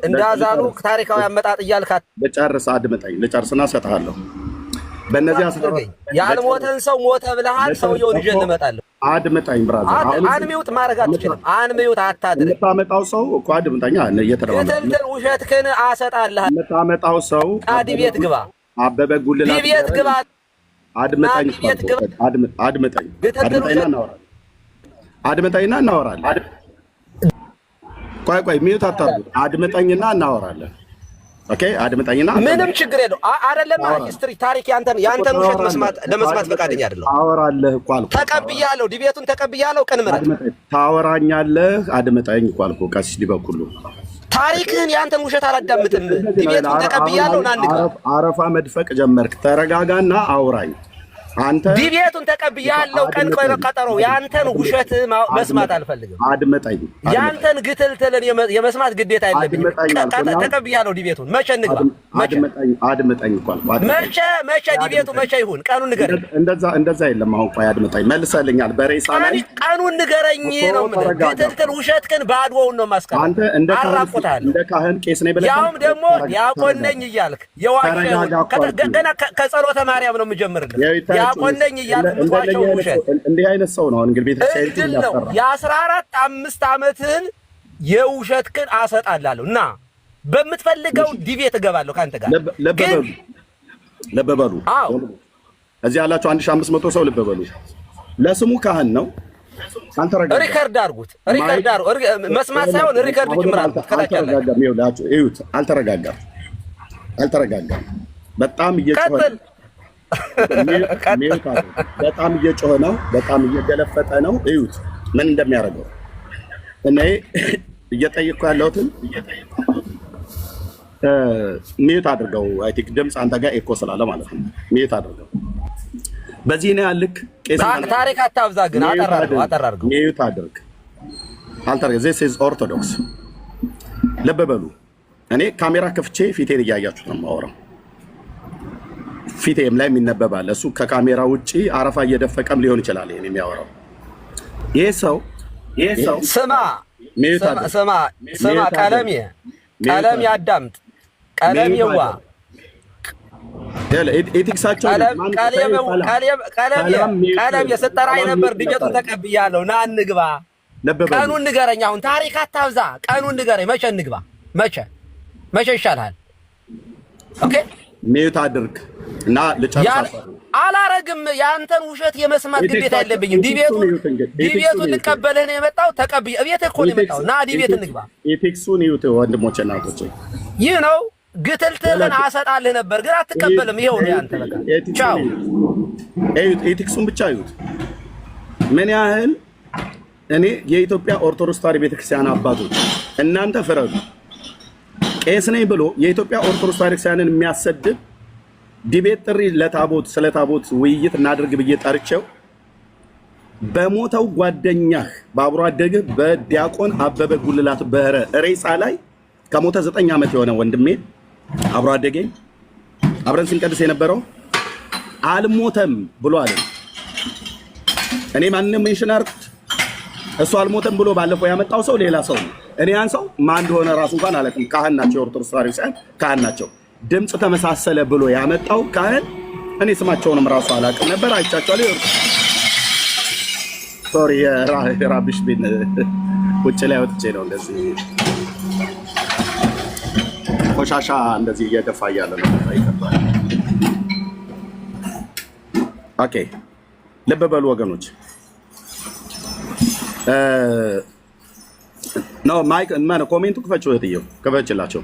እንደ አዛኑ ታሪካዊ አመጣጥ እያልክ ልጨርስ፣ አድምጠኝ፣ ልጨርስና እሰጥሃለሁ። በእነዚህ አታድርገኝ። ያልሞተን ሰው ሞተ ብለሃል። ሰውየውን ይዤ እንመጣለሁ። አድምጠኝ brother። Unmute ማድረግ አትችልም። Unmute አታድርግ። የምታመጣው ሰው እኮ አድምጠኝ፣ እየተደማመጥን ግትልትል ውሸትህን አሰጣልሃለሁ። የምታመጣው ሰው Debate ግባ፣ አበበ ጉልላት Debate ግባ። አድምጠኝ፣ Debate ግባ። አድምጠኝ፣ ግትልትል አድምጠኝና ውሸት እናወራለን። አድምጠኝና እናወራለን። ቆይ ቆይ፣ mute አታርጉት። አድምጠኝና እናወራለን። Okay፣ አድምጠኝና ምንም ችግር የለው። አይደለም history ታሪክ ያንተን ውሸት መስማት ለመስማት ፈቃደኛ አይደለሁም። ታወራለህ እኮ አልኩህ። ተቀብያለሁ፣ debate ኡን ተቀብያለሁ። ቀን ምረጥ። አድምጠኝ፣ ታወራኛለህ። አድምጠኝ እኮ አልኩህ። ቀሲስ ዲበኩሉ ታሪክህን ያንተን ውሸት አላዳምጥም። Debate ኡን ተቀብያለሁ። ና እንግባ። አረፋ መድፈቅ ጀመርክ። ተረጋጋና አውራኝ። አንተ Debate ኡን ተቀብያለሁ። ቀን ቀጠሮ። ያንተን ውሸት መስማት አልፈልግም። አድምጠኝ፣ ያንተን ግትልትልን የመስማት ግዴታ የለብኝም። አድምጠኝ አልኩህ። ተቀብያለሁ debate ኡን። መቼ እንግባ? መቼ? አድምጠኝ፣ አድምጠኝ እኮ አልኩህ። አድምጠኝ። መቼ debate ኡ መቼ ይሁን? ቀኑን ንገረኝ። እንደዛ የለም። አሁን ቆይ አድምጠኝ። መልሰልኛል። በሬሳ ላይ ቀኑን ንገረኝ ነው የምልህ። ተረጋጋ። ግትልትል ውሸትህን ባዶውን ነው የማስቀረው። አንተ እንደ ካህን አራቁትሃለሁ። እንደ ካህን ቄስ ነኝ ብለህ ያውም ደግሞ ዲያቆን ነኝ እያልክ የዋሸኸውን ተረጋጋ እኮ አልኩህ። ገና ከጸሎተ ማርያም ነው የምጀምርልህ። ዲያቆን ነኝ እያልክ የምትዋሸውን ውሸት እንዲህ አይነት ሰው ነው እንግዲህ ቤተክርስቲያኒቱ እድል ነው። የሚያስፈራ። የ14 5 ዓመትህን የውሸትህን አሰጣላለሁ እና በምትፈልገው debate እገባለሁ ከአንተ ጋር ልብ ግን በሉ፣ ልብ በሉ። አዎ። እዚህ ያላችሁ 1500 ሰው ልብ በሉ። ለስሙ ካህን ነው። አልተረጋጋም። Record አድርጉት። Record አድርጉ። መስማት ሳይሆን record ጭምር አድርጉት። ከታች ያላችሁ አልተረጋጋም። ይኸውላችሁ እዩት። አልተረጋጋም፣ አልተረጋጋም። በጣም እየጮኸ ቀጥል። ነው። Mute አድርግ። በጣም እየጮኸ ነው። በጣም እየገለፈጠ ነው። እዩት ምን እንደሚያደርገው። እኔ እየጠየቅኩ ያለሁትን mute አድርገው። I think ድምፅ አንተ ጋር echo ስላለ ማለት ነው። Mute አድርገው። በዚህ ነው ያልክ ቄስ ታሪክ አታብዛ ግን አጠር አድርገው፣ አጠር አድርገው። Mute አድርግ። አልተረገ this is Orthodox። ልብ በሉ። እኔ ካሜራ ከፍቼ ፊቴን እያያችሁት ነው የማወራው። ፊቴም ላይ የሚነበባል። እሱ ከካሜራ ውጪ አረፋ እየደፈቀም ሊሆን ይችላል ይሄን የሚያወራው ይሄ ሰው ስማ Mute አድርግ። ስማ ስማ፣ Mute አድርግ። ቀለሜ ቀለም ያዳምጥ ቀለም የዋ Ethics ኣቸው ቀለም የስጠራኝ ነበር። Debate ኡን ተቀብያለሁ። ና እንግባ። ቀኑን ንገረኝ። አሁን ታሪክ አታብዛ። ቀኑን ንገረኝ። መቼ እንግባ? መቼ መቼ ይሻልሃል? Okay። Mute አድርግ እና ልጨርስ። አላረግም። የአንተን ውሸት የመስማት ግዴታ የለብኝም። Debate ኡን ልቀበልህ ነው የመጣው። ተቀብዬ እቤትህ እኮ ነው የመጣው። ና debate እንግባ። Ethics ኡን ይዩት ወንድሞቼ እና እህቶቼ። ይህ ነው ግትልትልን አሰጣልህ ነበር ግን አትቀበልም። ይኸው ነው ያንተ በቃ ቻው። እዩት፣ ethics ኡን ብቻ እዩት። ምን ያህል እኔ የኢትዮጵያ ኦርቶዶክስ ተዋሕዶ ቤተክርስቲያን አባቶች እናንተ ፍረዱ። ቄስ ነኝ ብሎ የኢትዮጵያ ኦርቶዶክስ ተዋሕዶ ቤተክርስቲያንን የሚያሰድብ debate ጥሪ ለታቦት ስለ ታቦት ውይይት እናድርግ ብዬ ጠርቼው በሞተው ጓደኛህ በአብሮ አደግህ በዲያቆን አበበ ጉልላት በረ ሬሳ ላይ ከሞተ 9 ዓመት የሆነ ወንድሜ አብሮ አደገኝ አብረን ስንቀድስ የነበረው አልሞተም ብሎ አለ። እኔ ማንንም mention አርኩት። እሱ አልሞተም ብሎ ባለፈው ያመጣው ሰው ሌላ ሰው ነው። እኔ ያን ሰው ማን እንደሆነ ራሱ እንኳን አላውቅም። ካህን ናቸው፣ የኦርቶዶክስ ተዋሕዶ ሳይሆን ካህን ናቸው። ድምፅ ተመሳሰለ ብሎ ያመጣው ካህን እኔ ስማቸውንም ራሱ አላውቅም ነበር። አይቻቸዋለሁ። Sorry፣ የ rubbish bin ውጭ ላይ ወጥቼ ነው እንደዚህ ቆሻሻ እንደዚህ እየደፋ እያለ ነው። ይቀባል። Okay፣ ልብ በሉ ወገኖች። No mic ማነው? Comment ኡ ክፈችው፣ እህትየው ክፈችላቸው።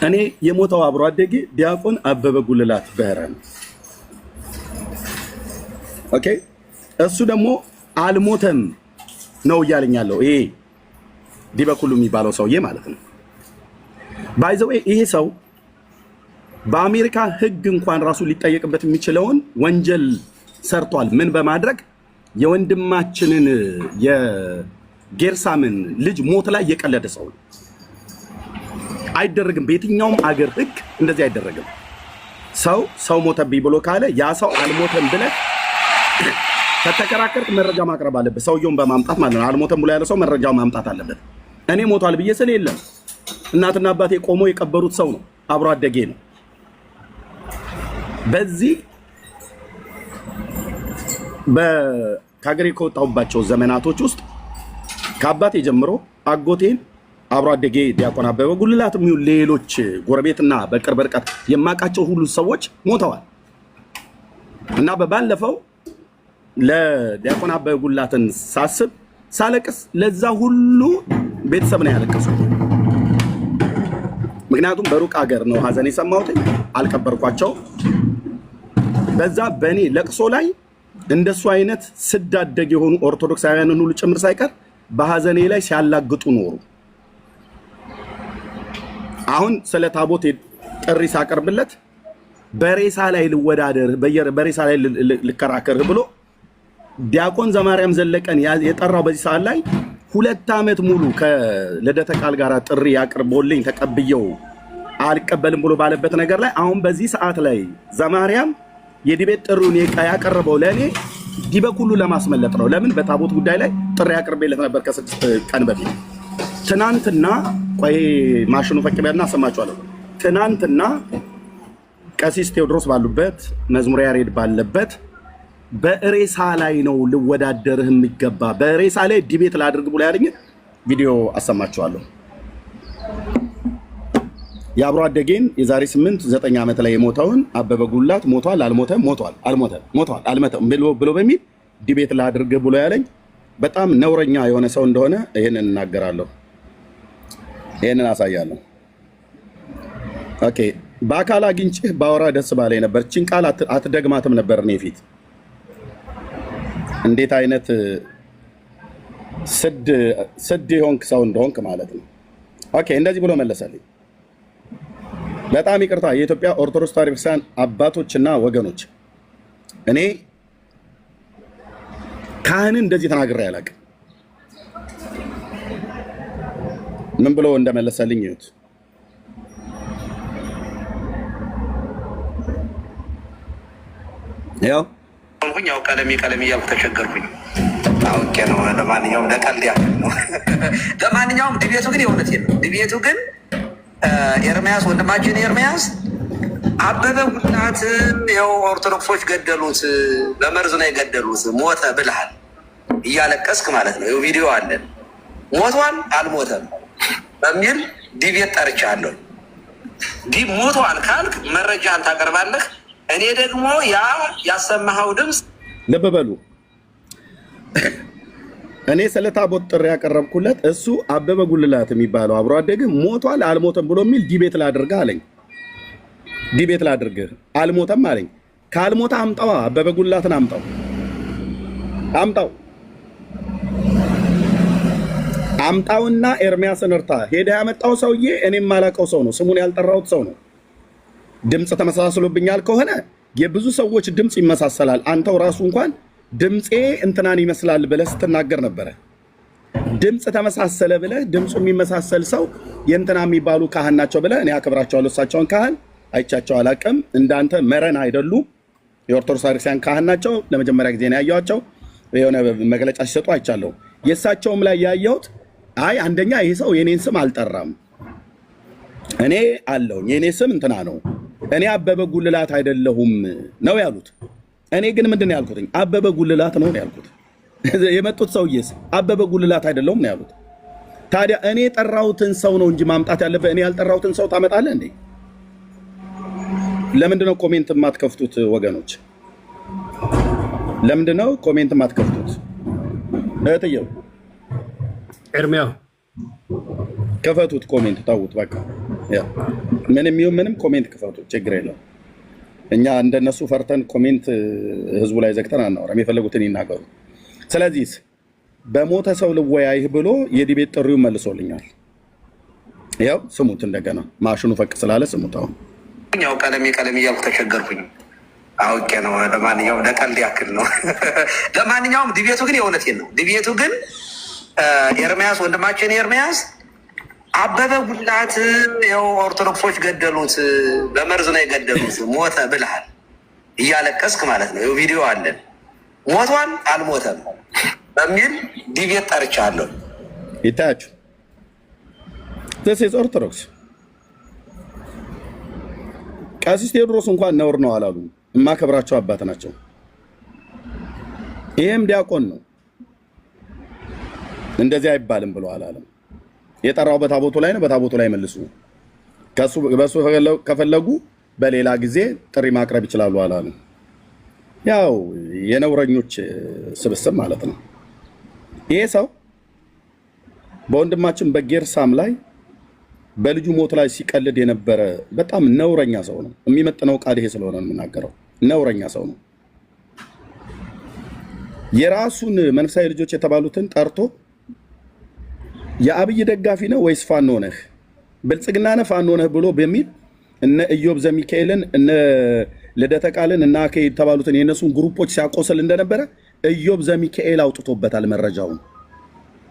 እኔ የሞተው አብሮ አደጌ ዲያቆን አበበ ጉልላት በረ ነው። Okay፣ እሱ ደግሞ አልሞተም ነው እያለኝ ያለው ይሄ ዲበኩሉ የሚባለው ሰውዬ ማለት ነው። By the way ይሄ ሰው በአሜሪካ ሕግ እንኳን ራሱ ሊጠየቅበት የሚችለውን ወንጀል ሰርቷል። ምን በማድረግ? የወንድማችንን የጌርሳምን ልጅ ሞት ላይ የቀለደ ሰው ነው። አይደረግም። በየትኛውም አገር ሕግ እንደዚህ አይደረግም። ሰው ሰው ሞተብኝ ብሎ ካለ ያ ሰው አልሞተም ብለህ ከተከራከርክ መረጃ ማቅረብ አለበት። ሰውየውን በማምጣት ማለት ነው። አልሞተም ብሎ ያለ ሰው መረጃው ማምጣት አለበት። እኔ ሞቷል ብዬ ስል የለም፣ እናትና አባቴ ቆሞ የቀበሩት ሰው ነው፣ አብሮ አደጌ ነው። በዚህ ከሀገሬ ከወጣሁባቸው ዘመናቶች ውስጥ ከአባቴ ጀምሮ አጎቴን አብሮ አደጌ ዲያቆን አበበ ጉልላት የሚሆን ሌሎች ጎረቤትና በቅርብ ርቀት የማውቃቸው ሁሉ ሰዎች ሞተዋል እና በባለፈው ለዲያቆን አበበ ጉልላትን ሳስብ ሳለቅስ ለዛ ሁሉ ቤተሰብ ነው ያለቀሱት። ምክንያቱም በሩቅ ሀገር ነው ሀዘን የሰማሁት፣ አልቀበርኳቸው። በዛ በእኔ ለቅሶ ላይ እንደሱ አይነት ስዳደግ የሆኑ ኦርቶዶክሳውያንን ሁሉ ጭምር ሳይቀር በሀዘኔ ላይ ሲያላግጡ ኖሩ። አሁን ስለ ታቦት ጥሪ ሳቀርብለት በሬሳ ላይ ልወዳደር፣ በሬሳ ላይ ልከራከርህ ብሎ ዲያቆን ዘማርያም ዘለቀን የጠራው በዚህ ሰዓት ላይ 2 ዓመት ሙሉ ከልደተ ቃል ጋር ጥሪ ያቅርቦልኝ ተቀብየው አልቀበልም ብሎ ባለበት ነገር ላይ አሁን በዚህ ሰዓት ላይ ዘማርያም የ debate ጥሪውን ያቀረበው ለእኔ ዲበኩሉ ለማስመለጥ ነው። ለምን በታቦት ጉዳይ ላይ ጥሪ አቅርቤለት ነበር ከ6 ቀን በፊት። ትናንትና ቆይ ማሽኑ ፈቅበልና አሰማችኋለሁ። ትናንትና ቀሲስ ቴዎድሮስ ባሉበት መዝሙረ ያሬድ ባለበት በሬሳ ላይ ነው ልወዳደርህ የሚገባ በሬሳ ላይ debate ላድርግ ብሎ ያለኝ ቪዲዮ አሰማችኋለሁ። የአብሮ አደጌን የዛሬ 8 9 ዓመት ላይ የሞተውን አበበ ጉላት ሞቷል አልሞተም፣ ሞቷል አልሞተም፣ ሞቷል አልሞተም ብሎ በሚል debate ላድርግ ብሎ ያለኝ በጣም ነውረኛ የሆነ ሰው እንደሆነ ይህንን እናገራለሁ። ይህንን አሳያለሁ። Okay፣ በአካል አግኝቼህ ባወራ ደስ ባለኝ ነበር። ችን ቃል አትደግማትም ነበር እኔ ፊት። እንዴት አይነት ስድ የሆንክ ሰው እንደሆንክ ማለት ነው። Okay፣ እንደዚህ ብሎ መለሰልኝ። በጣም ይቅርታ የኢትዮጵያ ኦርቶዶክስ ተዋሕዶ ቤተክርስቲያን አባቶችና ወገኖች፣ እኔ ካህንን እንደዚህ ተናግሬ አላውቅም። ምን ብሎ እንደመለሰልኝ እዩት። ያው ያው ቀለሜ ቀለሜ እያልኩ ተቸገርኩኝ። አውቄ ነው። ለማንኛውም ለቀልድ ያክል ነው። ለማንኛውም debate ኡ ግን የእውነቴን ነው። Debate ኡ ግን ኤርሚያስ ወንድማችን ኤርሚያስ አበበ ጉልላትን ይኸው ኦርቶዶክሶች ገደሉት፣ በመርዝ ነው የገደሉት፣ ሞተ ብልሃል እያለቀስክ ማለት ነው። ይኸው ቪዲዮ አለን። ሞቷል አልሞተም በሚል debate ጠርቻለሁ። ሞቷል ካልክ መረጃህን ታቀርባለህ። እኔ ደግሞ ያ ያሰማኸው ድምፅ ልብ በሉ። እኔ ስለ ታቦት ጥሪ ያቀረብኩለት እሱ አበበ ጉልላት የሚባለው አብሮ አደግ ሞቷል አልሞተም ብሎ የሚል debate ላድርግህ አለኝ። Debate ላድርግህ አልሞተም አለኝ። ካልሞተ አምጣዋ፣ አበበ ጉልላትን አምጣው፣ አምጣው፣ አምጣውና ኤርሚያስን እርታ። ሄደ ያመጣው ሰውዬ እኔም የማላውቀው ሰው ነው፣ ስሙን ያልጠራሁት ሰው ነው። ድምፅ ተመሳስሎብኛል ከሆነ የብዙ ሰዎች ድምፅ ይመሳሰላል። አንተው ራሱ እንኳን ድምፄ እንትናን ይመስላል ብለህ ስትናገር ነበረ። ድምፅ ተመሳሰለ ብለህ ድምፁ የሚመሳሰል ሰው የእንትና የሚባሉ ካህን ናቸው ብለህ እኔ አከብራቸዋለሁ። እሳቸውን ካህን አይቻቸው አላቅም። እንዳንተ መረን አይደሉም። የኦርቶዶክስ ቤተክርስቲያን ካህን ናቸው። ለመጀመሪያ ጊዜ ነው ያየኋቸው። የሆነ መግለጫ ሲሰጡ አይቻለሁ። የእሳቸውም ላይ ያየሁት አይ አንደኛ ይህ ሰው የኔን ስም አልጠራም፣ እኔ አለሁኝ የኔ ስም እንትና ነው፣ እኔ አበበ ጉልላት አይደለሁም ነው ያሉት። እኔ ግን ምንድን ነው ያልኩት? አበበ ጉልላት ነው ያልኩት። የመጡት ሰውዬስ አበበ ጉልላት አይደለሁም ነው ያሉት። ታዲያ እኔ የጠራሁትን ሰው ነው እንጂ ማምጣት ያለበት እኔ ያልጠራሁትን ሰው ታመጣለህ እንዴ? ለምንድን ነው comment የማትከፍቱት ወገኖች? ለምንድን ነው comment የማትከፍቱት? እህትየው ኤርሚያው ክፈቱት፣ comment ተዉት፣ በቃ ያ ምንም ይሁን ምንም comment ክፈቱ፣ ችግር የለውም። እኛ እንደነሱ ፈርተን comment ህዝቡ ላይ ዘግተን አናወራም። የፈለጉትን ይናገሩ። ስለዚህ በሞተ ሰው ልወያይህ ብሎ የ debate ጥሪውን መልሶልኛል። ያው ስሙት፣ እንደገና ማሽኑ ፈቅ ስላለ ስሙት። አሁን ያው ቀለሜ ቀለሜ እያልኩ ተቸገርኩኝ። አውቄ ነው። ለማንኛውም ለቀልድ ያክል ነው። ለማንኛውም debate ኡ ግን የእውነቴን ነው። Debate ኡ ግን ኤርሚያስ ወንድማችን ኤርሚያስ አበበ ጉልላት ይኸው ኦርቶዶክሶች ገደሉት፣ በመርዝ ነው የገደሉት፣ ሞተ ብልሃል እያለቀስክ ማለት ነው። ይኸው ቪዲዮ አለን። ሞቷል አልሞተም በሚል debate ጠርቻለሁ። ይታያችሁ። This is ኦርቶዶክስ። ቀሲስ ቴዎድሮስ እንኳን ነውር ነው አላሉ። የማከብራቸው አባት ናቸው። ይሄም ዲያቆን ነው። እንደዚህ አይባልም ብሎ አላለም። የጠራው በታቦቱ ላይ ነው። በታቦቱ ላይ መልሱ። በሱ ከፈለጉ በሌላ ጊዜ ጥሪ ማቅረብ ይችላሉ አላሉ። ያው የነውረኞች ስብስብ ማለት ነው። ይሄ ሰው በወንድማችን በጌርሳም ላይ በልጁ ሞት ላይ ሲቀልድ የነበረ በጣም ነውረኛ ሰው ነው። የሚመጥነው ቃል ይሄ ስለሆነ ነው የምናገረው። ነውረኛ ሰው ነው። የራሱን መንፈሳዊ ልጆች የተባሉትን ጠርቶ የአብይ ደጋፊ ነው ወይስ ፋኖ ነህ፣ ብልጽግና ነህ፣ ፋኖ ነህ ብሎ በሚል እነ ኢዮብ ዘሚካኤልን፣ እነ ልደተ ቃልን፣ እነ አኬ የተባሉትን የእነሱን group ኦች ሲያቆስል እንደነበረ ኢዮብ ዘሚካኤል አውጥቶበታል መረጃውን።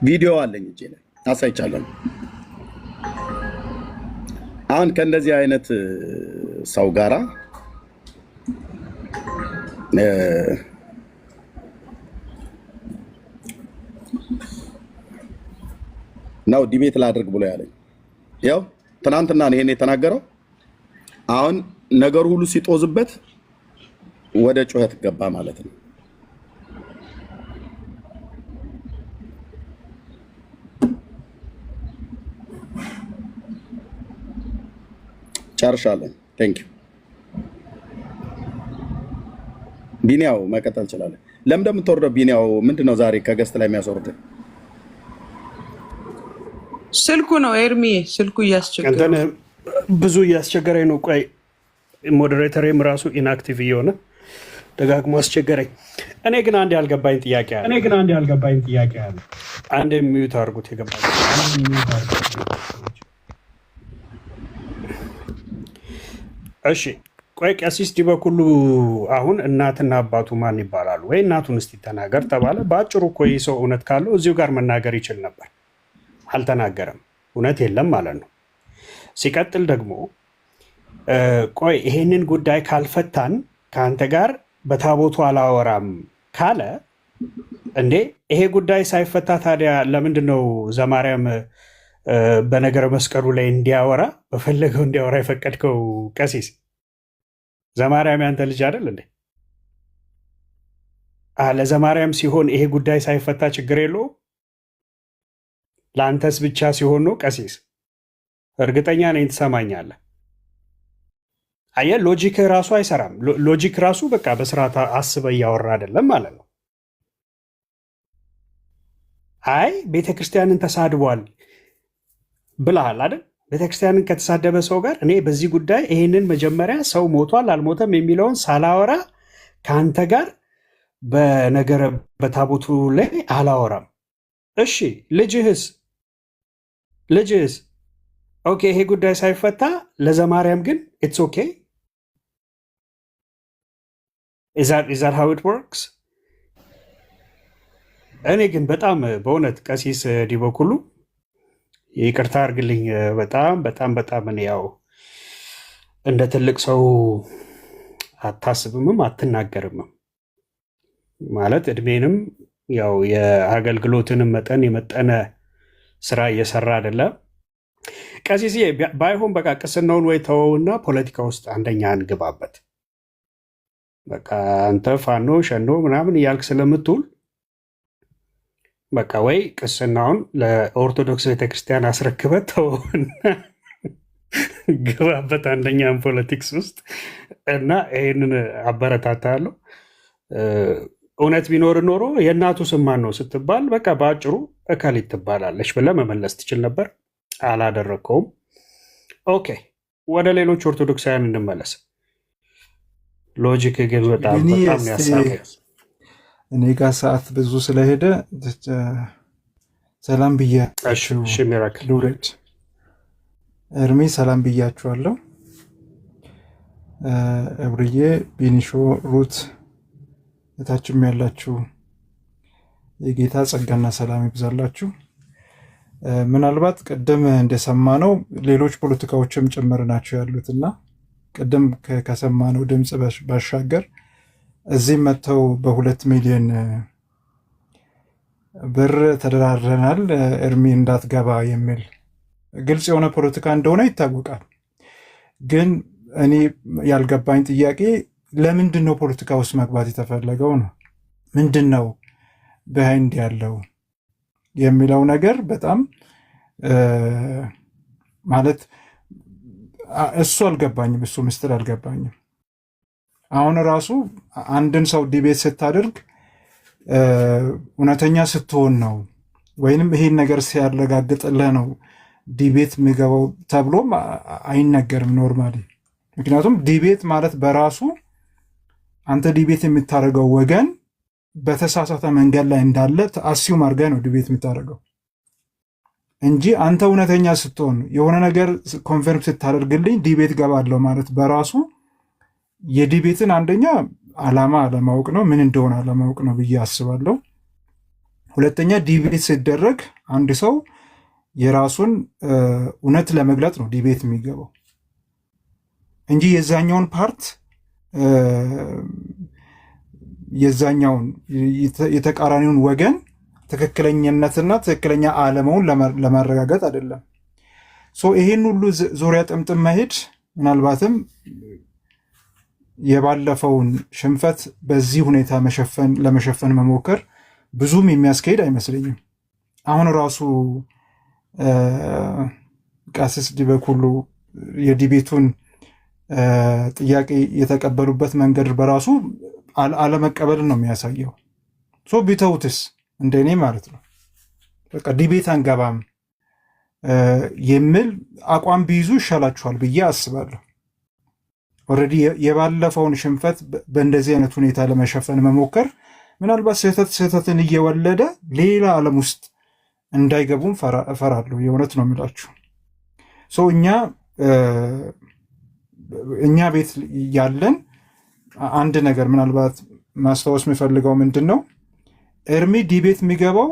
ቪዲዮ አለኝ እጄ ላይ፣ አሳይቻለሁ። አሁን ከእንደዚህ አይነት ሰው ጋራ ነው debate ላድርግ ብሎ ያለኝ። ያው ትናንትና ነው ይሄን የተናገረው። አሁን ነገሩ ሁሉ ሲጦዝበት ወደ ጩኸት ገባ ማለት ነው። ጨርሻለን። Thank you ቢኒያው፣ መቀጠል እንችላለን። ለምን እንደምትወርደው ቢኒያው፣ ምንድን ነው ዛሬ ከ guest ላይ የሚያስወርድ? ስልኩ ነው ኤርሚ፣ ስልኩ እያስቸገረ እንትን ብዙ እያስቸገረኝ ነው። ቆይ፣ moderator ኤም ራሱ inactive እየሆነ ደጋግሞ አስቸገረኝ። እኔ ግን አንድ ያልገባኝ ጥያቄ አለ። እኔ ግን አንድ ያልገባኝ ጥያቄ አለ። አንድ mute አድርጉት የገባኝ። እሺ ቆይ፣ ቀሲስ ዲበኩሉ አሁን እናትና አባቱ ማን ይባላሉ? ወይ እናቱን እስቲ ተናገር ተባለ። በአጭሩ እኮ ይህ ሰው እውነት ካለው እዚሁ ጋር መናገር ይችል ነበር። አልተናገረም። እውነት የለም ማለት ነው። ሲቀጥል ደግሞ ቆይ፣ ይሄንን ጉዳይ ካልፈታን ከአንተ ጋር በታቦቱ አላወራም ካለ፣ እንዴ ይሄ ጉዳይ ሳይፈታ ታዲያ ለምንድን ነው ዘማርያም በነገረ መስቀሉ ላይ እንዲያወራ፣ በፈለገው እንዲያወራ የፈቀድከው? ቀሲስ፣ ዘማርያም ያንተ ልጅ አይደል እንዴ? ለዘማርያም ሲሆን ይሄ ጉዳይ ሳይፈታ ችግር የለውም፣ ለአንተስ ብቻ ሲሆን ነው? ቀሲስ፣ እርግጠኛ ነኝ ትሰማኛለህ። አየህ፣ logic ራሱ አይሰራም። Logic ራሱ በቃ በስርዓት አስበህ እያወራ አይደለም ማለት ነው። አይ ቤተክርስቲያንን ተሳድቧል ብለሃል አይደል? ቤተክርስቲያንን ከተሳደበ ሰው ጋር እኔ በዚህ ጉዳይ ይሄንን መጀመሪያ ሰው ሞቷል አልሞተም የሚለውን ሳላወራ ከአንተ ጋር በነገረ በታቦቱ ላይ አላወራም። እሺ ልጅህስ? ልጅህስ? Okay፣ ይሄ ጉዳይ ሳይፈታ ለዘማርያም ግን it's okay? Is that how it works? እኔ ግን በጣም በእውነት ቀሲስ ዲበኩሉ ይቅርታ አድርግልኝ። በጣም በጣም በጣም እኔ ያው እንደ ትልቅ ሰው አታስብምም አትናገርምም፣ ማለት እድሜንም ያው የአገልግሎትንም መጠን የመጠነ ስራ እየሰራ አይደለም። ቀሲስዬ፣ ባይሆን በቃ ቅስናውን ወይ ተወውና ፖለቲካ ውስጥ አንደኛ እንግባበት። በቃ አንተ ፋኖ ሸኖ ምናምን እያልክ ስለምትውል በቃ ወይ ቅስናውን ለኦርቶዶክስ ቤተክርስቲያን አስረክበህ ተወውና ግባበት አንደኛን politics ውስጥ እና ይህንን አበረታታለሁ። እውነት ቢኖር ኖሮ የእናቱ ስም ማን ነው ስትባል በቃ በአጭሩ እከሊት ትባላለች ብለህ መመለስ ትችል ነበር። አላደረግከውም። Okay፣ ወደ ሌሎች ኦርቶዶክሳውያን እንመለስ። Logic ግን በጣም ቢኒ በጣም እስቲ ያሳቀኝ። እኔ ጋር ሰዓት ብዙ ስለሄደ ሰላም እሺ ብያችሁ እሺ፣ ሚራክል። ልውረድ። እርሜ ሰላም ብያችኋለሁ። እብርዬ፣ ቢኒሾ፣ ሩት፣ እታችም ያላችሁ የጌታ ጸጋና ሰላም ይብዛላችሁ። ምናልባት ቅድም እንደሰማነው ሌሎች ፖለቲካዎችም ጭምር ናቸው ያሉት እና ቅድም ከሰማነው ድምፅ ባሻገር እዚህ መጥተው በ2 ሚሊዮን ብር ተደራድረናል እርሚ እንዳትገባ የሚል ግልጽ የሆነ ፖለቲካ እንደሆነ ይታወቃል። ግን እኔ ያልገባኝ ጥያቄ ለምንድን ነው ፖለቲካ ውስጥ መግባት የተፈለገው ነው? ምንድን ነው behind ያለው የሚለው ነገር በጣም ማለት እሱ አልገባኝም። እሱ ምስጢር አልገባኝም። አሁን ራሱ አንድን ሰው debate ስታደርግ እውነተኛ ስትሆን ነው ወይንም ይሄን ነገር ሲያረጋግጥልህ ነው debate የሚገባው ተብሎም አይነገርም normally። ምክንያቱም debate ማለት በራሱ አንተ debate የምታደርገው ወገን በተሳሳተ መንገድ ላይ እንዳለ assume አድርገህ ነው debate የምታደርገው እንጂ አንተ እውነተኛ ስትሆን የሆነ ነገር confirm ስታደርግልኝ debate ገባለሁ ማለት በራሱ የ debate ን አንደኛ ዓላማ አለማወቅ ነው፣ ምን እንደሆነ አለማወቅ ነው ብዬ አስባለሁ። ሁለተኛ debate ሲደረግ አንድ ሰው የራሱን እውነት ለመግለጥ ነው debate የሚገባው እንጂ የዛኛውን part የዛኛውን የተቃራኒውን ወገን ትክክለኝነትና ትክክለኛ አለመሆን ለማረጋገጥ አይደለም። So ይሄን ሁሉ ዙሪያ ጥምጥም መሄድ ምናልባትም የባለፈውን ሽንፈት በዚህ ሁኔታ ለመሸፈን መሞከር ብዙም የሚያስኬድ አይመስለኝም። አሁን ራሱ ቀሲስ ዲበኩሉ የ debate ኡን ጥያቄ የተቀበሉበት መንገድ በራሱ አለመቀበልን ነው የሚያሳየው። So ቢተውትስ እንደኔ ማለት ነው በቃ debate አንገባም የሚል አቋም ቢይዙ ይሻላችኋል ብዬ አስባለሁ። Already የባለፈውን ሽንፈት በእንደዚህ አይነት ሁኔታ ለመሸፈን መሞከር ምናልባት ስህተት ስህተትን እየወለደ ሌላ ዓለም ውስጥ እንዳይገቡም እፈራለሁ። የእውነት ነው የምላችሁ። እኛ ቤት ያለን አንድ ነገር ምናልባት ማስታወስ የሚፈልገው ምንድን ነው፣ ኤርሚ debate የሚገባው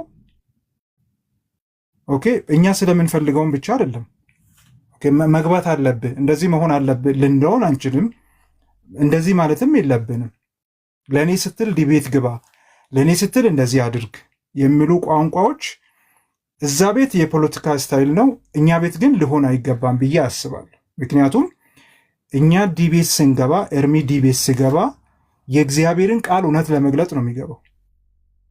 okay እኛ ስለምንፈልገውም ብቻ አይደለም። መግባት አለብህ እንደዚህ መሆን አለብህ ልንለውን አንችልም። እንደዚህ ማለትም የለብንም። ለእኔ ስትል debate ግባ፣ ለእኔ ስትል እንደዚህ አድርግ የሚሉ ቋንቋዎች እዛ ቤት የፖለቲካ style ነው። እኛ ቤት ግን ሊሆን አይገባም ብዬ አስባለሁ። ምክንያቱም እኛ debate ስንገባ፣ ኤርሚ debate ስገባ የእግዚአብሔርን ቃል እውነት ለመግለጥ ነው የሚገባው።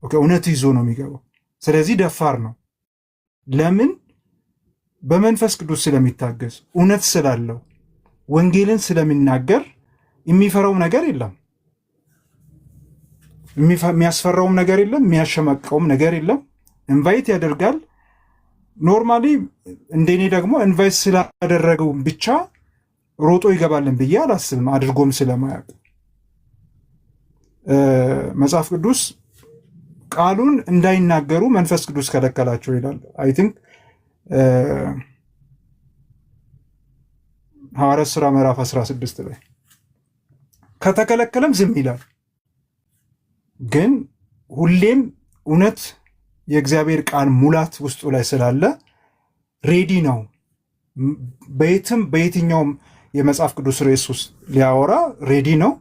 እውነት ይዞ ነው የሚገባው። ስለዚህ ደፋር ነው። ለምን? በመንፈስ ቅዱስ ስለሚታገዝ፣ እውነት ስላለው፣ ወንጌልን ስለሚናገር የሚፈራው ነገር የለም። የሚያስፈራውም ነገር የለም። የሚያሸማቅቀውም ነገር የለም። Invite ያደርጋል። Normally እንደኔ ደግሞ invite ስላደረገው ብቻ ሮጦ ይገባልን ብዬ አላስብም። አድርጎም ስለማያውቅ መጽሐፍ ቅዱስ ቃሉን እንዳይናገሩ መንፈስ ቅዱስ ከለከላቸው ይላል። I think ሐዋርያት ሥራ ምዕራፍ 16 ላይ ከተከለከለም ዝም ይላል። ግን ሁሌም እውነት የእግዚአብሔር ቃል ሙላት ውስጡ ላይ ስላለ ready ነው። በየትም በየትኛውም የመጽሐፍ ቅዱስ ርዕስ ውስጥ ሊያወራ ready ነው።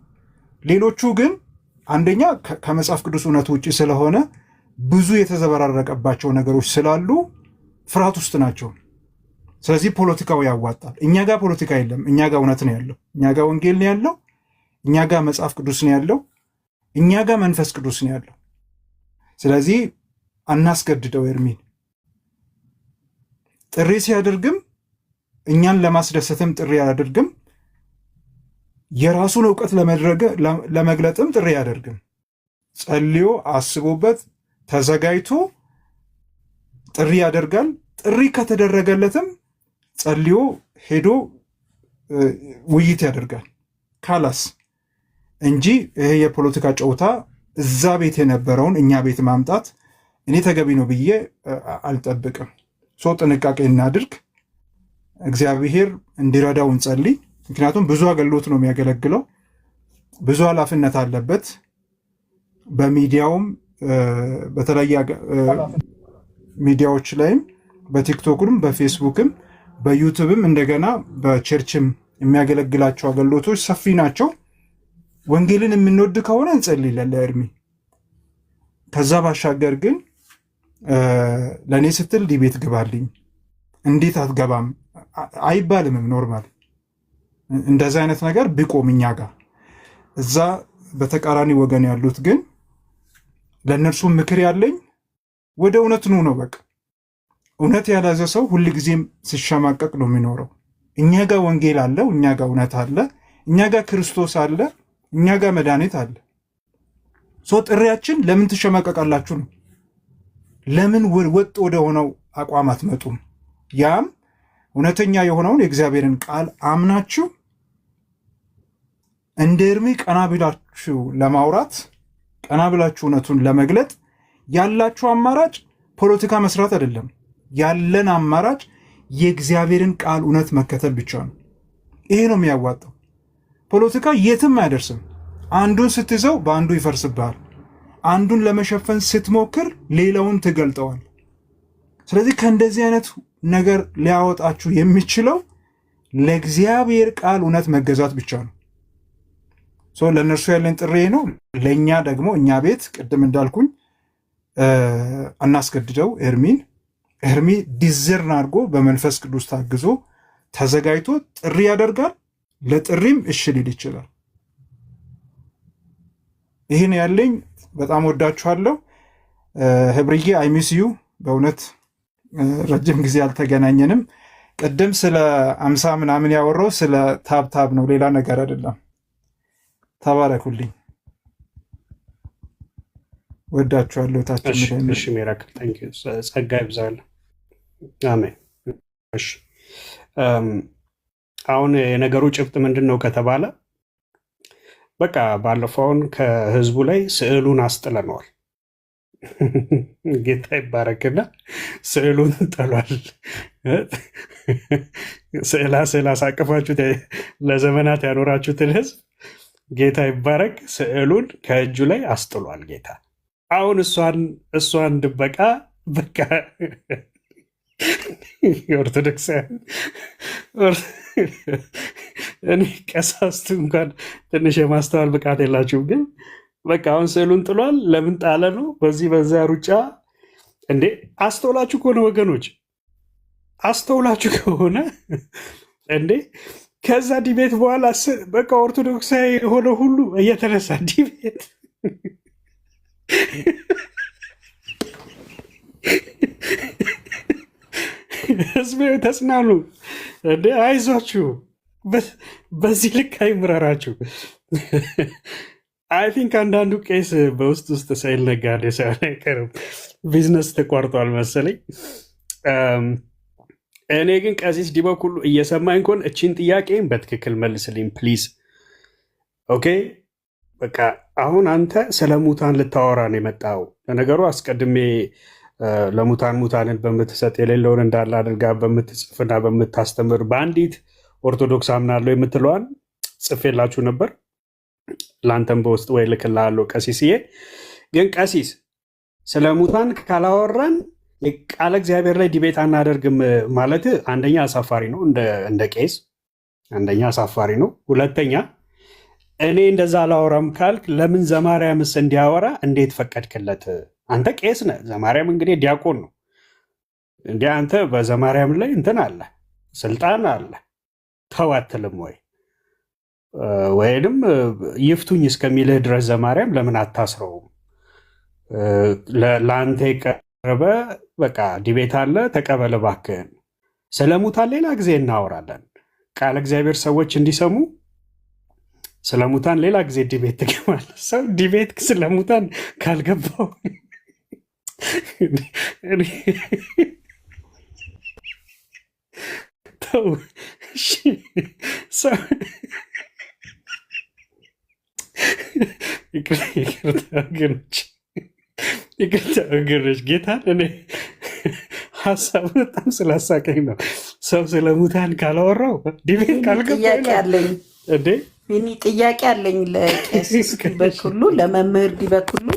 ሌሎቹ ግን አንደኛ ከመጽሐፍ ቅዱስ እውነት ውጭ ስለሆነ ብዙ የተዘበራረቀባቸው ነገሮች ስላሉ ፍርሃት ውስጥ ናቸው። ስለዚህ ፖለቲካው ያዋጣል። እኛ ጋር ፖለቲካ የለም። እኛ ጋር እውነት ነው ያለው። እኛ ጋር ወንጌል ነው ያለው። እኛ ጋር መጽሐፍ ቅዱስ ነው ያለው። እኛ ጋር መንፈስ ቅዱስ ነው ያለው። ስለዚህ አናስገድደው። ኤርሚን ጥሪ ሲያደርግም እኛን ለማስደሰትም ጥሪ አያደርግም። የራሱን እውቀት ለመግለጥም ጥሪ አያደርግም። ጸልዮ አስቦበት ተዘጋጅቶ ጥሪ ያደርጋል። ጥሪ ከተደረገለትም ጸልዮ ሄዶ ውይይት ያደርጋል። خلاص እንጂ ይሄ የፖለቲካ ጨዋታ እዛ ቤት የነበረውን እኛ ቤት ማምጣት እኔ ተገቢ ነው ብዬ አልጠብቅም። So ጥንቃቄ እናድርግ። እግዚአብሔር እንዲረዳው እንጸልይ። ምክንያቱም ብዙ አገልግሎት ነው የሚያገለግለው፣ ብዙ ኃላፊነት አለበት። በሚዲያውም በተለያየ ሚዲያዎች ላይም በቲክቶክም በፌስቡክም በዩቱብም እንደገና በ church ም የሚያገለግላቸው አገልግሎቶች ሰፊ ናቸው። ወንጌልን የምንወድ ከሆነ እንጸልይለን ለኤርሚ። ከዛ ባሻገር ግን ለእኔ ስትል debate ግባልኝ፣ እንዴት አትገባም አይባልምም። Normal እንደዚህ አይነት ነገር ቢቆም እኛ ጋር እዛ በተቃራኒ ወገን ያሉት ግን ለእነርሱ ምክር ያለኝ ወደ እውነት ኑ ነው። በቃ እውነት ያልያዘ ሰው ሁልጊዜም ሲሸማቀቅ ነው የሚኖረው። እኛ ጋር ወንጌል አለ፣ እኛ ጋር እውነት አለ፣ እኛ ጋር ክርስቶስ አለ፣ እኛ ጋር መድኃኒት አለ። So ጥሪያችን ለምን ትሸማቀቃላችሁ ነው። ለምን ወጥ ወደ ሆነው አቋም አትመጡም? ያም እውነተኛ የሆነውን የእግዚአብሔርን ቃል አምናችሁ እንደ ኤርሚ ቀና ብላችሁ ለማውራት፣ ቀና ብላችሁ እውነቱን ለመግለጥ ያላችሁ አማራጭ ፖለቲካ መስራት አይደለም። ያለን አማራጭ የእግዚአብሔርን ቃል እውነት መከተል ብቻ ነው። ይሄ ነው የሚያዋጣው። ፖለቲካ የትም አያደርስም። አንዱን ስትይዘው በአንዱ ይፈርስብሃል። አንዱን ለመሸፈን ስትሞክር ሌላውን ትገልጠዋል። ስለዚህ ከእንደዚህ አይነት ነገር ሊያወጣችሁ የሚችለው ለእግዚአብሔር ቃል እውነት መገዛት ብቻ ነው። ለእነርሱ ያለን ጥሪ ነው። ለእኛ ደግሞ እኛ ቤት ቅድም እንዳልኩኝ አናስገድደው ኤርሚን። ኤርሚ discern አድርጎ በመንፈስ ቅዱስ ታግዞ ተዘጋጅቶ ጥሪ ያደርጋል። ለጥሪም እሺ ሊል ይችላል። ይህን ያለኝ። በጣም ወዳችኋለሁ። ህብርዬ፣ I miss you። በእውነት ረጅም ጊዜ አልተገናኘንም። ቅድም ስለ 50 ምናምን ያወራው ስለ tap tap ነው፣ ሌላ ነገር አይደለም። ተባረኩልኝ። ወዳችኋለሁ። ታች እሺ ሚራክል፣ thank you። ጸጋ ይብዛል። አሜን። እሺ፣ አሁን የነገሩ ጭብጥ ምንድን ነው ከተባለ በቃ ባለፈውን ከህዝቡ ላይ ስዕሉን አስጥለነዋል። ጌታ ይባረክና ስዕሉን ጥሏል። ስዕላ ስዕል አሳቅፋችሁት ለዘመናት ያኖራችሁትን ህዝብ ጌታ ይባረክ፣ ስዕሉን ከእጁ ላይ አስጥሏል ጌታ። አሁን እሷን ድበቃ በቃ የኦርቶዶክሳውያን፣ እኔ ቀሳውስቱ እንኳን ትንሽ የማስተዋል ብቃት የላችሁም፣ ግን በቃ አሁን ስዕሉን ጥሏል። ለምን ጣለ ነው? በዚህ በዛ ሩጫ እንዴ። አስተውላችሁ ከሆነ ወገኖች፣ አስተውላችሁ ከሆነ እንዴ፣ ከዛ debate በኋላ በቃ ኦርቶዶክሳዊ የሆነ ሁሉ እየተነሳ debate። ህዝብ ተጽናኑ እንዴ፣ አይዟችሁ፣ በዚህ ልክ አይምረራችሁ። I think አንዳንዱ ቄስ በውስጥ ውስጥ ስዕል ነጋዴ ሳይሆን አይቀርም፣ ቢዝነስ ተቋርጧል መሰለኝ። እኔ ግን ቀሲስ ዲበኩሉ እየሰማኝ ከሆነ እቺን ጥያቄን በትክክል መልስልኝ please። Okay፣ በቃ አሁን አንተ ስለ ሙታን ልታወራ ነው የመጣው። ለነገሩ አስቀድሜ ለሙታን ሙታንን በምትሰጥ፣ የሌለውን እንዳለ አድርጋ በምትጽፍና በምታስተምር በአንዲት ኦርቶዶክስ አምናለሁ የምትለዋን ጽፌላችሁ ነበር። ለአንተም በውስጥ ወይ ልክልሃለሁ ቀሲስዬ። ግን ቀሲስ፣ ስለ ሙታን ካላወራን የቃለ እግዚአብሔር ላይ debate አናደርግም ማለት አንደኛ አሳፋሪ ነው፣ እንደ ቄስ አንደኛ አሳፋሪ ነው። ሁለተኛ እኔ እንደዛ አላወራም ካልክ ለምን ዘማርያምስ እንዲያወራ እንዴት ፈቀድክለት? አንተ ቄስ ነህ፣ ዘማርያም እንግዲህ ዲያቆን ነው። እንዲህ አንተ በዘማርያም ላይ እንትን አለ፣ ስልጣን አለ፣ ተው አትልም ወይ? ወይንም ይፍቱኝ እስከሚልህ ድረስ ዘማርያም ለምን አታስረውም? ለአንተ የቀረበ በቃ debate አለ፣ ተቀበል እባክህን። ስለ ሙታን ሌላ ጊዜ እናወራለን። ቃለ እግዚአብሔር ሰዎች እንዲሰሙ ስለ ሙታን ሌላ ጊዜ debate ትገባለህ። ሰው debate ስለ ሙታን ካልገባው ተው። እሺ፣ ሰው ይቅርታ ወገኖች፣ ይቅርታ ወገኖች፣ ጌታን እኔ ሀሳቡ በጣም ስላሳቀኝ ነው። ሰው ስለ ሙታን ካላወራው debate ካልገባው ጥያቄ ይላል አለኝ። እንዴ። ቢኒ፣ ጥያቄ አለኝ ለቄስ ዲበኩሉ፣ ለመምህር ዲበኩሉ።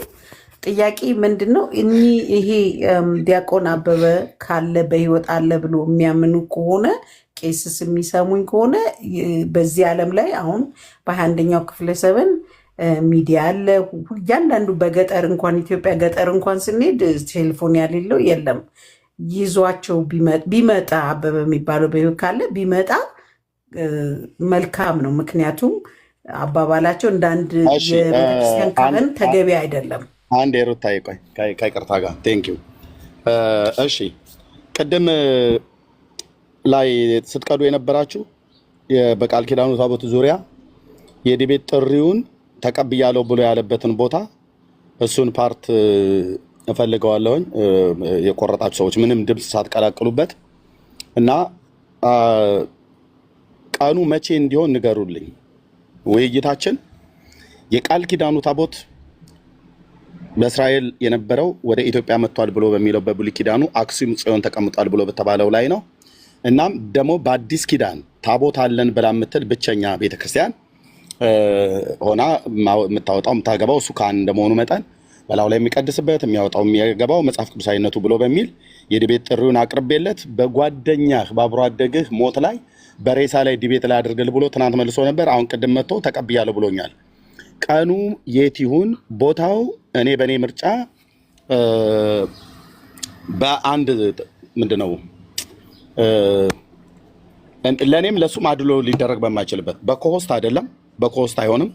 ጥያቄ ምንድን ነው? እኚህ ይሄ ዲያቆን አበበ ካለ፣ በህይወት አለ ብሎ የሚያምኑ ከሆነ፣ ቄስስ የሚሰሙኝ ከሆነ፣ በዚህ ዓለም ላይ አሁን በ21ኛው ክፍለ ዘመን ሚዲያ አለ። እያንዳንዱ በገጠር እንኳን፣ ኢትዮጵያ ገጠር እንኳን ስንሄድ ቴሌፎን ያሌለው የለም። ይዟቸው ቢመጣ፣ አበበ የሚባለው በህይወት ካለ ቢመጣ መልካም ነው። ምክንያቱም አባባላቸው እንደ አንድ እሺ የቤተክርስቲያን አንድ ካህን ተገቢ አይደለም። አንድ የሩታዬ፣ ቆይ፣ ከይቅርታ ጋር፣ thank you። እሺ፣ ቅድም ላይ ስትቀዱ የነበራችሁ በቃል ኪዳኑ ታቦት ዙሪያ የ debate ጥሪውን ተቀብያለሁ ብሎ ያለበትን ቦታ እሱን part እፈልገዋለሁኝ። የቆረጣችሁ ሰዎች ምንም ድምፅ ሳትቀላቅሉበት እና ቀኑ መቼ እንዲሆን ንገሩልኝ። ውይይታችን የቃል ኪዳኑ ታቦት በእስራኤል የነበረው ወደ ኢትዮጵያ መጥቷል ብሎ በሚለው፣ በብሉይ ኪዳኑ አክሱም ጽዮን ተቀምጧል ብሎ በተባለው ላይ ነው። እናም ደግሞ በአዲስ ኪዳን ታቦት አለን ብላ የምትል ብቸኛ ቤተክርስቲያን ሆና የምታወጣው የምታገባው እሱ ካህን እንደመሆኑ መጠን በላዩ ላይ የሚቀድስበት፣ የሚያወጣው የሚያገባው፣ መጽሐፍ ቅዱሳዊነቱ ብሎ በሚል የ debate ጥሪውን አቅርቤለት በጓደኛህ በአብሮ አደግህ ሞት ላይ በሬሳ ላይ debate ላይ አድርግል ብሎ ትናንት መልሶ ነበር። አሁን ቅድም መጥቶ ተቀብያለሁ ብሎኛል። ቀኑ የት ይሁን ቦታው? እኔ በእኔ ምርጫ በአንድ ምንድን ነው ለእኔም ለእሱም አድሎ ሊደረግ በማይችልበት፣ በ co-host አይደለም፣ በ co-host አይሆንም።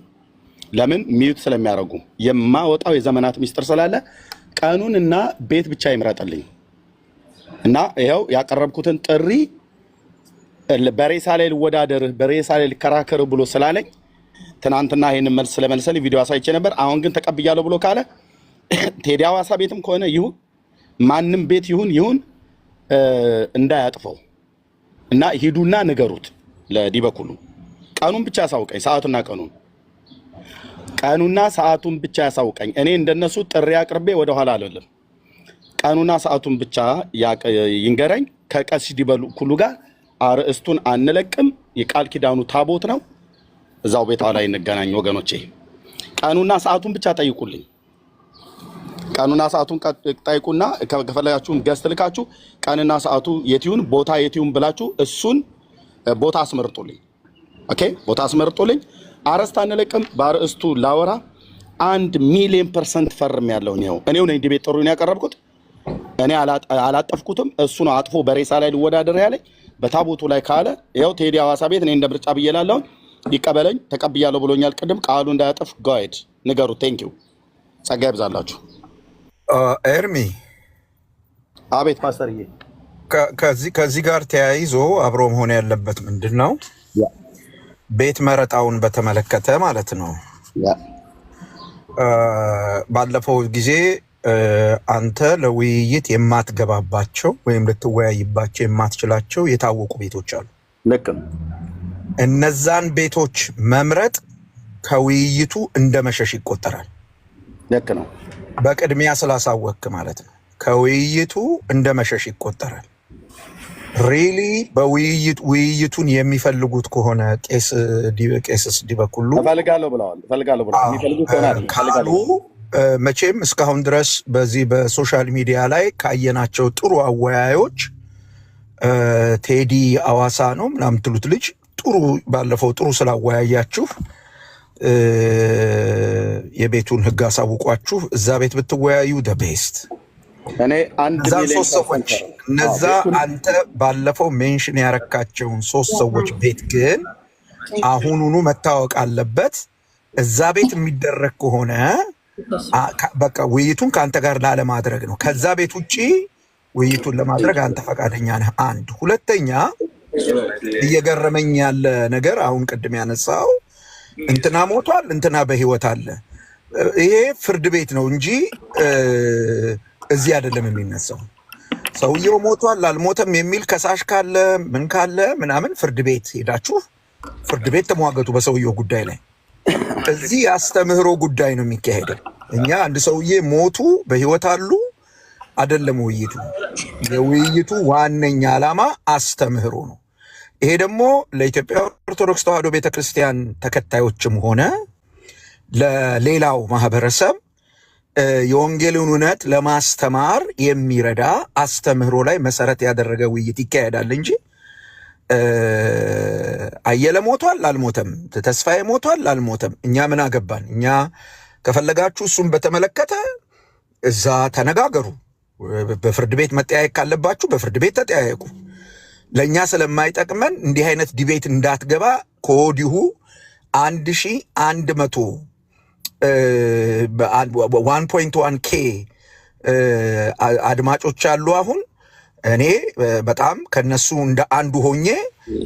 ለምን? Mute ስለሚያደርጉ፣ የማወጣው የዘመናት ሚስጥር ስላለ ቀኑን እና ቤት ብቻ ይምረጥልኝ እና ይኸው ያቀረብኩትን ጥሪ በሬሳ ላይ ልወዳደርህ፣ በሬሳ ላይ ልከራከርህ ብሎ ስላለኝ ትናንትና ይህንን መልስ ስለመለሰልኝ ቪዲዮ አሳይቼ ነበር። አሁን ግን ተቀብያለሁ ብሎ ካለ ቴዲ አዋሳ ቤትም ከሆነ ይሁን፣ ማንም ቤት ይሁን ይሁን እንዳያጥፈው እና ሂዱና ንገሩት ለዲበኩሉ። ቀኑን ብቻ ያሳውቀኝ፣ ሰዓቱና ቀኑን፣ ቀኑና ሰዓቱን ብቻ ያሳውቀኝ። እኔ እንደነሱ ጥሪ አቅርቤ ወደኋላ አልልም። ቀኑና ሰዓቱን ብቻ ይንገረኝ። ከቀሲስ ዲበኩሉ ጋር አርዕስቱን አንለቅም። የቃል ኪዳኑ ታቦት ነው። እዛው ቤቷ ላይ እንገናኝ ወገኖቼ። ቀኑና ሰዓቱን ብቻ ጠይቁልኝ። ቀኑና ሰዓቱን ጠይቁና ከፈለጋችሁም guest ልካችሁ ቀንና ሰዓቱ የት ይሁን፣ ቦታ የት ይሁን ብላችሁ እሱን ቦታ አስመርጡልኝ። Okay፣ ቦታ አስመርጡልኝ። አርዕስት አንለቅም። በአርዕስቱ ላወራ 1 ሚሊዮን% ፈርም ያለውን ይኸው እኔው ነኝ debate ጥሪውን ያቀረብኩት። እኔ አላጠፍኩትም። እሱ ነው አጥፎ በሬሳ ላይ ሊወዳደር ያለኝ። በታቦቱ ላይ ካለ ይኸው ቴዲ ሐዋሳ ቤት እኔ እንደ ምርጫ ብዬ ላለሁኝ ይቀበለኝ። ተቀብያለሁ ብሎኛል። ቅድም ቃሉ እንዳያጠፍ go ahead ንገሩ። Thank you፣ ጸጋ ይብዛላችሁ። ኤርሚ። አቤት ፓስተርዬ። ከዚህ ጋር ተያይዞ አብሮ መሆን ያለበት ምንድን ነው? ቤት መረጣውን በተመለከተ ማለት ነው። ባለፈው ጊዜ አንተ ለውይይት የማትገባባቸው ወይም ልትወያይባቸው የማትችላቸው የታወቁ ቤቶች አሉ። ልክ ነው። እነዛን ቤቶች መምረጥ ከውይይቱ እንደ መሸሽ ይቆጠራል። ልክ ነው። በቅድሚያ ስላሳወቅክ ማለት ነው። ከውይይቱ እንደ መሸሽ ይቆጠራል። Really በውይይት ውይይቱን የሚፈልጉት ከሆነ ቄስስ ዲበኩሉ እፈልጋለሁ ብለዋል። እፈልጋለሁ ብለዋል። የሚፈልጉ ከሆነ አይደለም፣ ካሉ እፈልጋለሁ። መቼም እስካሁን ድረስ በዚህ በ social media ላይ ካየናቸው ጥሩ አወያዮች ቴዲ አዋሳ ነው ምናምን ትሉት ልጅ ጥሩ፣ ባለፈው ጥሩ ስላወያያችሁ የቤቱን ሕግ አሳውቋችሁ እዛ ቤት ብትወያዩ the best። እኔ አንድ እነዛን ሚሊዮን ሶስት ሰዎች percent እነዛ ቤቱን አንተ ባለፈው mention ያረካቸውን ሶስት ሰዎች ቤት ግን አሁኑኑ መታወቅ አለበት። እዛ ቤት የሚደረግ ከሆነ በቃ ውይይቱን ከአንተ ጋር ላለማድረግ ነው። ከዛ ቤት ውጪ ውይይቱን ለማድረግ አንተ ፈቃደኛ ነህ። አንድ። ሁለተኛ፣ እየገረመኝ ያለ ነገር አሁን ቅድም ያነሳው እንትና ሞቷል፣ እንትና በህይወት አለ። ይሄ ፍርድ ቤት ነው እንጂ እዚህ አይደለም የሚነሳው። ሰውየው ሞቷል አልሞተም የሚል ከሳሽ ካለ፣ ምን ካለ ምናምን ፍርድ ቤት ሄዳችሁ ፍርድ ቤት ተሟገቱ በሰውየው ጉዳይ ላይ። እዚህ የአስተምህሮ ጉዳይ ነው የሚካሄደው። እኛ አንድ ሰውዬ ሞቱ በህይወት አሉ አይደለም ውይይቱ። የውይይቱ ዋነኛ ዓላማ አስተምህሮ ነው። ይሄ ደግሞ ለኢትዮጵያ ኦርቶዶክስ ተዋሕዶ ቤተክርስቲያን ተከታዮችም ሆነ ለሌላው ማህበረሰብ የወንጌልን እውነት ለማስተማር የሚረዳ አስተምህሮ ላይ መሰረት ያደረገ ውይይት ይካሄዳል እንጂ አየለ ሞቷል አልሞተም፣ ተስፋዬ ሞቷል አልሞተም፣ እኛ ምን አገባን? እኛ ከፈለጋችሁ እሱን በተመለከተ እዛ ተነጋገሩ። በፍርድ ቤት መጠያየቅ ካለባችሁ በፍርድ ቤት ተጠያየቁ። ለእኛ ስለማይጠቅመን እንዲህ አይነት debate እንዳትገባ ከወዲሁ 1100 1.1 K አድማጮች አሉ። አሁን እኔ በጣም ከነሱ እንደ አንዱ ሆኜ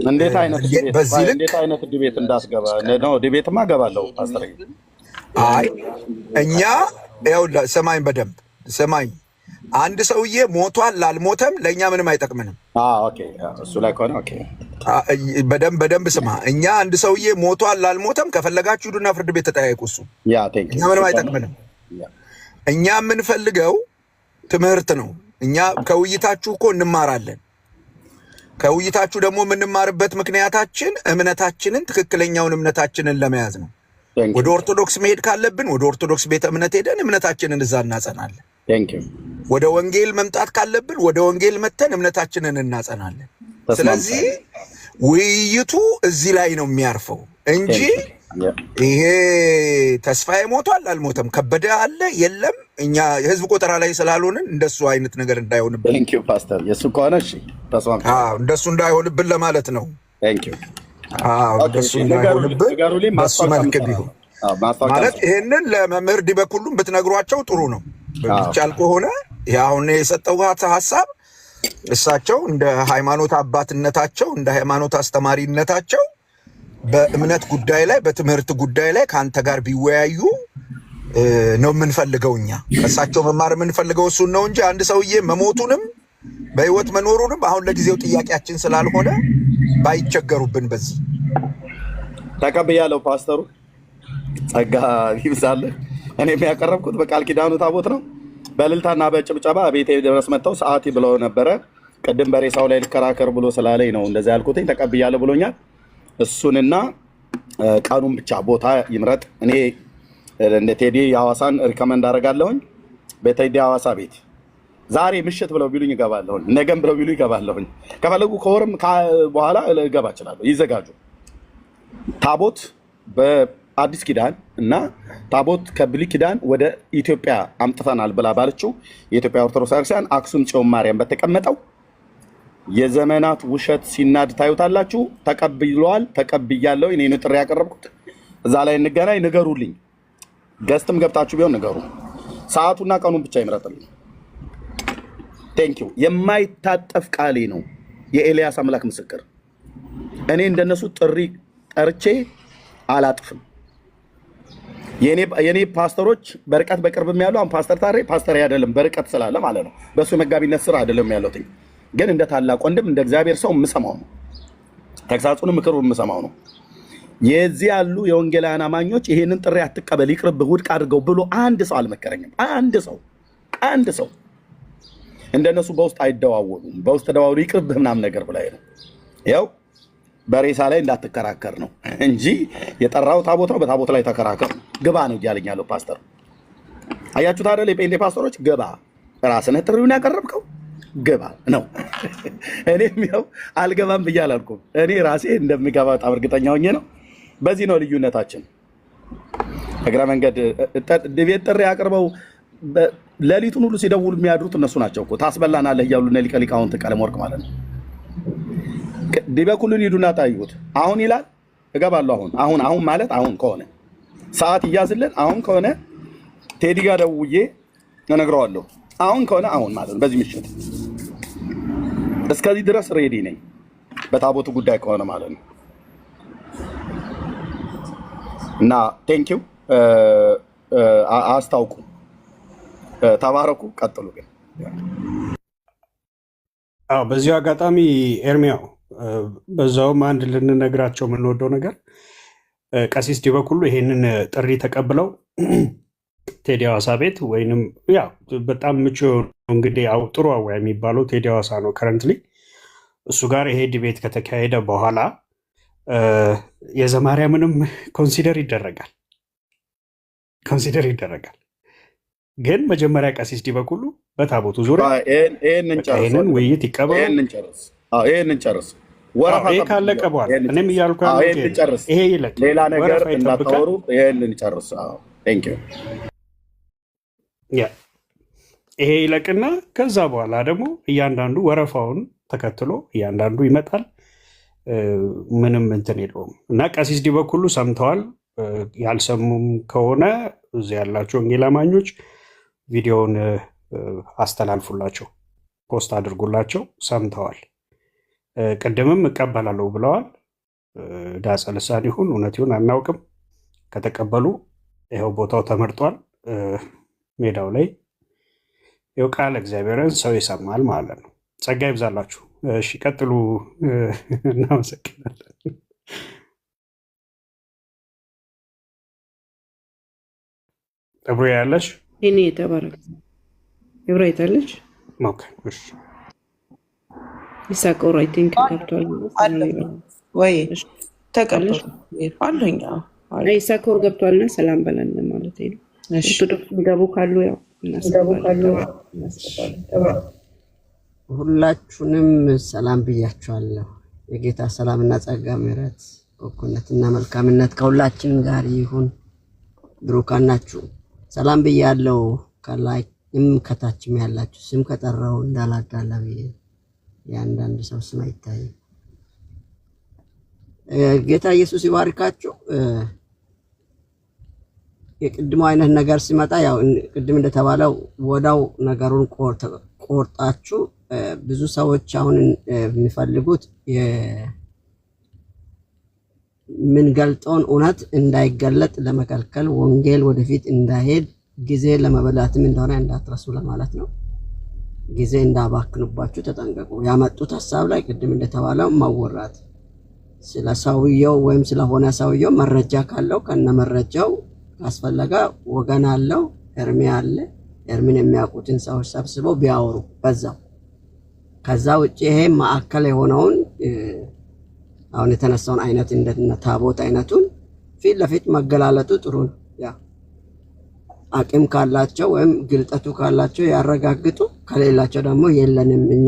እንዴት አይነት debate በዚህ ልክ እንዴት አይነት debate እንዳስገባ ነው? Debate ማ እገባለሁ ፓስተር። አይ እኛ ይኸውልህ፣ ስማኝ፣ በደንብ ስማኝ። አንድ ሰውዬ ሞቷል ላልሞተም ለእኛ ምንም አይጠቅምንም። Okay፣ እሱ ላይ ከሆነ okay። በደንብ በደንብ ስማ። እኛ አንድ ሰውዬ ሞቷል ላልሞተም ከፈለጋችሁ ሂዱና ፍርድ ቤት ተጠያየቁ። እሱ Yeah, thank እኛ ምንም አይጠቅምንም። እኛ የምንፈልገው ትምህርት ነው። እኛ ከውይይታችሁ እኮ እንማራለን። ከውይይታችሁ ደግሞ የምንማርበት ምክንያታችን እምነታችንን፣ ትክክለኛውን እምነታችንን ለመያዝ ነው። ወደ ኦርቶዶክስ መሄድ ካለብን ወደ ኦርቶዶክስ ቤተ እምነት ሄደን እምነታችንን እዛ እናጸናለን። Thank you. ወደ ወንጌል መምጣት ካለብን ወደ ወንጌል መተን እምነታችንን እናጸናለን። ስለዚህ ውይይቱ እዚህ ላይ ነው የሚያርፈው እንጂ ይሄ ተስፋዬ ሞቷል አልሞተም፣ ከበደ አለ የለም፣ እኛ የህዝብ ቆጠራ ላይ ስላልሆንን እንደሱ አይነት ነገር እንዳይሆንብን። Thank you ፓስተር። የእሱ ከሆነ እሺ፣ ተስማምተናል። አዎ፣ እንደሱ እንዳይሆንብን ለማለት ነው። Thank you. አዎ፣ እንደሱ እንዳይሆንብን ንገሩልኝ። በሱ መልክ ቢሆን ማስታወቂያ ማለት ይሄንን ለመምህር ዲበኩሉም ብትነግሯቸው ጥሩ ነው። ቢቻል ከሆነ ይሄ አሁን የሰጠው ሀሳብ እሳቸው እንደ ሃይማኖት አባትነታቸው፣ እንደ ሃይማኖት አስተማሪነታቸው በእምነት ጉዳይ ላይ፣ በትምህርት ጉዳይ ላይ ከአንተ ጋር ቢወያዩ ነው የምንፈልገው። እኛ ከእሳቸው መማር የምንፈልገው እሱን ነው እንጂ አንድ ሰውዬ መሞቱንም በህይወት መኖሩንም አሁን ለጊዜው ጥያቄያችን ስላልሆነ ባይቸገሩብን በዚህ። ተቀብያለሁ። ፓስተሩ ጸጋ ይብዛልህ። እኔ ያቀረብኩት በቃል ኪዳኑ ታቦት ነው። በእልልታና በጭብጨባ ቤቴ ድረስ መጥተው ሰዓት ብለው ነበረ። ቅድም በሬሳው ላይ ልከራከር ብሎ ስላለኝ ነው እንደዚያ ያልኩትኝ። ተቀብያለሁ ብሎኛል። እሱንና ቀኑን ብቻ ቦታ ይምረጥ። እኔ እንደ ቴዲ የሐዋሳን recommend አደርጋለሁኝ። በቴዲ ሐዋሳ ቤት ዛሬ ምሽት ብለው ቢሉኝ እገባለሁኝ። ነገም ብለው ቢሉኝ እገባለሁኝ። ከፈለጉ ከወርም በኋላ እገባ እችላለሁ። ይዘጋጁ። ታቦት በአዲስ ኪዳን እና ታቦት ከብሉይ ኪዳን ወደ ኢትዮጵያ አምጥተናል ብላ ባለችው የኢትዮጵያ ኦርቶዶክስ ቤተክርስቲያን አክሱም ጽዮን ማርያም በተቀመጠው የዘመናት ውሸት ሲናድ ታዩታላችሁ። ተቀብሏል። ተቀብያለሁ። እኔ ነው ጥሪ ያቀረብኩት። እዛ ላይ እንገናኝ። ንገሩልኝ። Guest ም ገብታችሁ ቢሆን ንገሩ። ሰዓቱና ቀኑን ብቻ ይምረጥልኝ። Thank you። የማይታጠፍ ቃሌ ነው። የኤልያስ አምላክ ምስክር። እኔ እንደነሱ ጥሪ ጠርቼ አላጥፍም። የኔ ፓስተሮች በርቀት በቅርብም ያሉ፣ አሁን ፓስተር ታሬ ፓስተር አይደለም፣ በርቀት ስላለ ማለት ነው። በእሱ መጋቢነት ስር አይደለም ያለሁት፣ ግን እንደ ታላቅ ወንድም፣ እንደ እግዚአብሔር ሰው የምሰማው ነው። ተግሳጹንም ምክሩ የምሰማው ነው። የዚህ ያሉ የወንጌላውያን አማኞች ይሄንን ጥሪ አትቀበል፣ ይቅርብህ፣ ውድቅ አድርገው ብሎ አንድ ሰው አልመከረኝም። አንድ ሰው፣ አንድ ሰው። እንደነሱ በውስጥ አይደዋወሉም። በውስጥ ተደዋውሉ ይቅርብህ ምናምን ነገር ብላይ ነው። ያው በሬሳ ላይ እንዳትከራከር ነው እንጂ የጠራው ታቦት ነው። በታቦት ላይ ተከራከር፣ ግባ ነው እያለኝ ያለው ፓስተር። አያችሁት አይደል? የጴንጤ ፓስተሮች ግባ፣ ራስህ ጥሪውን ያቀረብከው ግባ ነው። እኔም ያው አልገባም ብዬ አላልኩም። እኔ ራሴ እንደሚገባ በጣም እርግጠኛ ሆኜ ነው። በዚህ ነው ልዩነታችን። እግረ መንገድ ቤት ጥሪ አቅርበው ሌሊቱን ሁሉ ሲደውሉ የሚያድሩት እነሱ ናቸው እኮ፣ ታስበላናለህ እያሉ እነ ሊቀ ሊቃውንት ቀለመወርቅ ማለት ነው። ዲበኩሉን ሂዱና ጠይቁት። አሁን ይላል፣ እገባለሁ። አሁን አሁን አሁን ማለት አሁን ከሆነ ሰዓት እያዝልን፣ አሁን ከሆነ ቴዲ ጋር ደውዬ እነግረዋለሁ። አሁን ከሆነ አሁን ማለት ነው በዚህ ምሽት እስከዚህ ድረስ ready ነኝ። በታቦቱ ጉዳይ ከሆነ ማለት ነው። እና thank you፣ አስታውቁ። ተባረኩ። ቀጥሉ ግን። አዎ፣ በዚሁ አጋጣሚ ኤርሚያው፣ በዛውም አንድ ልንነግራቸው የምንወደው ነገር ቀሲስ ዲበኩሉ ይሄንን ጥሪ ተቀብለው ቴዲ ሐዋሳ ቤት ወይንም ያው በጣም ምቹ የሆኑ እንግዲህ ያው ጥሩ አወያይ የሚባለው ቴዲ ሐዋሳ ነው currently፣ እሱ ጋር ይሄ debate ከተካሄደ በኋላ የዘማርያምንም consider ይደረጋል። ግን መጀመሪያ ቀሲስ ዲበኩሉ በታቦቱ ዙሪያ ይሄን በቃ እንጨርስ፣ ይሄንን ውይይት ይቀበሉ። ይሄን እንጨርስ። አዎ፣ ይሄን እንጨርስ። ወረፋ ይሄ ጠብቁ። ካለቀ በኋላ ይሄን እኔም እንጨርስ። እያልኩ አዎ፣ ያለሁት ይሄን ይሄ ነው። እንጨርስ። ይሄ ይለቅ፣ ሌላ ነገር ወረፋ ይጠብቃል። እንዳታወሩ። ይሄን እንጨርስ። አዎ፣ thank you. Yeah. ይሄ ይለቅና ከዛ በኋላ ደግሞ እያንዳንዱ ወረፋውን ተከትሎ እያንዳንዱ ይመጣል። ምንም እንትን የለውም እና ቀሲስ ዲበኩሉ ሰምተዋል። ያልሰሙም ከሆነ እዚህ ያላቸው ወንጌል አማኞች ቪዲዮውን አስተላልፉላቸው፣ post አድርጉላቸው። ሰምተዋል። ቅድምም እቀበላለሁ ብለዋል። ዳጸ ልሳን ይሁን እውነት ይሁን አናውቅም። ከተቀበሉ ይኸው ቦታው ተመርጧል። ሜዳው ላይ ይኸው ቃለ እግዚአብሔርን ሰው ይሰማል ማለት ነው። ጸጋ ይብዛላችሁ። እሺ ቀጥሉ። እናመሰግናለን። ጥብሮ ያለሽ እኔ የተባረክ እብራይታለች okay፣ እሺ ይሳቆር I think ገብቷል። ወይ ተቀበሉ አለኝ። ይሳኮር ገብቷልና ሰላም በለን ማለት ነው። ኦርቶዶክስ የሚገቡ ካሉ ያው እናስገባለን። ሁላችሁንም ሰላም ብያችኋለሁ። የጌታ ሰላምና ጸጋ፣ ምሕረት፣ በጎነትና መልካምነት ከሁላችን ጋር ይሁን። ብሩካን ናችሁ። ሰላም ብያለሁ። ከላይም ከታችም ያላችሁ ስም ከጠራው እንዳላጋላ ብዬ የአንዳንድ ሰው ስም አይታይም። ጌታ ኢየሱስ ይባርካችሁ። የቅድሞ አይነት ነገር ሲመጣ ያው ቅድም እንደተባለው ወዳው ነገሩን ቆርጣችሁ ብዙ ሰዎች አሁን የሚፈልጉት የምንገልጠውን እውነት እንዳይገለጥ ለመከልከል ወንጌል ወደፊት እንዳይሄድ ጊዜ ለመበላትም እንደሆነ እንዳትረሱ ለማለት ነው። ጊዜ እንዳባክኑባችሁ ተጠንቀቁ። ያመጡት ሀሳብ ላይ ቅድም እንደተባለው ማወራት ስለ ሰውየው ወይም ስለሆነ ሰውየው መረጃ ካለው ከነ መረጃው ካስፈለገ ወገን አለው፣ ኤርሚ አለ። ኤርሚን የሚያውቁትን ሰዎች ሰብስበው ቢያወሩ በዛው። ከዛ ውጭ ይሄ ማዕከል የሆነውን አሁን የተነሳውን አይነት እንደነ ታቦት አይነቱን ፊት ለፊት መገላለጡ ጥሩ ነው። ያ አቅም ካላቸው ወይም ግልጠቱ ካላቸው ያረጋግጡ፣ ከሌላቸው ደግሞ የለንም እኛ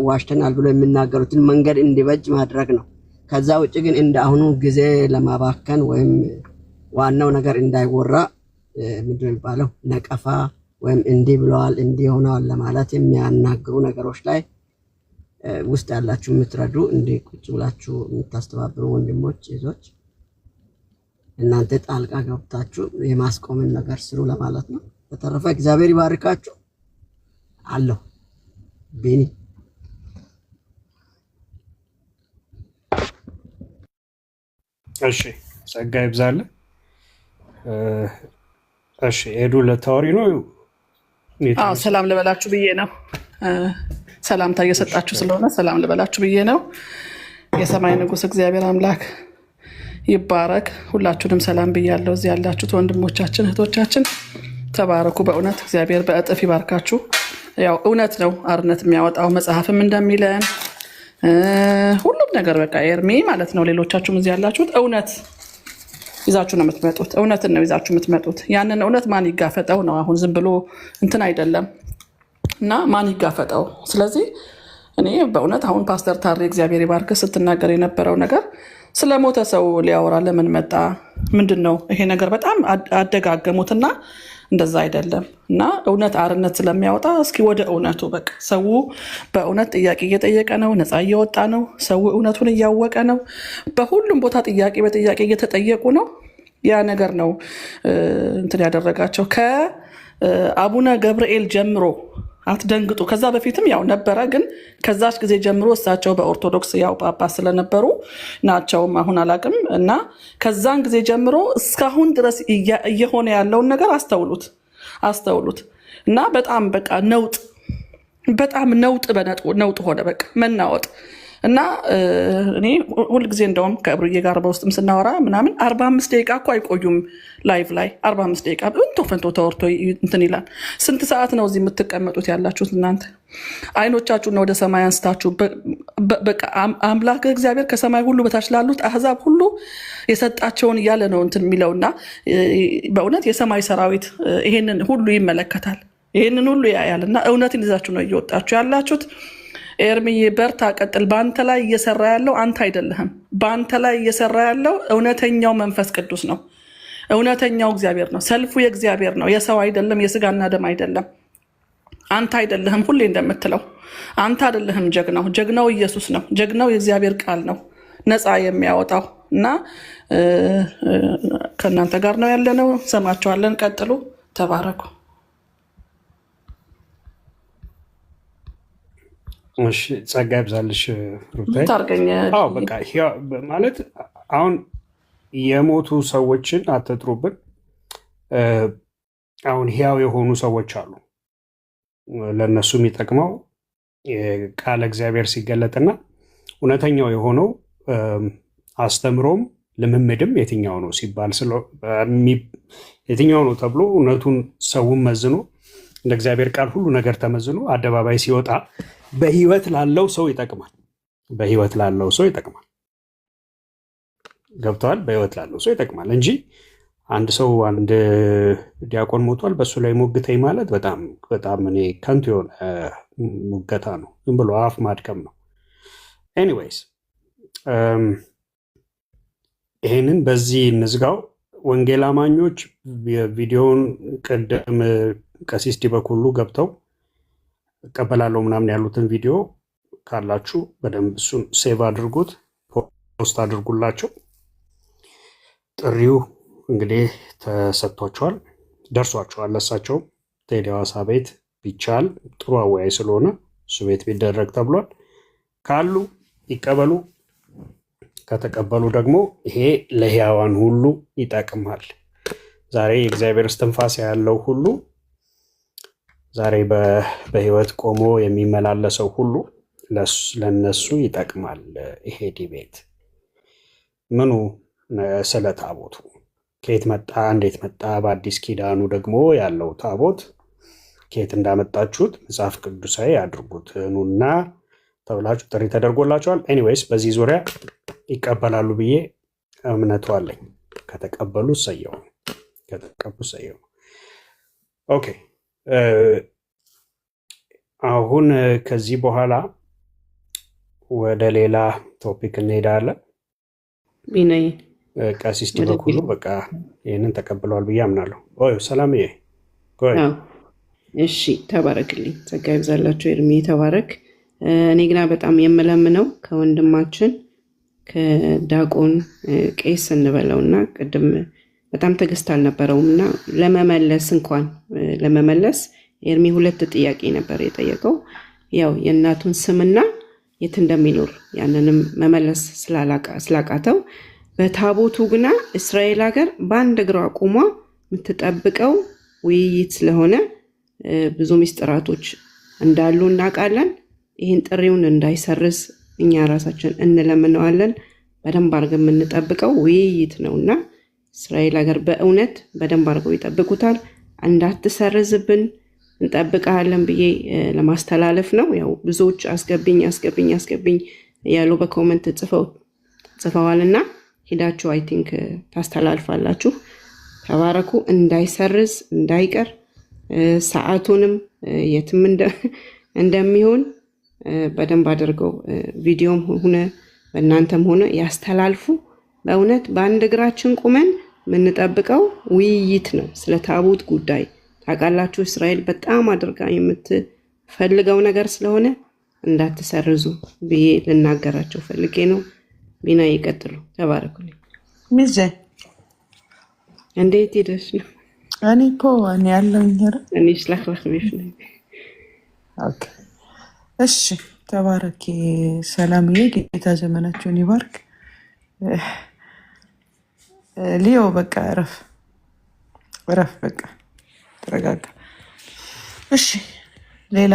ዋሽተናል ብሎ የሚናገሩትን መንገድ እንዲበጅ ማድረግ ነው። ከዛ ውጭ ግን እንደ አሁኑ ጊዜ ለማባከን ወይም ዋናው ነገር እንዳይወራ ምንድን ነው የሚባለው ነቀፋ ወይም እንዲህ ብለዋል እንዲህ ሆነዋል ለማለት የሚያናግሩ ነገሮች ላይ ውስጥ ያላችሁ የምትረዱ እንዲህ ቁጭ ብላችሁ የምታስተባብሩ ወንድሞች እህቶች፣ እናንተ ጣልቃ ገብታችሁ የማስቆምን ነገር ስሩ ለማለት ነው። በተረፈ እግዚአብሔር ይባርካችሁ። አለሁ ቢኒ። እሺ ጸጋ ይብዛልህ። እሺ ኤዱ ለታወሪ ነው። አዎ ሰላም ልበላችሁ ብዬ ነው። ሰላምታ እየሰጣችሁ ስለሆነ ሰላም ልበላችሁ ብዬ ነው። የሰማይ ንጉሥ እግዚአብሔር አምላክ ይባረክ። ሁላችሁንም ሰላም ብያለሁ። እዚህ ያላችሁት ወንድሞቻችን እህቶቻችን ተባረኩ። በእውነት እግዚአብሔር በእጥፍ ይባርካችሁ። ያው እውነት ነው አርነት የሚያወጣው መጽሐፍም እንደሚለን ሁሉም ነገር በቃ ኤርሚ ማለት ነው። ሌሎቻችሁም እዚህ ያላችሁት እውነት ይዛችሁ ነው የምትመጡት። እውነትን ነው ይዛችሁ የምትመጡት። ያንን እውነት ማን ይጋፈጠው ነው። አሁን ዝም ብሎ እንትን አይደለም እና ማን ይጋፈጠው? ስለዚህ እኔ በእውነት አሁን ፓስተር ታሬ እግዚአብሔር ይባርክ ስትናገር የነበረው ነገር ስለ ሞተ ሰው ሊያወራ ለምን መጣ? ምንድን ነው ይሄ ነገር? በጣም አደጋገሙትና እንደዛ አይደለም እና እውነት አርነት ስለሚያወጣ እስኪ ወደ እውነቱ በቃ ሰው በእውነት ጥያቄ እየጠየቀ ነው፣ ነፃ እየወጣ ነው። ሰው እውነቱን እያወቀ ነው። በሁሉም ቦታ ጥያቄ በጥያቄ እየተጠየቁ ነው። ያ ነገር ነው እንትን ያደረጋቸው ከአቡነ ገብርኤል ጀምሮ አትደንግጡ። ከዛ በፊትም ያው ነበረ፣ ግን ከዛች ጊዜ ጀምሮ እሳቸው በኦርቶዶክስ ያው ጳጳስ ስለነበሩ ናቸውም አሁን አላቅም እና ከዛን ጊዜ ጀምሮ እስካሁን ድረስ እየሆነ ያለውን ነገር አስተውሉት አስተውሉት እና በጣም በቃ ነውጥ በጣም ነውጥ ነውጥ ሆነ፣ በቃ መናወጥ እና እኔ ሁልጊዜ እንደውም ከእብሩዬ ጋር በውስጥም ስናወራ ምናምን 45 ደቂቃ እኮ አይቆዩም live ላይ 45 ደቂቃ እንቶ ፈንቶ ተወርቶ እንትን ይላል። ስንት ሰዓት ነው እዚህ የምትቀመጡት ያላችሁት እናንተ? አይኖቻችሁን ወደ ሰማይ አንስታችሁ በቃ አምላክ እግዚአብሔር ከሰማይ ሁሉ በታች ላሉት አህዛብ ሁሉ የሰጣቸውን እያለ ነው እንትን የሚለውና በእውነት የሰማይ ሰራዊት ይሄንን ሁሉ ይመለከታል፣ ይሄንን ሁሉ ያያል። እና እውነትን ይዛችሁ ነው እየወጣችሁ ያላችሁት። ኤርሚዬ በርታ፣ ቀጥል። በአንተ ላይ እየሰራ ያለው አንተ አይደለህም። በአንተ ላይ እየሰራ ያለው እውነተኛው መንፈስ ቅዱስ ነው። እውነተኛው እግዚአብሔር ነው። ሰልፉ የእግዚአብሔር ነው፣ የሰው አይደለም፣ የስጋና ደም አይደለም። አንተ አይደለህም፣ ሁሌ እንደምትለው አንተ አይደለህም ጀግናው። ጀግናው ኢየሱስ ነው። ጀግናው የእግዚአብሔር ቃል ነው ነፃ የሚያወጣው እና ከእናንተ ጋር ነው ያለነው። ሰማችኋለን። ቀጥሉ። ተባረኩ። እሺ ጸጋ ይብዛልሽ ሩታይ። ታርገኝ። አዎ በቃ ማለት አሁን የሞቱ ሰዎችን አትጥሩብን። አሁን ህያው የሆኑ ሰዎች አሉ። ለእነሱ የሚጠቅመው ቃለ እግዚአብሔር ሲገለጥና እውነተኛው የሆነው አስተምሮም ልምምድም የትኛው ነው ሲባል የትኛው ነው ተብሎ እውነቱን ሰውን መዝኖ እንደ እግዚአብሔር ቃል ሁሉ ነገር ተመዝኖ አደባባይ ሲወጣ በህይወት ላለው ሰው ይጠቅማል። በህይወት ላለው ሰው ይጠቅማል። ገብተዋል። በህይወት ላለው ሰው ይጠቅማል እንጂ አንድ ሰው አንድ ዲያቆን ሞቷል በእሱ ላይ ሞግተኝ ማለት በጣም በጣም እኔ ከንቱ የሆነ ሙገታ ነው። ዝም ብሎ አፍ ማድከም ነው። Anyways ይሄንን በዚህ እንዝጋው። ወንጌል አማኞች የቪዲዮውን ቅድም ቀሲስ ዲበኩሉ ገብተው እቀበላለሁ ምናምን ያሉትን ቪዲዮ ካላችሁ በደንብ እሱን save አድርጉት፣ post አድርጉላቸው። ጥሪው እንግዲህ ተሰጥቷቸዋል፣ ደርሷቸዋል። ለእሳቸውም ቴዲ ሐዋሳ ቤት ቢቻል ጥሩ አወያይ ስለሆነ እሱ ቤት ቢደረግ ተብሏል። ካሉ ይቀበሉ። ከተቀበሉ ደግሞ ይሄ ለሕያዋን ሁሉ ይጠቅማል። ዛሬ የእግዚአብሔር እስትንፋስ ያለው ሁሉ ዛሬ በሕይወት ቆሞ የሚመላለሰው ሁሉ ለነሱ ይጠቅማል። ይሄ debate ምኑ ስለ ታቦቱ ከየት መጣ፣ እንዴት መጣ፣ በአዲስ ኪዳኑ ደግሞ ያለው ታቦት ከየት እንዳመጣችሁት መጽሐፍ ቅዱሳዊ አድርጉት ኑና ተብላችሁ ጥሪ ተደርጎላቸዋል። Anyways በዚህ ዙሪያ ይቀበላሉ ብዬ እምነቱ አለኝ። ከተቀበሉ እሰየው፣ ከተቀበሉ እሰየው። Okay አሁን ከዚህ በኋላ ወደ ሌላ topic እንሄዳለን። ቢናይ ቀሲስ ወደ ዲበኩሉ በቃ ይህንን ተቀብለዋል ብዬ አምናለሁ። ኦይ ሰላምዬ፣ ቆይ አዎ፣ እሺ ተባረክልኝ፣ ጸጋ ይብዛላችሁ። ኤርሚ ተባረክ። እኔ ግና በጣም የምለምነው ከወንድማችን ከዲያቆን ቄስ እንበለውና ቅድም በጣም ትዕግስት አልነበረውም እና ለመመለስ እንኳን ለመመለስ ኤርሚ ሁለት ጥያቄ ነበር የጠየቀው። ያው የእናቱን ስምና የት እንደሚኖር ያንንም መመለስ ስላቃተው በታቦቱ ግና እስራኤል ሀገር በአንድ እግሯ ቆሟ የምትጠብቀው ውይይት ስለሆነ ብዙ ምስጢራቶች እንዳሉ እናውቃለን። ይህን ጥሪውን እንዳይሰርዝ እኛ ራሳችን እንለምነዋለን። በደንብ አድርገን የምንጠብቀው ውይይት ነው እና እስራኤል ሀገር በእውነት በደንብ አድርገው ይጠብቁታል። እንዳትሰርዝብን እንጠብቀሃለን ብዬ ለማስተላለፍ ነው። ያው ብዙዎች አስገብኝ አስገብኝ አስገብኝ ያሉ በ comment ጽፈዋልና ሂዳችሁ I think ታስተላልፋላችሁ። ተባረኩ። እንዳይሰርዝ እንዳይቀር ሰዓቱንም የትም እንደሚሆን በደንብ አድርገው ቪዲዮም ሆነ በእናንተም ሆነ ያስተላልፉ። በእውነት በአንድ እግራችን ቁመን የምንጠብቀው ውይይት ነው ስለ ታቦት ጉዳይ። ታውቃላችሁ እስራኤል በጣም አድርጋ የምትፈልገው ነገር ስለሆነ እንዳትሰርዙ ብዬ ልናገራቸው ፈልጌ ነው። ቢና ይቀጥሉ። ተባረኩልኝ። ሚዜ እንዴት ሄደሽ ነው? እኔ እኮ እኔ ያለውኝ ኧረ እኔ ሽለክለክ ቢፍ ነኝ። Okay። እሺ ተባረኪ ሰላምዬ፣ ጌታ ዘመናቸውን ይባርክ። ሊዮ በቃ እረፍ እረፍ፣ በቃ ተረጋጋ። እሺ ሌላ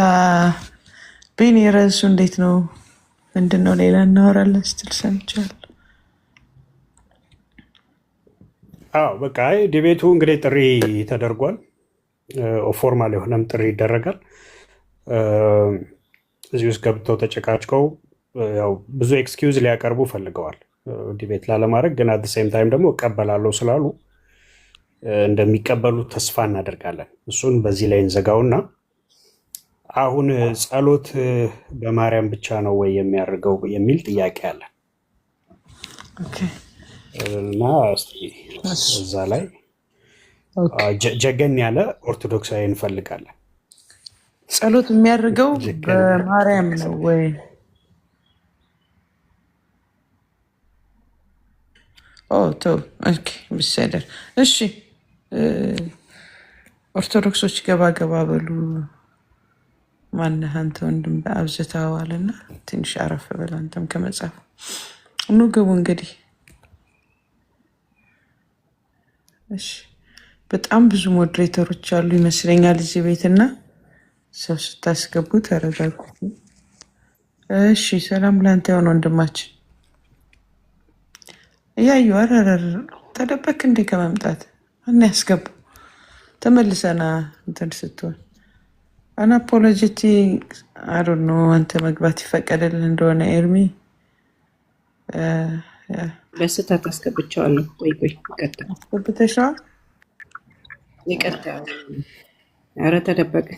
ቢኒ ርዕሱ እንዴት ነው? ምንድን ነው? ሌላ እናወራለን ስትል ሰምቻለሁ። አዎ በቃ አይ debate ኡ እንግዲህ ጥሪ ተደርጓል። Formal የሆነም ጥሪ ይደረጋል። እዚህ ውስጥ ገብተው ተጨቃጭቀው ያው ብዙ excuse ሊያቀርቡ ፈልገዋል debate ላለማድረግ፣ ግን at same time ደግሞ እቀበላለሁ ስላሉ እንደሚቀበሉ ተስፋ እናደርጋለን። እሱን በዚህ ላይ እንዘጋውና አሁን ጸሎት በማርያም ብቻ ነው ወይ የሚያደርገው የሚል ጥያቄ አለ Okay እና እስኪ እሺ እዛ ላይ Okay ጀገን ያለ ኦርቶዶክሳዊ እንፈልጋለን። ጸሎት የሚያደርገው በማርያም ነው ወይ? ተው okay፣ ብሰደር እሺ። ኦርቶዶክሶች ገባ ገባ በሉ። ማነህ አንተ ወንድም አብዝተኸዋልና ትንሽ አረፍ በል አንተም ከመጽሐፍ ኑ ግቡ እንግዲህ። እሺ በጣም ብዙ moderator ኦች አሉ ይመስለኛል እዚህ ቤትና ሰው ስታስገቡ ተረጋጉ። እሺ ሰላም ለአንተ የሆነ ወንድማችን እያዩ አረረር ተደበክ እንዴ ከመምጣት እና ያስገባ ተመልሰና እንትን ስትሆን unapologetic I don't know አንተ መግባት ይፈቀደልን እንደሆነ ኤርሚ በስህተት አስገብቼዋለሁ። ቆይ ቆይ ይቀጥል አስገብተሽዋል። ይቅርታ። ኧረ ተደበቀ።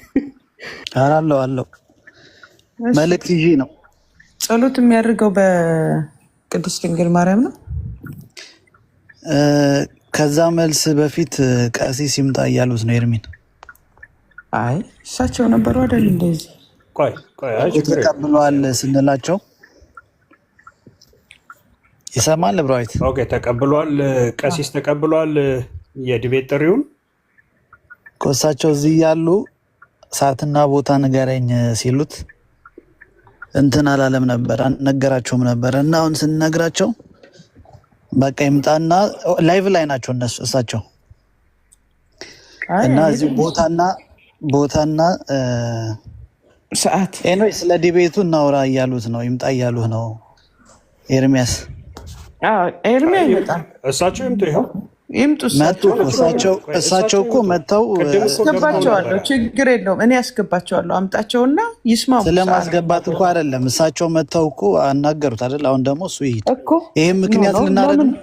ኧረ አለው አለው መልእክት ይዤ ነው። ጸሎት የሚያደርገው በቅድስት ድንግል ማርያም ነው። ከዛ መልስ በፊት ቀሲስ ይምጣ እያሉት ነው ኤርሚን። አይ እሳቸው ነበሩ አይደል? እንደዚህ ቆይ ቆይ፣ አይ ችግር የለም። ተቀብለዋል ስንላቸው ይሰማል። ብራዊት okay፣ ተቀብሏል። ቀሲስ ተቀብሏል የ debate ጥሪውን። እሳቸው እዚህ ያሉ ሰዓትና ቦታ ንገረኝ ሲሉት እንትን አላለም ነበር፣ አልነገራቸውም ነበር። እና አሁን ስንነግራቸው በቃ ይምጣና live ላይ ናቸው እነሱ እሳቸው እና እዚህ ቦታና ቦታና ሰዓት anyway ስለ debate ኡ እናውራ እያሉት ነው። ይምጣ እያሉህ ነው ኤርሚያስ። ኤርሚያ ይመጣል። እሳቸው ይምጡ፣ ይኸው ይምጡ። መጡ እኮ እሳቸው እሳቸው እኮ መጥተው አስገባቸዋለሁ፣ ችግር የለውም። እኔ አስገባቸዋለሁ። አምጣቸውና ይስማሙ። ስለማስገባት እኮ አይደለም። እሳቸው መጥተው እኮ አናገሩት አይደል? አሁን ደግሞ እሱ ይሂድ እኮ ይሄ ምክንያት ልናደርግ ነው።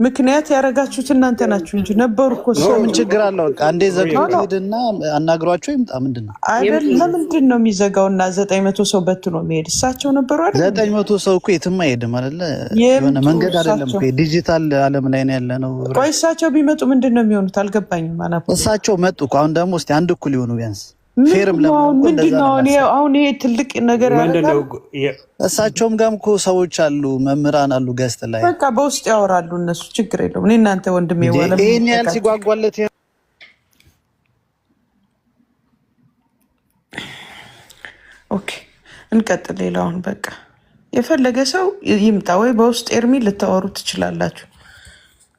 ምክንያት ያደረጋችሁት እናንተ ናችሁ እንጂ ነበሩ እኮ እሱ ምን ችግር አለው? በቃ አንዴ ዘግቶ ሂድና አናግሯቸው ይምጣ። ምንድን ነው አይደል? ለምንድን ነው የሚዘጋው? እና 900 ሰው በትኖ የሚሄድ እሳቸው ነበሩ አይደል? 900 ሰው እኮ የትም አይሄድም አይደለ? የሆነ መንገድ አይደለም እኮ ዲጂታል ዓለም ላይ ነው ያለ ነው። ቆይ እሳቸው ቢመጡ ምንድን ነው የሚሆኑት? አልገባኝም። አናፖ እሳቸው መጡ እኮ አሁን ደግሞ እስኪ አንድ እኩል ይሆኑ ቢያንስ fair ም ምንድን ነው አሁን ይሄ ትልቅ ነገር ያደርጋል። እሳቸውም ጋርም እኮ ሰዎች አሉ፣ መምህራን አሉ guest ላይ በቃ በውስጥ ያወራሉ እነሱ፣ ችግር የለውም። እኔ እናንተ ወንድሜ ይሄን ያህል ሲጓጓለት okay፣ እንቀጥል። ሌላውን በቃ የፈለገ ሰው ይምጣ፣ ወይ በውስጥ ኤርሚ ልታወሩ ትችላላችሁ።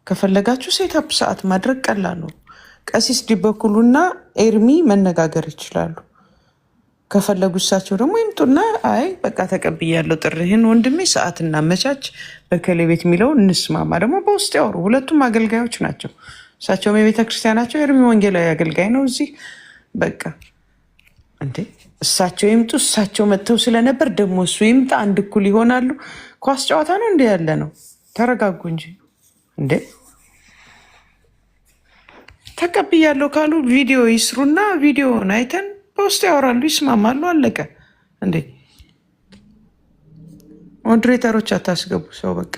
ከፈለጋችሁ set up ሰዓት ማድረግ ቀላል ነው። ቀሲስ ዲበኩሉና ኤርሚ መነጋገር ይችላሉ። ከፈለጉ እሳቸው ደግሞ ይምጡና አይ በቃ ተቀብያለሁ ጥሪህን ወንድሜ፣ ሰዓት እናመቻች፣ በከሌ ቤት የሚለው እንስማማ። ደግሞ በውስጥ ያወሩ። ሁለቱም አገልጋዮች ናቸው። እሳቸውም የቤተ ክርስቲያን ናቸው። ኤርሚ ወንጌላዊ አገልጋይ ነው። እዚህ በቃ እንዴ እሳቸው ይምጡ። እሳቸው መጥተው ስለነበር ደግሞ እሱ ይምጣ፣ አንድ እኩል ይሆናሉ። ኳስ ጨዋታ ነው እንዲ ያለ ነው። ተረጋጉ እንጂ እንዴ። ተቀብያለሁ ካሉ ቪዲዮ ይስሩና ቪዲዮን አይተን በውስጥ ያወራሉ፣ ይስማማሉ። አለቀ እንዴ። moderator ኦች አታስገቡ ሰው በቃ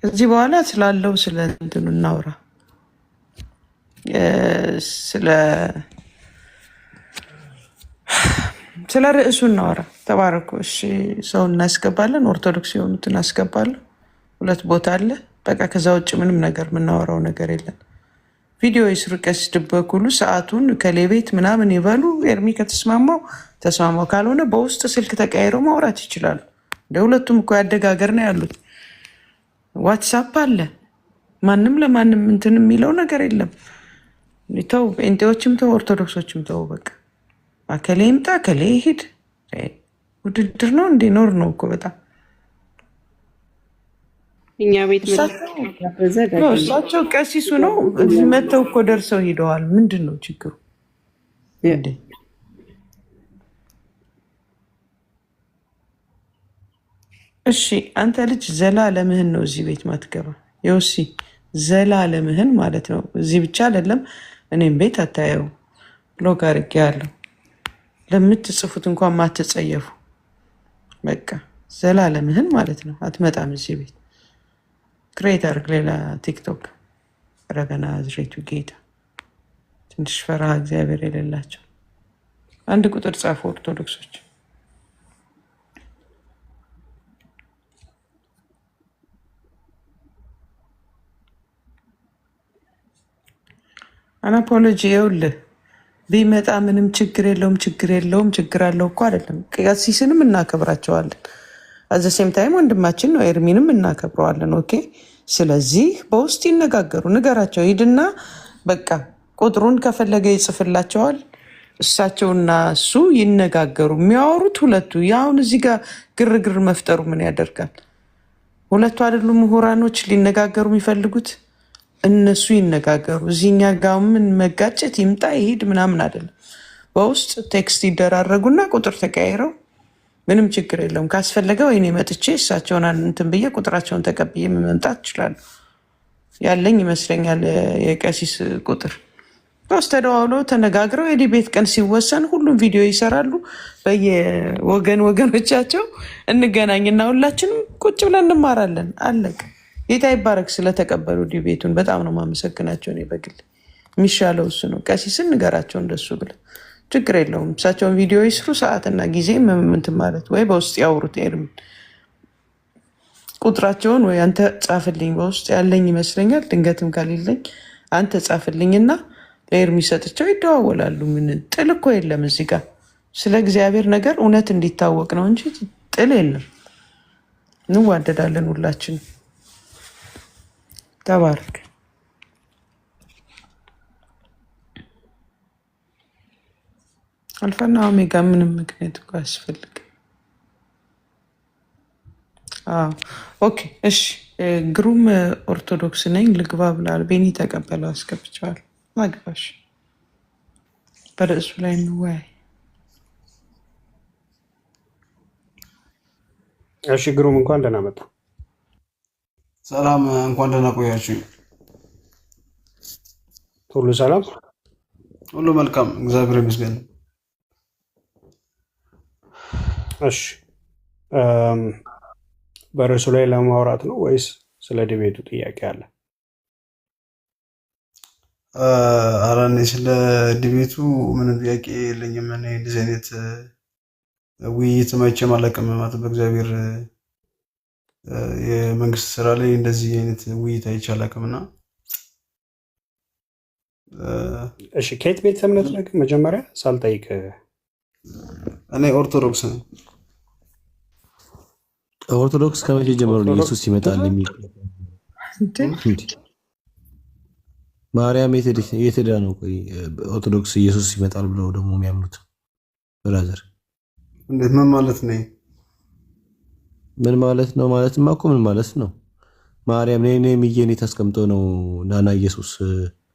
ከዚህ በኋላ ስላለው ስለ እንትኑ እናውራ፣ ስለ ርዕሱ እናወራ። ተባረኩ። እሺ ሰው እናስገባለን። ኦርቶዶክስ የሆኑትን አስገባለሁ። ሁለት ቦታ አለ። በቃ ከዛ ውጭ ምንም ነገር የምናወራው ነገር የለን። ቪዲዮ ይስሩ ቀሲስ ዲበኩሉ ሰዓቱን ከሌቤት ምናምን ይበሉ። ኤርሚ ከተስማማው ተስማማው፣ ካልሆነ በውስጥ ስልክ ተቀያይረው ማውራት ይችላሉ። እንደ ሁለቱም እኮ ያደጋገር ነው ያሉት። ዋትሳፕ አለ። ማንም ለማንም እንትን የሚለው ነገር የለም። ተው፣ ጴንጤዎችም ተው፣ ኦርቶዶክሶችም ተው። በቃ አከሌ ይምጣ አከሌ ይሂድ፣ ውድድር ነው እንዴ? ኖር ነው እኮ በጣም እኛ ቤት እሳቸው ቀሲሱ ነው እዚህ መተው እኮ ደርሰው ሂደዋል። ምንድን ነው ችግሩ? እሺ አንተ ልጅ ዘላለምህን ነው እዚህ ቤት ማትገባ። ዮሲ ዘላለምህን ማለት ነው። እዚህ ብቻ አይደለም እኔም ቤት አታየው block አድርጌያለሁ። ለምትጽፉት እንኳን ማትጸየፉ በቃ ዘላለምህን ማለት ነው። አትመጣም እዚህ ቤት። create አድርግ ሌላ ቲክቶክ። ኧረ በናዝሬቱ ጌታ ትንሽ ፈሪሃ እግዚአብሔር የሌላቸው። አንድ ቁጥር ጻፉ ኦርቶዶክሶች። Unapology ይኸውልህ ቢመጣ ምንም ችግር የለውም፣ ችግር የለውም፣ ችግር አለው እኮ አይደለም። ቀሲስንም እናከብራቸዋለን። At the same time ወንድማችን ነው፣ ኤርሚንም እናከብረዋለን። Okay። ስለዚህ በውስጥ ይነጋገሩ፣ ንገራቸው። ሂድና በቃ ቁጥሩን ከፈለገ ይጽፍላቸዋል። እሳቸውና እሱ ይነጋገሩ። የሚያወሩት ሁለቱ። የአሁን እዚህ ጋር ግርግር መፍጠሩ ምን ያደርጋል? ሁለቱ አይደሉ ምሁራኖች ሊነጋገሩ የሚፈልጉት? እነሱ ይነጋገሩ። እዚህኛ ጋር ምን መጋጨት ይምጣ ይሄድ ምናምን አይደለም። በውስጥ text ይደራረጉና ቁጥር ተቀያይረው ምንም ችግር የለውም። ካስፈለገ ወይኔ መጥቼ እሳቸውን እንትን ብዬ ቁጥራቸውን ተቀብዬ መምጣት እችላለሁ። ያለኝ ይመስለኛል የቀሲስ ቁጥር። በውስጥ ተደዋውለው ተነጋግረው የ debate ቀን ሲወሰን ሁሉም ቪዲዮ ይሰራሉ። በየወገን ወገኖቻቸው እንገናኝና ሁላችንም ቁጭ ብለን እንማራለን። አለቀ። ጌታ ይባረክ ስለተቀበሉ debate ኡን በጣም ነው የማመሰግናቸው። እኔ በግል የሚሻለው እሱ ነው። ቀሲስን ንገራቸው እንደሱ ብለህ ችግር የለውም። እሳቸውን ቪዲዮ ይስሩ፣ ሰዓትና ጊዜ እንትን ማለት ወይ በውስጥ ያውሩት። ኤርሚን ቁጥራቸውን ወይ አንተ ጻፍልኝ፣ በውስጥ ያለኝ ይመስለኛል። ድንገትም ከሌለኝ አንተ ጻፍልኝና ለኤርሚ ሰጥቸው ይደዋወላሉ። ምን ጥል እኮ የለም እዚህ ጋር። ስለ እግዚአብሔር ነገር እውነት እንዲታወቅ ነው እንጂ ጥል የለም። እንዋደዳለን ሁላችን። ተባረክ። አልፋና ኦሜጋ ምንም ምክንያት እኮ አያስፈልግም። Okay እሺ። ግሩም ኦርቶዶክስ ነኝ ልግባ ብላል። ቤኒ ተቀበለው፣ አስገብቸዋል። ማግባሽ በርዕሱ ላይ እንወያይ። እሺ ግሩም እንኳን ደህና መጣ። ሰላም፣ እንኳን ደህና ቆያችሁ። ሁሉ ሰላም፣ ሁሉ መልካም፣ እግዚአብሔር ይመስገን። እሺ በርዕሱ ላይ ለማውራት ነው ወይስ ስለ debate ኡ ጥያቄ አለ? ኧረ እኔ ስለ debate ኡ ምንም ጥያቄ የለኝም። እኔ እንደዚህ አይነት ውይይት መቼም አላውቅም። ማለት በእግዚአብሔር የመንግስት ስራ ላይ እንደዚህ አይነት ውይይት አይቼ አላውቅም እና እሺ ከየት ቤተ እምነት ነህ ግን? መጀመሪያ ሳልጠይቅ እኔ ኦርቶዶክስ ነኝ። ኦርቶዶክስ ከመቼ ጀምሮ ነው ኢየሱስ ይመጣል የሚል? ማርያም የት ሄዳ ነው? ቆይ ኦርቶዶክስ ኢየሱስ ይመጣል ብለው ደግሞ የሚያምኑት brother እንዴት? ምን ማለት ነው? ምን ማለት ነው? ማለትማ እኮ ምን ማለት ነው? ማርያም ነይ ነይ የሚዬ እኔ ታስቀምጦ ነው ናና ኢየሱስ።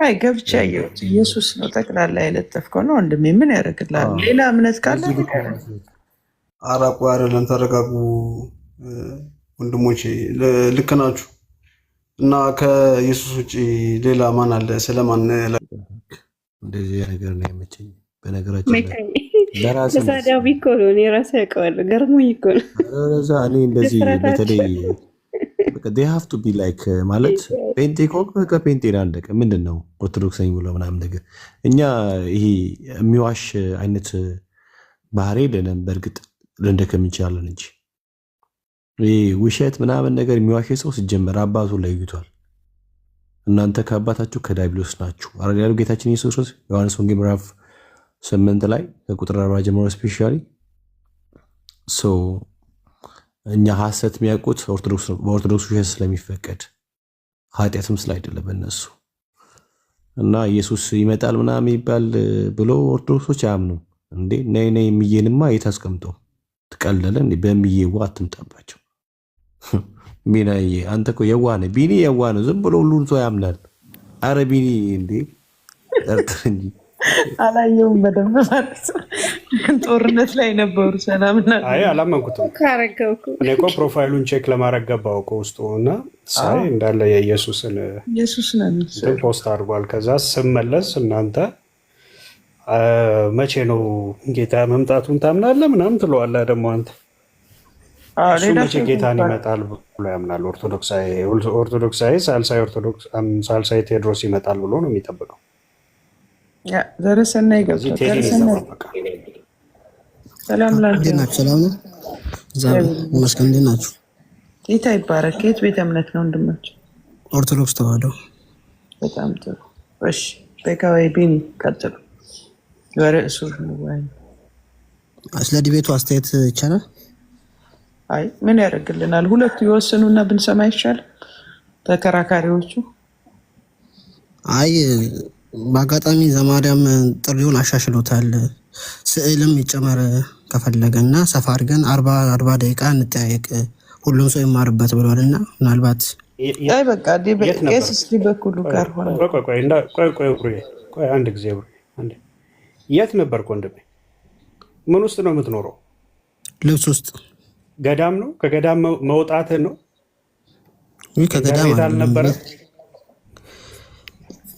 አይ ገብቼ አየሁት። ኢየሱስ ነው ጠቅላላ የለጠፍከው ነው ወንድሜ። ምን ያደርግልሃል? ሌላ እምነት ካለ አራቁ አይደለም። ተረጋጉ ወንድሞቼ፣ ልክ ናችሁ። እና ከኢየሱስ ውጭ ሌላ ማን አለ? ስለማን እንደዚህ ነገር ነው አይመቸኝም። በነገራችን ላይ ለራስህ ተሳዳቢ እኮ ነው። እኔ ራሴ ያውቀዋለሁ። ገርሞኝ እኮ ነው። ኧረ እኔ እንደዚህ በተለይ በቃ they have to be like ማለት ጴንጤ ከሆንክ በቃ ጴንጤ ነህ፣ አለቀ። ምንድን ነው ኦርቶዶክስ ነኝ ብሎ ምናምን ነገር እኛ ይሄ የሚዋሽ አይነት ባህሪ የለንም። በእርግጥ ልንደክም እንችላለን እንጂ ይሄ ውሸት ምናምን ነገር የሚዋሽ ሰው ሲጀመር አባቱ ለይቷል። እናንተ ከአባታችሁ ከዲያብሎስ ናችሁ አረ ያለው ጌታችን ኢየሱስ ክርስቶስ ዮሐንስ ወንጌል ምዕራፍ 8 ላይ ከቁጥር 40 ጀምሮ especially። So እኛ ሐሰት የሚያውቁት ኦርቶዶክስ ነው። በኦርቶዶክስ ውሸት ስለሚፈቀድ ኃጢአትም ስላይደለ በእነሱ እና ኢየሱስ ይመጣል ምናምን የሚባል ብሎ ኦርቶዶክሶች አያምኑም። እንዴ ነይ ነይ የሚዬንማ የት አስቀምጦ ትቀለለ እንዴ? በሚዬዋ አትምጣባቸው። ቢናዬ አንተ እኮ የዋህ ነህ። ቢኒ የዋህ ነው። ዝም ብሎ ሁሉን ሰው ያምናል። አረ ቢኒ እንዴ ጠርጥር እንጂ። አላየውም በደንብ ማለት ነው። ጦርነት ላይ ነበሩ። ሰላምና አይ አላመንኩትም። ካረገው እኮ እኔ እኮ profile ኡን check ለማድረግ ገባሁ እኮ ውስጡ እና ሳይ እንዳለ የኢየሱስን ኢየሱስ ነው የሚል እንትን post አድርጓል። ከዛ ስመለስ እናንተ መቼ ነው ጌታ መምጣቱን ታምናለህ ምናምን ትለዋለህ። ደግሞ አንተ እሱ ሌላ መቼ ሰው ጌታን ይመጣል ብሎ ያምናል? ኦርቶዶክሳዊ ሳልሳይ ኦርቶዶክስ ሳልሳይ ቴዎድሮስ ይመጣል ብሎ ነው የሚጠብቀው። ዘረሰናይ ስለዚህ ገብቷል። ቴዲን ዘረሰናይ ይጠባበቃል። ሰላም ላንተ እንዴት ይሁን። ናችሁ? ሰላም ነው? እግዚአብሔር ይመስገን። እንዴት ናችሁ? ጌታ ይባረክ። የት ቤተ እምነት ነው ወንድማችን? ኦርቶዶክስ ተዋህዶ። በጣም ጥሩ። እሺ በቃ ወይ ቢኒ ቀጥሉ። በርዕሱ እንወያይ። ስለ debate ኡ አስተያየት ይቻላል? አይ ምን ያደርግልናል? ሁለቱ ይወስኑና ብንሰማ ይሻል። ተከራካሪዎቹ። አይ በአጋጣሚ ዘማርያም ጥሪውን አሻሽሎታል። ስዕልም ይጨመር ከፈለገ እና ሰፋ አድርገን 40 40 ደቂቃ እንጠያየቅ፣ ሁሉም ሰው ይማርበት ብሏል እና ምናልባት አይ በቃ የት ነበር? ቄስ እስቲ በኩሉ ጋር ሆነ። ቆይ ቆይ ቆይ ቆይ ቆይ ብሩዬ፣ ቆይ አንድ ጊዜ ብሩዬ፣ አንዴ። የት ነበርክ ወንድሜ? ምን ውስጥ ነው የምትኖረው? ልብስ ውስጥ። ገዳም ነው? ከገዳም መውጣትህ ነው? ይህ ከገዳም ኢንተርኔት አይደለም። አልነበረም?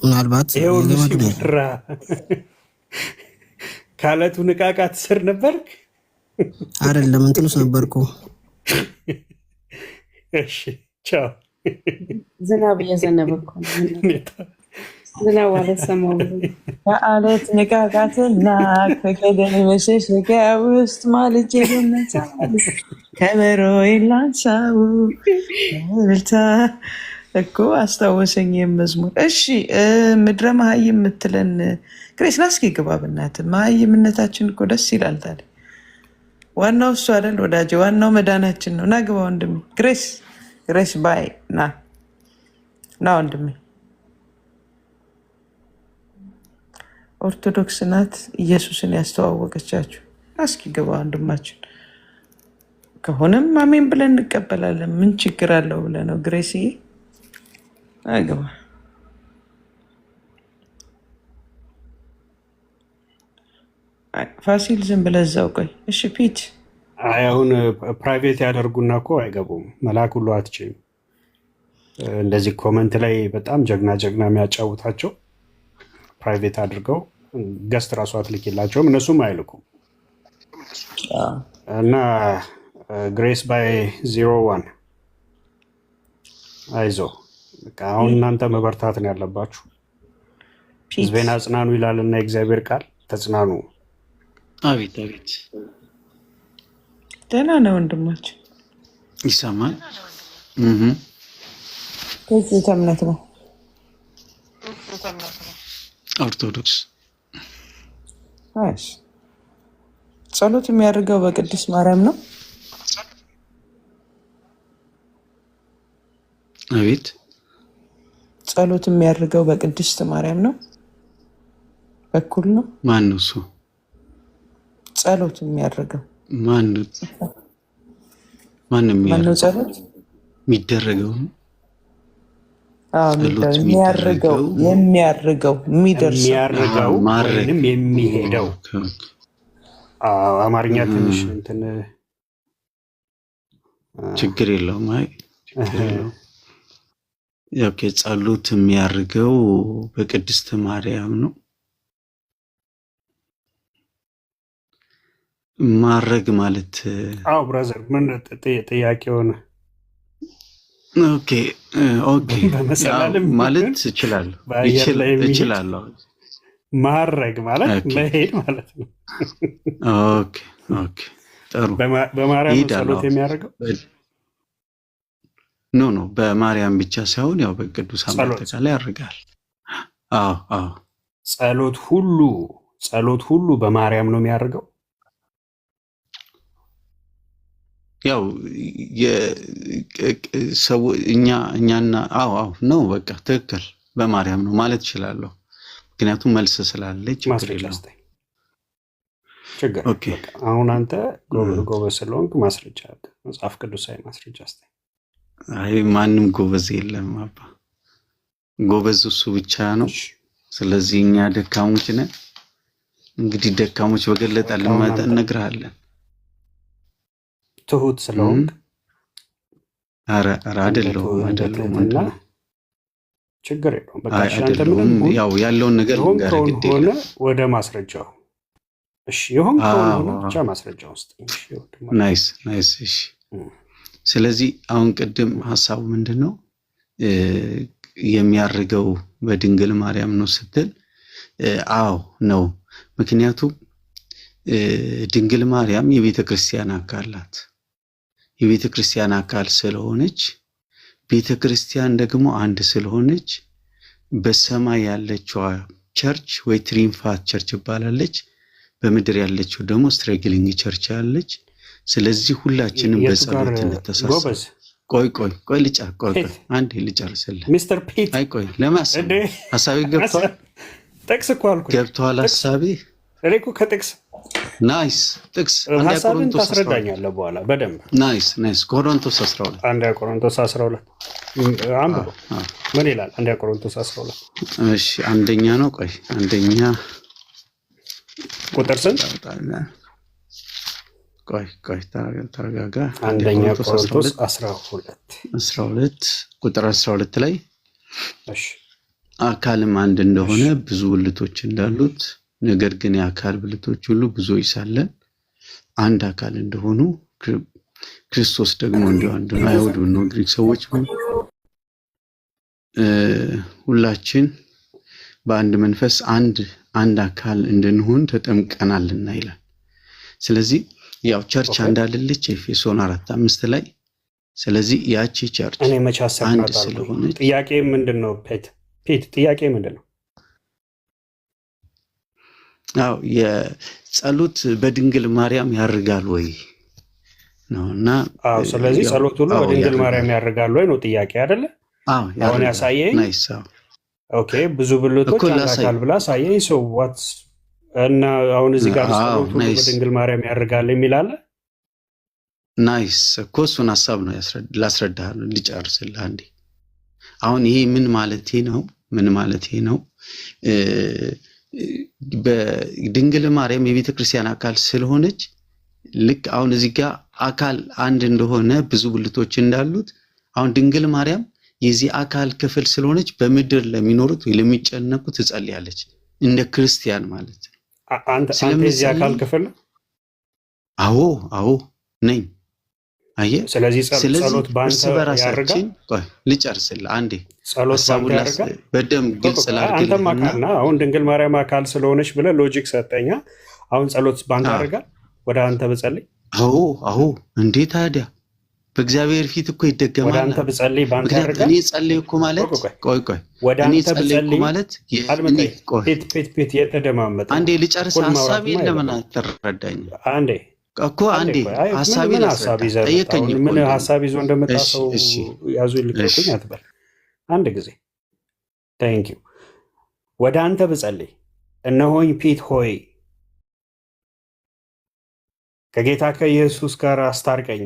ምናልባት ይሄ ሁሉ የገመድ ነው። ሲወራ ካለቱ ንቃቃት ስር ነበርክ? አይደለም፣ እንትን ውስጥ ነበርኩ። እሺ ቻው። ዝናብ እየዘነበ እኮ ነው። ዝናብ አልሰማው ብሎ። ከአለት ንቃቃትና ከገደል መሸሸጊያ ውስጥ ማልጄ ልነሳ፣ ከበሮ ላንሳው እልልታ እኮ አስታወሰኝ መዝሙር። እሺ ምድረ መሀይም የምትለን ግሬስ ና እስኪ ግባ በእናትህ። መሀይምነታችን እኮ ደስ ይላል። ታዲያ ዋናው እሱ አይደል ወዳጄ? ዋናው መዳናችን ነው። ና ግባ ወንድሜ። ግሬስ፣ ግሬስ ባይ፣ ና ና ወንድሜ። ኦርቶዶክስ ናት ኢየሱስን ያስተዋወቀቻችሁ። እስኪ ግባ ወንድማችን። ከሆነም አሜን ብለን እንቀበላለን። ምን ችግር አለው ብለህ ነው ግሬስዬ? አግባ። ፋሲል ዝም ብለህ እዛው ቆይ። እሺ ፒት። አይ አሁን private ያደርጉና እኮ አይገቡም። መላክ ሁሉ አትችይም። እንደዚህ comment ላይ በጣም ጀግና ጀግና የሚያጫውታቸው private አድርገው guest ራሱ አትልኪላቸውም፣ እነሱም አይልኩም። እና ግሬስ ባይ 01 አይዞ፣ በቃ አሁን እናንተ መበርታት ነው ያለባችሁ። ህዝቤን አጽናኑ ይላልና የእግዚአብሔር ቃል፣ ተጽናኑ። አቤት አቤት። ደህና ነው ወንድማችን። ይሰማል። ከዚህ ቤተ እምነት ነው? ኦርቶዶክስ። እሺ። ጸሎት የሚያደርገው በቅድስት ማርያም ነው? አቤት። ጸሎት የሚያደርገው በቅድስት ማርያም ነው በኩል ነው? ማን ነው እሱ? ጸሎት የሚያደርገው። ማን ነው? ማን ነው ማነው? የሚያደርገው? ጸሎት የሚደረገው ነው? አዎ፣ ጸሎት የሚያደርገው። የሚደረገው። የሚያርገው፣ የሚደርሰው። የሚያርገው ማድረግ። ወይንም የሚሄደው። አዎ፣ አማርኛ ትንሽ እንትን ችግር የለውም። አይ ችግር የለውም። Okay፣ ጸሎት የሚያርገው በቅድስት ማርያም ነው። ማረግ ማለት አዎ brother፣ ምን ጥያቄውን Okay ያው በመሰላልም ማለት ይሁን እችላለሁ። በአየር ላይ የሚሄድ እችላለሁ። ማረግ ማለት መሄድ ማለት ነው። Okay፣ ጥሩ። በማርያም ነው ይሄዳል። ጸሎት አዎ። የሚያደርገው? No፣ በማርያም ብቻ ሳይሆን ያው በቅዱሳን ጸሎት በአጠቃላይ ያደርጋል። አዎ። ጸሎት ሁሉ በማርያም ነው የሚያደርገው? ያው ሰው እኛና አዎ ነው፣ በቃ ትክክል፣ በማርያም ነው ማለት እችላለሁ። ምክንያቱም መልስ ስላለ ችግር ማስረጃ የለውም። ስጠኝ። ችግር Okay። በቃ አሁን አንተ ጎበዝ ጎበዝ ስለሆንክ ማስረጃ፣ መጽሐፍ ቅዱሳዊ ማስረጃ ስጠኝ። አይ ማንም ጎበዝ የለም አባ፣ ጎበዝ እሱ ብቻ ነው። ስለዚህ እኛ ደካሞች ነን። እንግዲህ ደካሞች በገለጠልን አሁን መጠን አንተ እነግርሃለን። ትሁት ስለሆንክ ኧረ ኧረ እንደ አይደለሁም እንደ አይደለሁም ትህትና ወንድሜ። ችግር የለውም። በቃ አይ እሺ አንተ አይደለሁም። ምንም ሁን ያው ያለውን ነገር ልንገርህ፣ የሆንከውን ግድ ሆነ የለም። ወደ ማስረጃው። እሺ የሆንከውን አዎ ሆነ አዎ። ብቻ ማስረጃው ስጠኝ። እሺ ወንድማችን። Nice nice። እሺ ስለዚህ አሁን ቅድም ሀሳቡ ምንድን ነው? የሚያርገው በድንግል ማርያም ነው ስትል አዎ ነው። ምክንያቱም ድንግል ማርያም የቤተ ክርስቲያን አካል ናት። የቤተ ክርስቲያን አካል ስለሆነች፣ ቤተ ክርስቲያን ደግሞ አንድ ስለሆነች፣ በሰማይ ያለችዋ church ወይ triumphant church ይባላለች። በምድር ያለችው ደግሞ struggling church አለች። ስለዚህ ሁላችንም የቱ ጋር በጸሎት እንተሳሰብ። ጎበዝ? ቆይ ቆይ ቆይ፣ ቆይ ቆይ፣ አንዴ ልጨርስልህ። ሚስተር ፒት። አይ ቆይ፣ ለማሰብ እንዴ! ሀሳቤ ገብቷል። ጥቅስ እኮ አልኩኝ። ገብቷል ሀሳቤ። እኔ እኮ ከጥቅስ Nice፣ ጥቅስ አንደኛ ሀሳብን ቆሮንቶስ 12። ታስረዳኛለህ በኋላ በደንብ። Nice፣ ቆሮንቶስ 12። አንደኛ ቆሮንቶስ 12 አንብበው። ምን ይላል? አንደኛ ቆሮንቶስ 12። እሺ፣ አንደኛ ነው። ቆይ፣ አንደኛ ቁጥር ስንት? ቆይ ቆይ፣ ተረጋጋ። አንደኛ አንደኛ ቆሮንቶስ ቆሮንቶስ 12 12። 12 ቁጥር 12 ላይ እሺ። አካልም አንድ እንደሆነ፣ ብዙ ብልቶች እንዳሉት፣ ነገር ግን የአካል ብልቶች ሁሉ ብዙዎች ሳለን አንድ አካል እንደሆኑ ክርስቶስ ደግሞ እንዲሁ አንድ ነው። አይሁድ ብንሆን፣ ግሪክ ሰዎች ብንሆን፣ ሁላችን በአንድ መንፈስ አንድ አንድ አካል እንድንሆን ተጠምቀናልና ይላል። ስለዚህ ያው church አንድ አይደለች ኤፌሶን 4:5 ላይ። ስለዚህ ያቺ church እኔ መቼ አንድ አሰርናት አልኩኝ። ስለሆነች ጥያቄ ምንድን ነው? ፔት ፔት፣ ጥያቄ ምንድን ነው? አዎ፣ የጸሎት በድንግል ማርያም ያርጋል ወይ ነው እና አዎ። ስለዚህ ያው ጸሎት ሁሉ አዎ በድንግል ያርጋል። ማርያም ያርጋል ወይ ነው ጥያቄ አይደለ? አዎ። አሁን ያርጋል። ያሳየኝ Nice፣ አዎ። Okay፣ ብዙ ብልቶች እኮ አንድ ላሳይ አካል ብላ አሳየኝ። So what? እና አሁን እዚህ ጋር ጸሎት ሁሉ በድንግል ማርያም ያርጋል የሚል አለ? Nice እኮ፣ እሱን ሀሳብ ነው ላስረዳህ ነው፣ ልጨርስልህ አንዴ። አሁን ይሄ ምን ማለቴ ነው? ምን ማለቴ ነው? በድንግል ማርያም የቤተ ክርስቲያን አካል ስለሆነች፣ ልክ አሁን እዚህ ጋር አካል አንድ እንደሆነ፣ ብዙ ብልቶች እንዳሉት፣ አሁን ድንግል ማርያም የዚህ አካል ክፍል ስለሆነች በምድር ለሚኖሩት ወይ ለሚጨነቁት ትጸልያለች፣ እንደ ክርስቲያን ማለት ነው። አንተ የዚህ አካል ስለምትጸልይ ክፍል ነህ? አዎ ነኝ። አየህ፣ ስለዚህ ስለዚህ ጸሎት እርስ በአንተ ያርጋል? በራሳችን፣ ቆይ ልጨርስልህ አንዴ። ጸሎት ሀሳቡን በአንተ ያርጋል? በደንብ ቆይ ግልጽ ቆይ፣ አንተም ላድርግልህና አካል ነህ። አሁን ድንግል ማርያም አካል ስለሆነች ብለህ logic ሰጠኛ። አሁን ጸሎት በአንተ ያርጋል? ወደ አንተ ብጸልይ አዎ፣ እንዴ ታዲያ በእግዚአብሔር ፊት እኮ ወደ ይደገማል። አንተ ብጸልይ በአንተ ምክንያቱም ያርጋል? እኔ ጸለይኩ ማለት ቆይ ቆይ ቆይ ቆይ፣ ወደ እኔ አንተ ጸለይኩ ብጸልይ ማለት የእኔ አድምጠኝ። ቆይ ፔት ፔት ፔት፣ የተደማመጠ አንዴ ነው። ልጨርስ እኩል ሀሳቤን። ማውራትማ ለምን የለብንም። አትረዳኝም አንዴ እኮ? አንዴ አንዴ ቆይ። አይ ምን ሀሳቤን ምን ሀሳብ ላስረዳ ይዘህ መጣ? ጠየቀኝ አሁን እኮ ምን ወንድሜ። ሀሳብ ይዞ እንደመጣ እሺ ሰው እሺ ያዙ እሺ ይልቀቁኝ አትበል። አንድ ጊዜ፣ thank you። ወደ አንተ ብጸልይ፣ እነሆኝ ፒት ሆይ፣ ከጌታ ከኢየሱስ ጋር አስታርቀኝ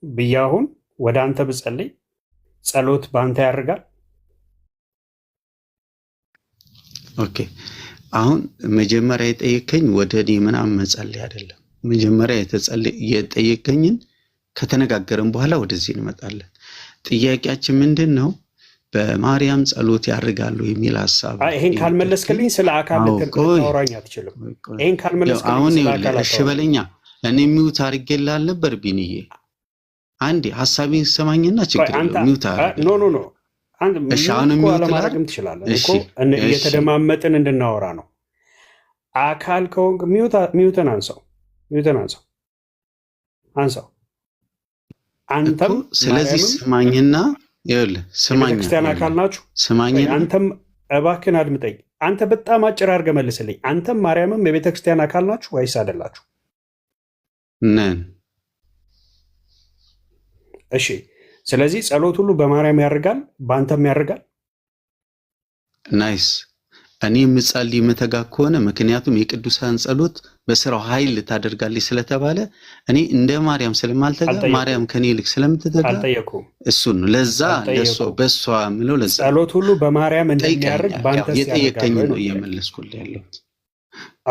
ብዬ አሁን ወደ አንተ ብጸልይ ጸሎት በአንተ ያርጋል? Okay፣ አሁን መጀመሪያ የጠየከኝ ወደ እኔ ምናምን መጸለይ አይደለም። መጀመሪያ የጠየከኝን ከተነጋገርን በኋላ ወደዚህ እንመጣለን። ጥያቄያችን ምንድን ነው? በማርያም ጸሎት ያርጋሉ የሚል ሀሳብ አይ ነው ይሄን የነገርከኝ። ካልመለስክልኝ ስለ አካል አዎ ቆይ ልታወራኝ አትችልም። ቆይ ቆይ። ይሄን ያው ካልመለስክልኝ አሁን ስለ ይኸውልህ አካል እሺ አታወራኝ። በለኛ። እኔ mute አድርጌልህ አልነበር ቢንዬ? አንዴ ሀሳቤን ስማኝና ቆይ ችግር አንተ የለውም mute no አደርግልሃለሁ። No no፣ አንተ እሺ mute አሁን እኮ mute ላድርግ? አለማድረግም ትችላለህ። እኔ እሺ እኮ እሺ እየተደማመጥን እንድናወራ ነው። አካል ከሆንክ mute ን አንሳው፣ mute ን አንሳው፣ አንሳው። እኮ አንተም ስለዚህ ማርያምም ስማኝና፣ ይኸውልህ ስማኛ፣ የቤተክርስቲያን አካል ይኸውልህ ናችሁ። ቆይ ስማኝና አንተም እባክህን አድምጠኝ። አንተ በጣም አጭር አድርገህ መልስልኝ። አንተም ማርያምም የቤተክርስቲያን አካል ናችሁ ወይስ አይደላችሁ? ነን። እሺ፣ ስለዚህ ጸሎት ሁሉ በማርያም ያርጋል፣ በአንተም ያርጋል። Nice። እኔ የምጸልይ የምተጋ ከሆነ፣ ምክንያቱም የቅዱሳን ጸሎት በስራው ኃይል ታደርጋለች ስለተባለ፣ እኔ እንደ ማርያም ስለማልተጋ አልጠየኩም። ማርያም ከኔ ይልቅ ስለምትተጋ አልጠየኩም። እሱን ነው ለዛ ለእሷ አልጠየኩም። በእሷ የምለው ለዛ ነው። ጸሎት ሁሉ በማርያም እንደሚያርግ ጠይቀኸኛል። ያው በአንተስ ያርጋል የጠየከኝ ወይ ነው ነው ጥያቄ። እየመለስኩልህ ያለሁት።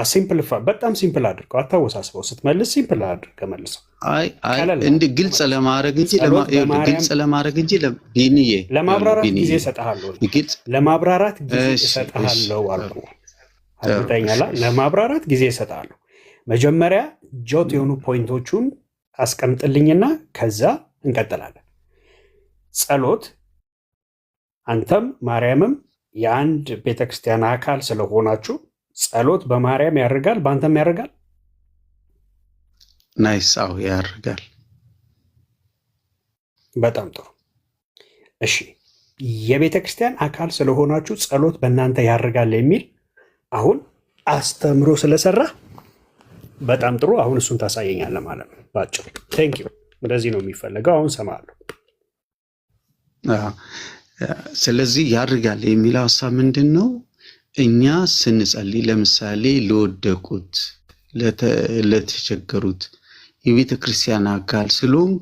Simple፣ በጣም simple አድርገው፣ አታወሳስበው። ስትመልስ simple አድርገህ መልሰው፣ አይ አይ ቀለል እንደ አድርገህ ግልጽ መልሰው። ለማድረግ እንጂ ጸሎት ይኸውልህ በማርያም ግልጽ ለማድረግ እንጂ ቢንዬ፣ ይኸውልህ ለማብራራት ጊዜ ቢንዬ እሰጥሃለሁ እኔ። ግልጽ ለማብራራት ጊዜ እሺ እሺ እሰጥሃለሁ ጥሩ አልኩህ። ጥሩ እሺ አድምጠኛላ። እሺ ለማብራራት ጊዜ እሰጥሃለሁ። መጀመሪያ ጆት የሆኑ point ኦቹን አስቀምጥልኝና ከዛ እንቀጥላለን። ጸሎት አንተም ማርያምም የአንድ ቤተክርስቲያን አካል ስለሆናችሁ ጸሎት በማርያም ያደርጋል፣ በአንተም ያደርጋል። Nice። አዎ ያርጋል። በጣም ጥሩ። እሺ የቤተ ክርስቲያን አካል ስለሆናችሁ ጸሎት በእናንተ ያርጋል የሚል አሁን አስተምሮ ስለሰራ በጣም ጥሩ። አሁን እሱን ታሳየኛለህ ማለት ነው ባጭሩ። Thank you። እንደዚህ ነው የሚፈለገው። አሁን ሰማለሁ። ስለዚህ ያርጋል የሚለው ሀሳብ ምንድን ነው? እኛ ስንጸልይ ለምሳሌ ለወደቁት፣ ለተቸገሩት የቤተ ክርስቲያን አካል ስለሆንኩ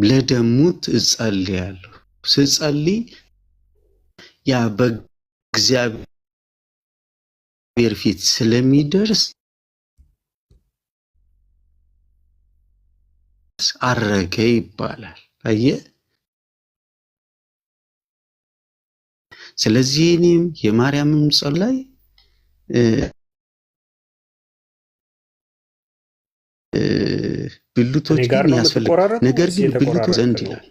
ለደሙት እጸልያለሁ። ስጸልይ ያ በእግዚአብሔር ፊት ስለሚደርስ አረገ ይባላል። አየህ። ስለዚህ እኔም የማርያምም ጸሎት ላይ ብልቶች ግን ያስፈልጋል። ነገር ግን ብልቶች ዘንድ ይላል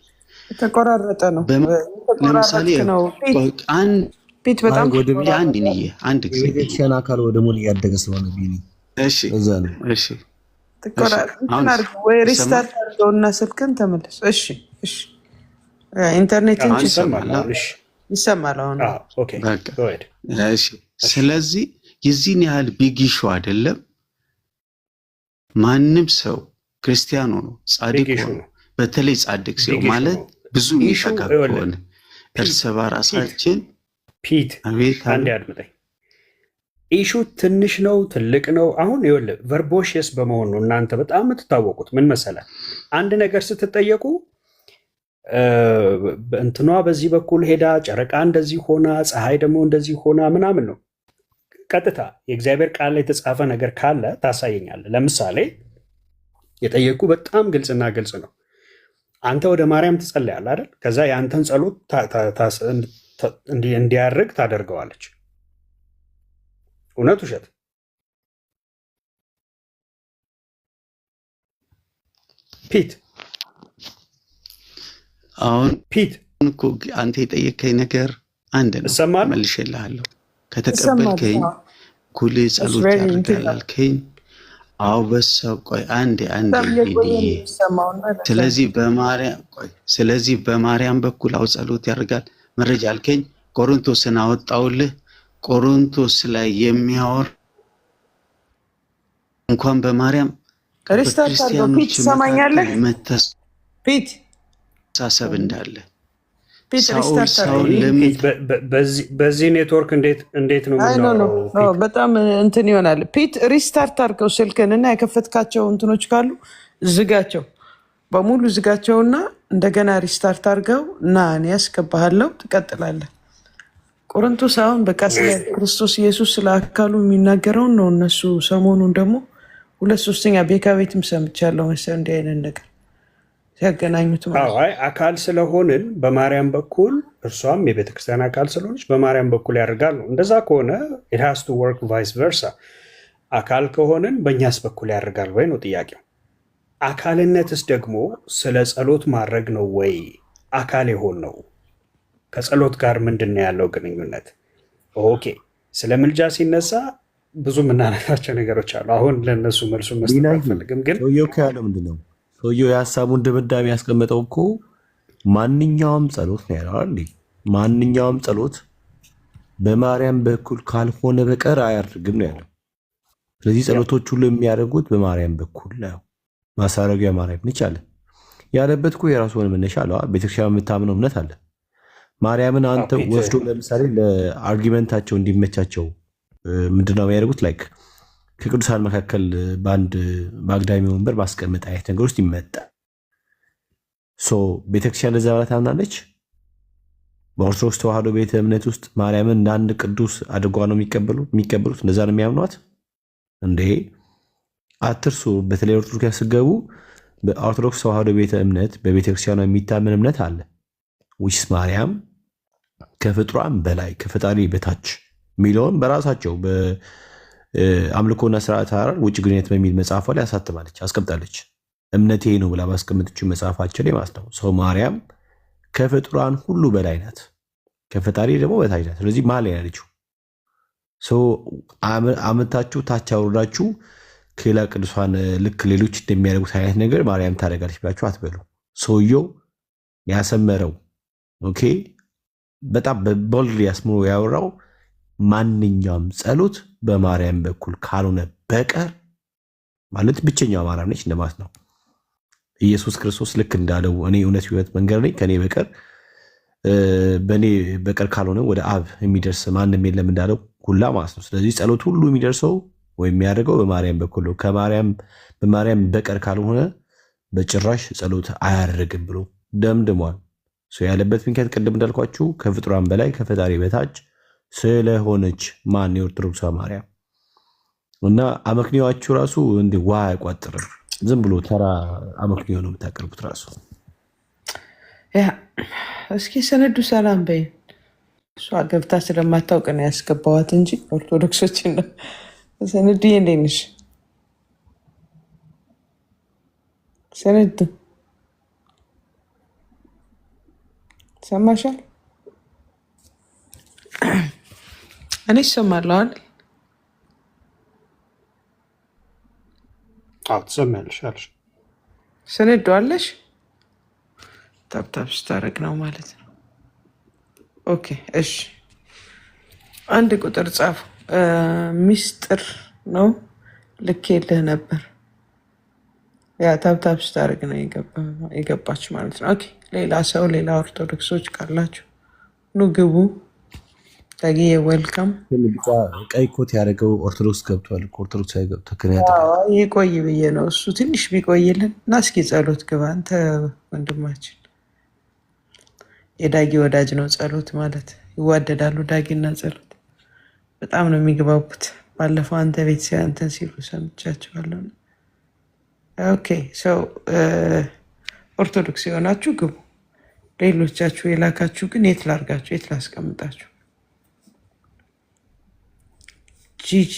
የተቆራረጠ ነው። ለምሳሌ አንድ በጣም አንድ ንዬ አንድ ጊዜ የቤተክርስቲያን አካል ወደ መሆን እያደገ ስለሆነ ቢኒ እሺ፣ እዛ ነው። እሺ፣ ወይ restart አድርገውና ስልክን ተመለስ። እሺ፣ እሺ፣ ኢንተርኔትን ይሰማል ይሰማል አሁን። እሺ፣ ስለዚህ የዚህን ያህል big issue አይደለም። ማንም ሰው ክርስቲያን ሆኖ ጻድቅ ሆኖ በተለይ ጻድቅ ሲሆን ማለት ብዙ የሚጠጋ ከሆነ እርስ በራሳችን ፒት አንድ አድምጠኝ። Issue ትንሽ ነው ትልቅ ነው። አሁን ይኸውልህ verbose በመሆን ነው እናንተ በጣም የምትታወቁት። ምን መሰለህ፣ አንድ ነገር ስትጠየቁ እንትኗ በዚህ በኩል ሄዳ ጨረቃ እንደዚህ ሆና ፀሐይ ደግሞ እንደዚህ ሆና ምናምን ነው። ቀጥታ የእግዚአብሔር ቃል ላይ የተጻፈ ነገር ካለ ታሳየኛለህ። ለምሳሌ የጠየቁ በጣም ግልጽና ግልጽ ነው። አንተ ወደ ማርያም ትጸልያለህ አይደል? ከዛ የአንተን ጸሎት እንዲያርግ ታደርገዋለች። እውነት ውሸት? ፒት አሁን ፒት እኮ አንተ የጠየከኝ ነገር አንድ ነው፣ መልሼልሃለሁ። ከተቀበልከኝ ኩል ጸሎት ያደርጋል አልከኝ። አዎ በሰው ቆይ አንዴ አንዴ ስለዚህ በማርያም ቆይ ስለዚህ በማርያም በኩል አው ጸሎት ያደርጋል መረጃ አልከኝ። ቆሮንቶስን አወጣውልህ። ቆሮንቶስ ላይ የሚያወር እንኳን በማርያም በክርስቲያኖች መካከል መተሳሰብ እንዳለ ሳኦል ሳኦል ለምን በዚህ ኔትወርክ እንዴት ነው የምናወራው? በጣም እንትን ይሆናል። ፒት restart አድርገው ስልክን እና የከፈትካቸው እንትኖች ካሉ ዝጋቸው፣ በሙሉ ዝጋቸውና እንደገና restart አድርገው እና እኔ ያስገባሃለሁ፣ ትቀጥላለህ። ቆሮንቶስ አሁን በቃ ስለ ክርስቶስ ኢየሱስ ስለ አካሉ የሚናገረውን ነው እነሱ። ሰሞኑን ደግሞ ሁለት ሶስተኛ ቤካ ቤትም ሰምቻለሁ መሰለኝ እንዲህ አይነት ነገር ሲያገናኙት ማለት አይ አካል ስለሆንን በማርያም በኩል እርሷም የቤተክርስቲያን አካል ስለሆነች በማርያም በኩል ያደርጋል ነው። እንደዛ ከሆነ it has to work vice versa። አካል ከሆንን በእኛስ በኩል ያደርጋል ወይ ነው ጥያቄው። አካልነትስ ደግሞ ስለ ጸሎት ማድረግ ነው ወይ? አካል የሆን ነው ከጸሎት ጋር ምንድን ነው ያለው ግንኙነት? Okay፣ ስለ ምልጃ ሲነሳ ብዙ የምናነሳቸው ነገሮች አሉ። አሁን ለእነሱ መልሱ መስጠት አልፈልግም። ግን ሰውየው ያለው ምንድን ነው? ሰውየው የሀሳቡን ድምዳሜ ያስቀመጠው እኮ ማንኛውም ጸሎት ነው ያለው አይደል? ማንኛውም ጸሎት በማርያም በኩል ካልሆነ በቀር አያርግም ነው ያለው። ስለዚህ ጸሎቶች ሁሉ የሚያደርጉት በማርያም በኩል ነው። ማሳረጊያ ማርያም ነች አለ። ያለበት እኮ የራሱ ሆነ መነሻ አለ። ቤተክርስቲያን የምታምነው እምነት አለ። ማርያምን አንተ ወስዶ ለምሳሌ ለ argument ኣቸው እንዲመቻቸው ምንድነው የሚያደርጉት? Like ከቅዱሳን መካከል በአንድ በአግዳሚ ወንበር ማስቀመጥ አይነት ነገር ውስጥ ይመጣል። ቤተክርስቲያን ለዛ ብላ ታምናለች። በኦርቶዶክስ ተዋህዶ ቤተ እምነት ውስጥ ማርያምን እንደ አንድ ቅዱስ አድርጓ ነው የሚቀበሉት። እንደዛ ነው የሚያምኗት። እንዴ አትርሱ። በተለይ ኦርቶዶክስ ስትገቡ በኦርቶዶክስ ተዋህዶ ቤተ እምነት በቤተክርስቲያኗ የሚታመን እምነት አለ። Which is ማርያም ከፍጡራን በላይ ከፈጣሪ በታች የሚለውን በራሳቸው አምልኮና ስርዓተ አራር ውጭ ግንኙነት በሚል መጽሐፏ ላይ አሳትማለች፣ አስቀምጣለች። እምነቴ ነው ብላ ባስቀምጠችው መጽሐፋቸው ላይ ማለት ነው። ሰው ማርያም ከፍጡራን ሁሉ በላይ ናት፣ ከፈጣሪ ደግሞ በታች ናት። ስለዚህ መሀል ላይ ያለችው ሰው አመታችሁ ታች አውርዳችሁ ከሌላ ቅዱሳን ልክ ሌሎች እንደሚያደርጉት አይነት ነገር ማርያም ታደርጋለች ብላችሁ አትበሉ። ሰውየው ያሰመረው okay፣ በጣም በ bold ያስምሮ ያወራው ማንኛውም ጸሎት በማርያም በኩል ካልሆነ በቀር ማለት ብቸኛዋ ማርያም ነች እንደማለት ነው። ኢየሱስ ክርስቶስ ልክ እንዳለው እኔ እውነት ሕይወት መንገድ ነኝ፣ ከእኔ በቀር በእኔ በቀር ካልሆነ ወደ አብ የሚደርስ ማንም የለም እንዳለው ሁላ ማለት ነው። ስለዚህ ጸሎት ሁሉ የሚደርሰው ወይም የሚያደርገው በማርያም በኩል ነው። ከማርያም በማርያም በቀር ካልሆነ በጭራሽ ጸሎት አያደርግም ብሎ ደምድሟል። ያለበት ምክንያት ቅድም እንዳልኳችሁ ከፍጡራን በላይ ከፈጣሪ በታች ስለሆነች ማን የኦርቶዶክሷ ማርያም እና አመክንዮአችሁ ራሱ እንዲህ ውሃ አይቋጥርም። ዝም ብሎ ተራ አመክንዮ ነው የምታቀርቡት ራሱ። Yeah፣ እስኪ ስንዱ ሰላም በይ። እሷ ገብታ ስለማታውቅ ነው ያስገባዋት እንጂ ኦርቶዶክሶችን ነው። ስንዱዬ እንዴት ነሽ? ስንዱ ሰማሻል? እኔ ይሰማለሁ አይደል? አዎ ትሰሚያለሽ አለሽ። ስንዱ አለሽ? Tap tap ስታደርግ ነው ማለት ነው። Okay እሺ፣ አንድ ቁጥር ጻፉ። ሚስጥር ነው ልኬልህ ነበር። Yeah፣ tap tap ስታደርግ ነው የገባች ማለት ነው። Okay፣ ሌላ ሰው ሌላ ኦርቶዶክሶች ካላችሁ ኑ ግቡ። ዳጊዬ welcome። ግን ቢጫ ቀይ ኮት ያደረገው ኦርቶዶክስ ገብቷል እኮ። ኦርቶዶክስ ገብቶ ግን ያደርጋል። ይቆይ ብዬ ነው እሱ ትንሽ ቢቆይልን እና እስኪ ጸሎት ግባ አንተ ወንድማችን። የዳጊ ወዳጅ ነው ጸሎት ማለት ይዋደዳሉ። ዳጊና ጸሎት በጣም ነው የሚግባቡት። ባለፈው አንተ ቤት ሲያንተን ሲሉ ሰምቻቸዋለሁ። Okay፣ so ኦርቶዶክስ የሆናችሁ ግቡ። ሌሎቻችሁ የላካችሁ ግን የት ላርጋችሁ? የት ላስቀምጣችሁ? ጂጂ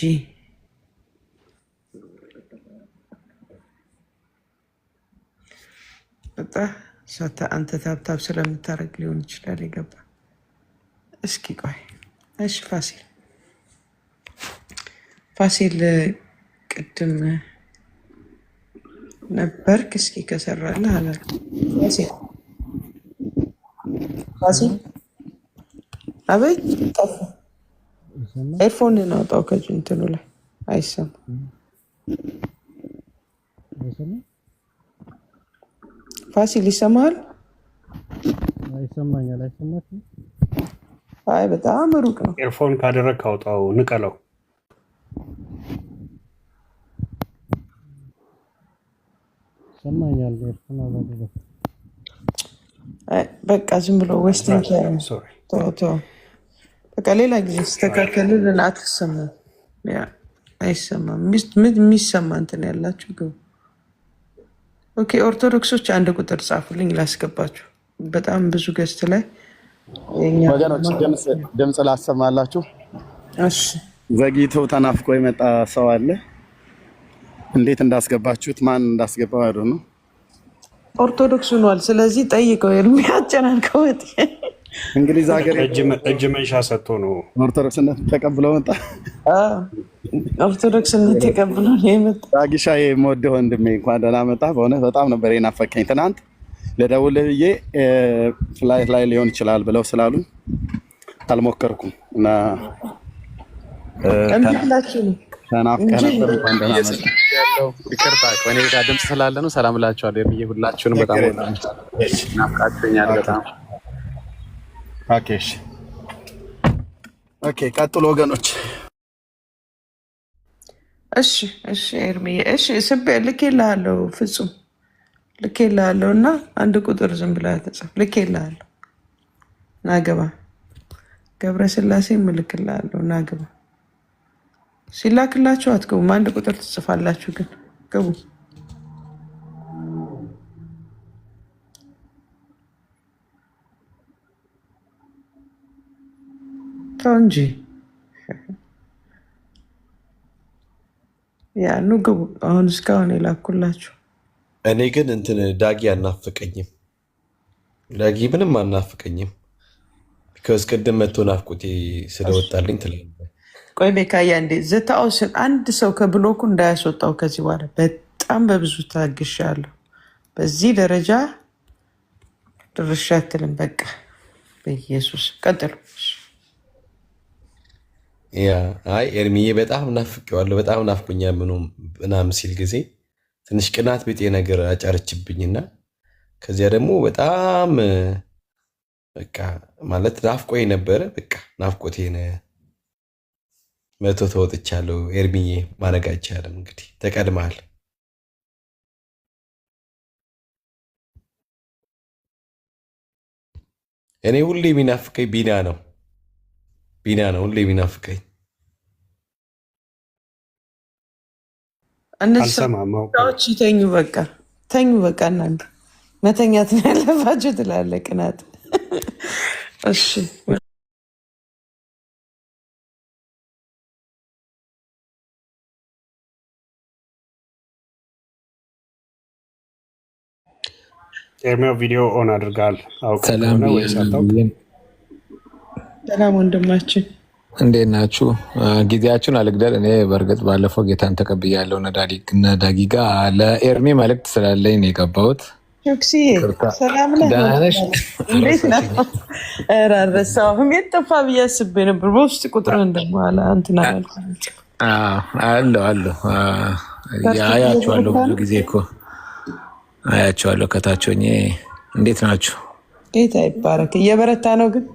በጣ አንተ tap tap ስለምታደርግ ሊሆን ይችላል የገባ። እስኪ ቆይ እሺ፣ ፋሲል ፋሲል ቅድም ነበርክ። እስኪ ከሰራልህ አላውቅም። ፋሲል ፋሲል፣ አቤት ጠፋ። Earphone አውጣው ከእንትኑ ላይ አይሰማም። ፋሲል ይሰማሃል? ይሰማኛል። አይሰማችም? አይ በጣም ሩቅ ነው። Earphone ካደረግ አውጣው፣ ንቀለው። ይሰማኛል። Earphone አላደረኩም። አይ በቃ ዝም ብሎ wasting time። Sorry። ተው ተው፣ በቃ ሌላ ጊዜ ስተካከልልን። አትሰማም፣ yeah አይሰማም። የሚሰማ እንትን ያላችሁ ግቡ። Okay፣ ኦርቶዶክሶች አንድ ቁጥር ጻፉልኝ ላስገባችሁ። በጣም ብዙ guest ላይ የኛ ወገኖች ድምፅ ላሰማላችሁ። እሺ። ዘግይቶ ተናፍቆ የመጣ ሰው አለ። እንዴት እንዳስገባችሁት ማን እንዳስገባው አይዶ ነው። ኦርቶዶክስ ሆኗል። ስለዚህ ጠይቀው የሚያጨናንቀው እንግሊዝ ሀገር እጅ መንሻ ሰጥቶ ነው። ኦርቶዶክስነት ተቀብሎ መጣ። ኦርቶዶክስነት ተቀብሎ ነው የመጣ። ዳጊሻ የምወደው ወንድሜ እንኳን ደህና መጣ። በእውነት በጣም ነበር የናፈቀኝ። ትናንት ልደውልህ ብዬ flight ላይ ሊሆን ይችላል ብለው ስላሉ አልሞከርኩም እና እምቢ ብላችሁ ነው ተናፍቀህ እንጂ ነበር። እንኳን ደህና መጣ። ያለው ይቅርታ፣ እኔ ጋር ድምፅ ስላለ ነው። ሰላም እላችኋለሁ። ኤርሚዬ ሁላችሁንም በጣም ችግር የለም። ወዳችኋለሁ። ናፍቃችሁኛል በጣም። Okay እሺ። Okay ቀጥሎ ወገኖች። እሺ ኤርሚዬ፣ እሺ ስቤ ልኬልሃለሁ፣ ፍጹም ልኬልሃለሁ። እና አንድ ቁጥር ዝም ብላ ተጻፍ ልኬልሃለሁ። ናግባ ገብረ ስላሴ እልክልሃለሁ። ናግባ ሲላክላችሁ አትገቡም። አንድ ቁጥር ትጽፋላችሁ፣ ግን ግቡ። ተው እንጂ yeah ኑ ግቡ። አሁን እስካሁን የላኩላችሁ እኔ ግን እንትን ዳጊ አናፍቀኝም። ዳጊ ምንም አናፍቀኝም። Because ቅድም መጥቶ ናፍቆቴ ስለወጣልኝ ትላለህ። ቆይ ቤካያ እንዴ ዘታኦስን አንድ ሰው ከ block ኡ እንዳያስወጣው ከዚህ በኋላ በጣም በብዙ ታግሻለሁ። በዚህ ደረጃ ድርሻ አትልም። በቃ በኢየሱስ ቀጥሉ። Yeah፣ አይ ኤርሚዬ በጣም ናፍቄዋለሁ፣ በጣም ናፍቆኛል ምኑ ምናምን ሲል ጊዜ ትንሽ ቅናት ቢጤ ነገር አጫረችብኝና ከዚያ ደግሞ በጣም በቃ ማለት ናፍቆኝ ነበረ። በቃ ናፍቆቴን መቶ ተወጥቻለሁ። ኤርሚዬ ማድረግ አይቻልም እንግዲህ ተቀድመሃል። እኔ ሁሌ የሚናፍቀኝ ቢና ነው፣ ቢና ነው ሁሌ የሚናፍቀኝ። እነዚህ አልሰማም አውቄ ነው። ሰዎች ይተኙ፣ በቃ ተኙ፣ በቃ እናንተ መተኛት ነው ያለባችሁ ትላለህ ቅናት። እሺ። ኤርሚያው ቪዲዮ on አድርጋል አውቀህ ሰላም ከሆነ ወይ ሳታውቅ። ብያለሁ። ሰላም ወንድማችን። እንዴት ናችሁ? ጊዜያችሁን አልግደል። እኔ በእርግጥ ባለፈው ጌታን ተቀብያለሁ። ነዳጊ ጋ ለኤርሚ መልእክት ስላለኝ ነው የገባሁት። ዮክስዬ ይቅርታ። ሰላም ነህ? ደህና ነሽ? እንዴት ነህ? አረሳሽኝ። ኧረ አልረሳሁም። የት ጠፋ ብዬ አስቤ ነበር። በውስጥ ቁጥርህን ደግሞ አላ እንትን አላልኩም። አለሁ አለሁ። በርቱ። አያችኋለሁ፣ እየበረታ ብዙ ነው። ጊዜ እኮ አያችኋለሁ ከታች ሆኜ። እንዴት ናችሁ? ጌታ ይባረክ። እየበረታ ነው ግን።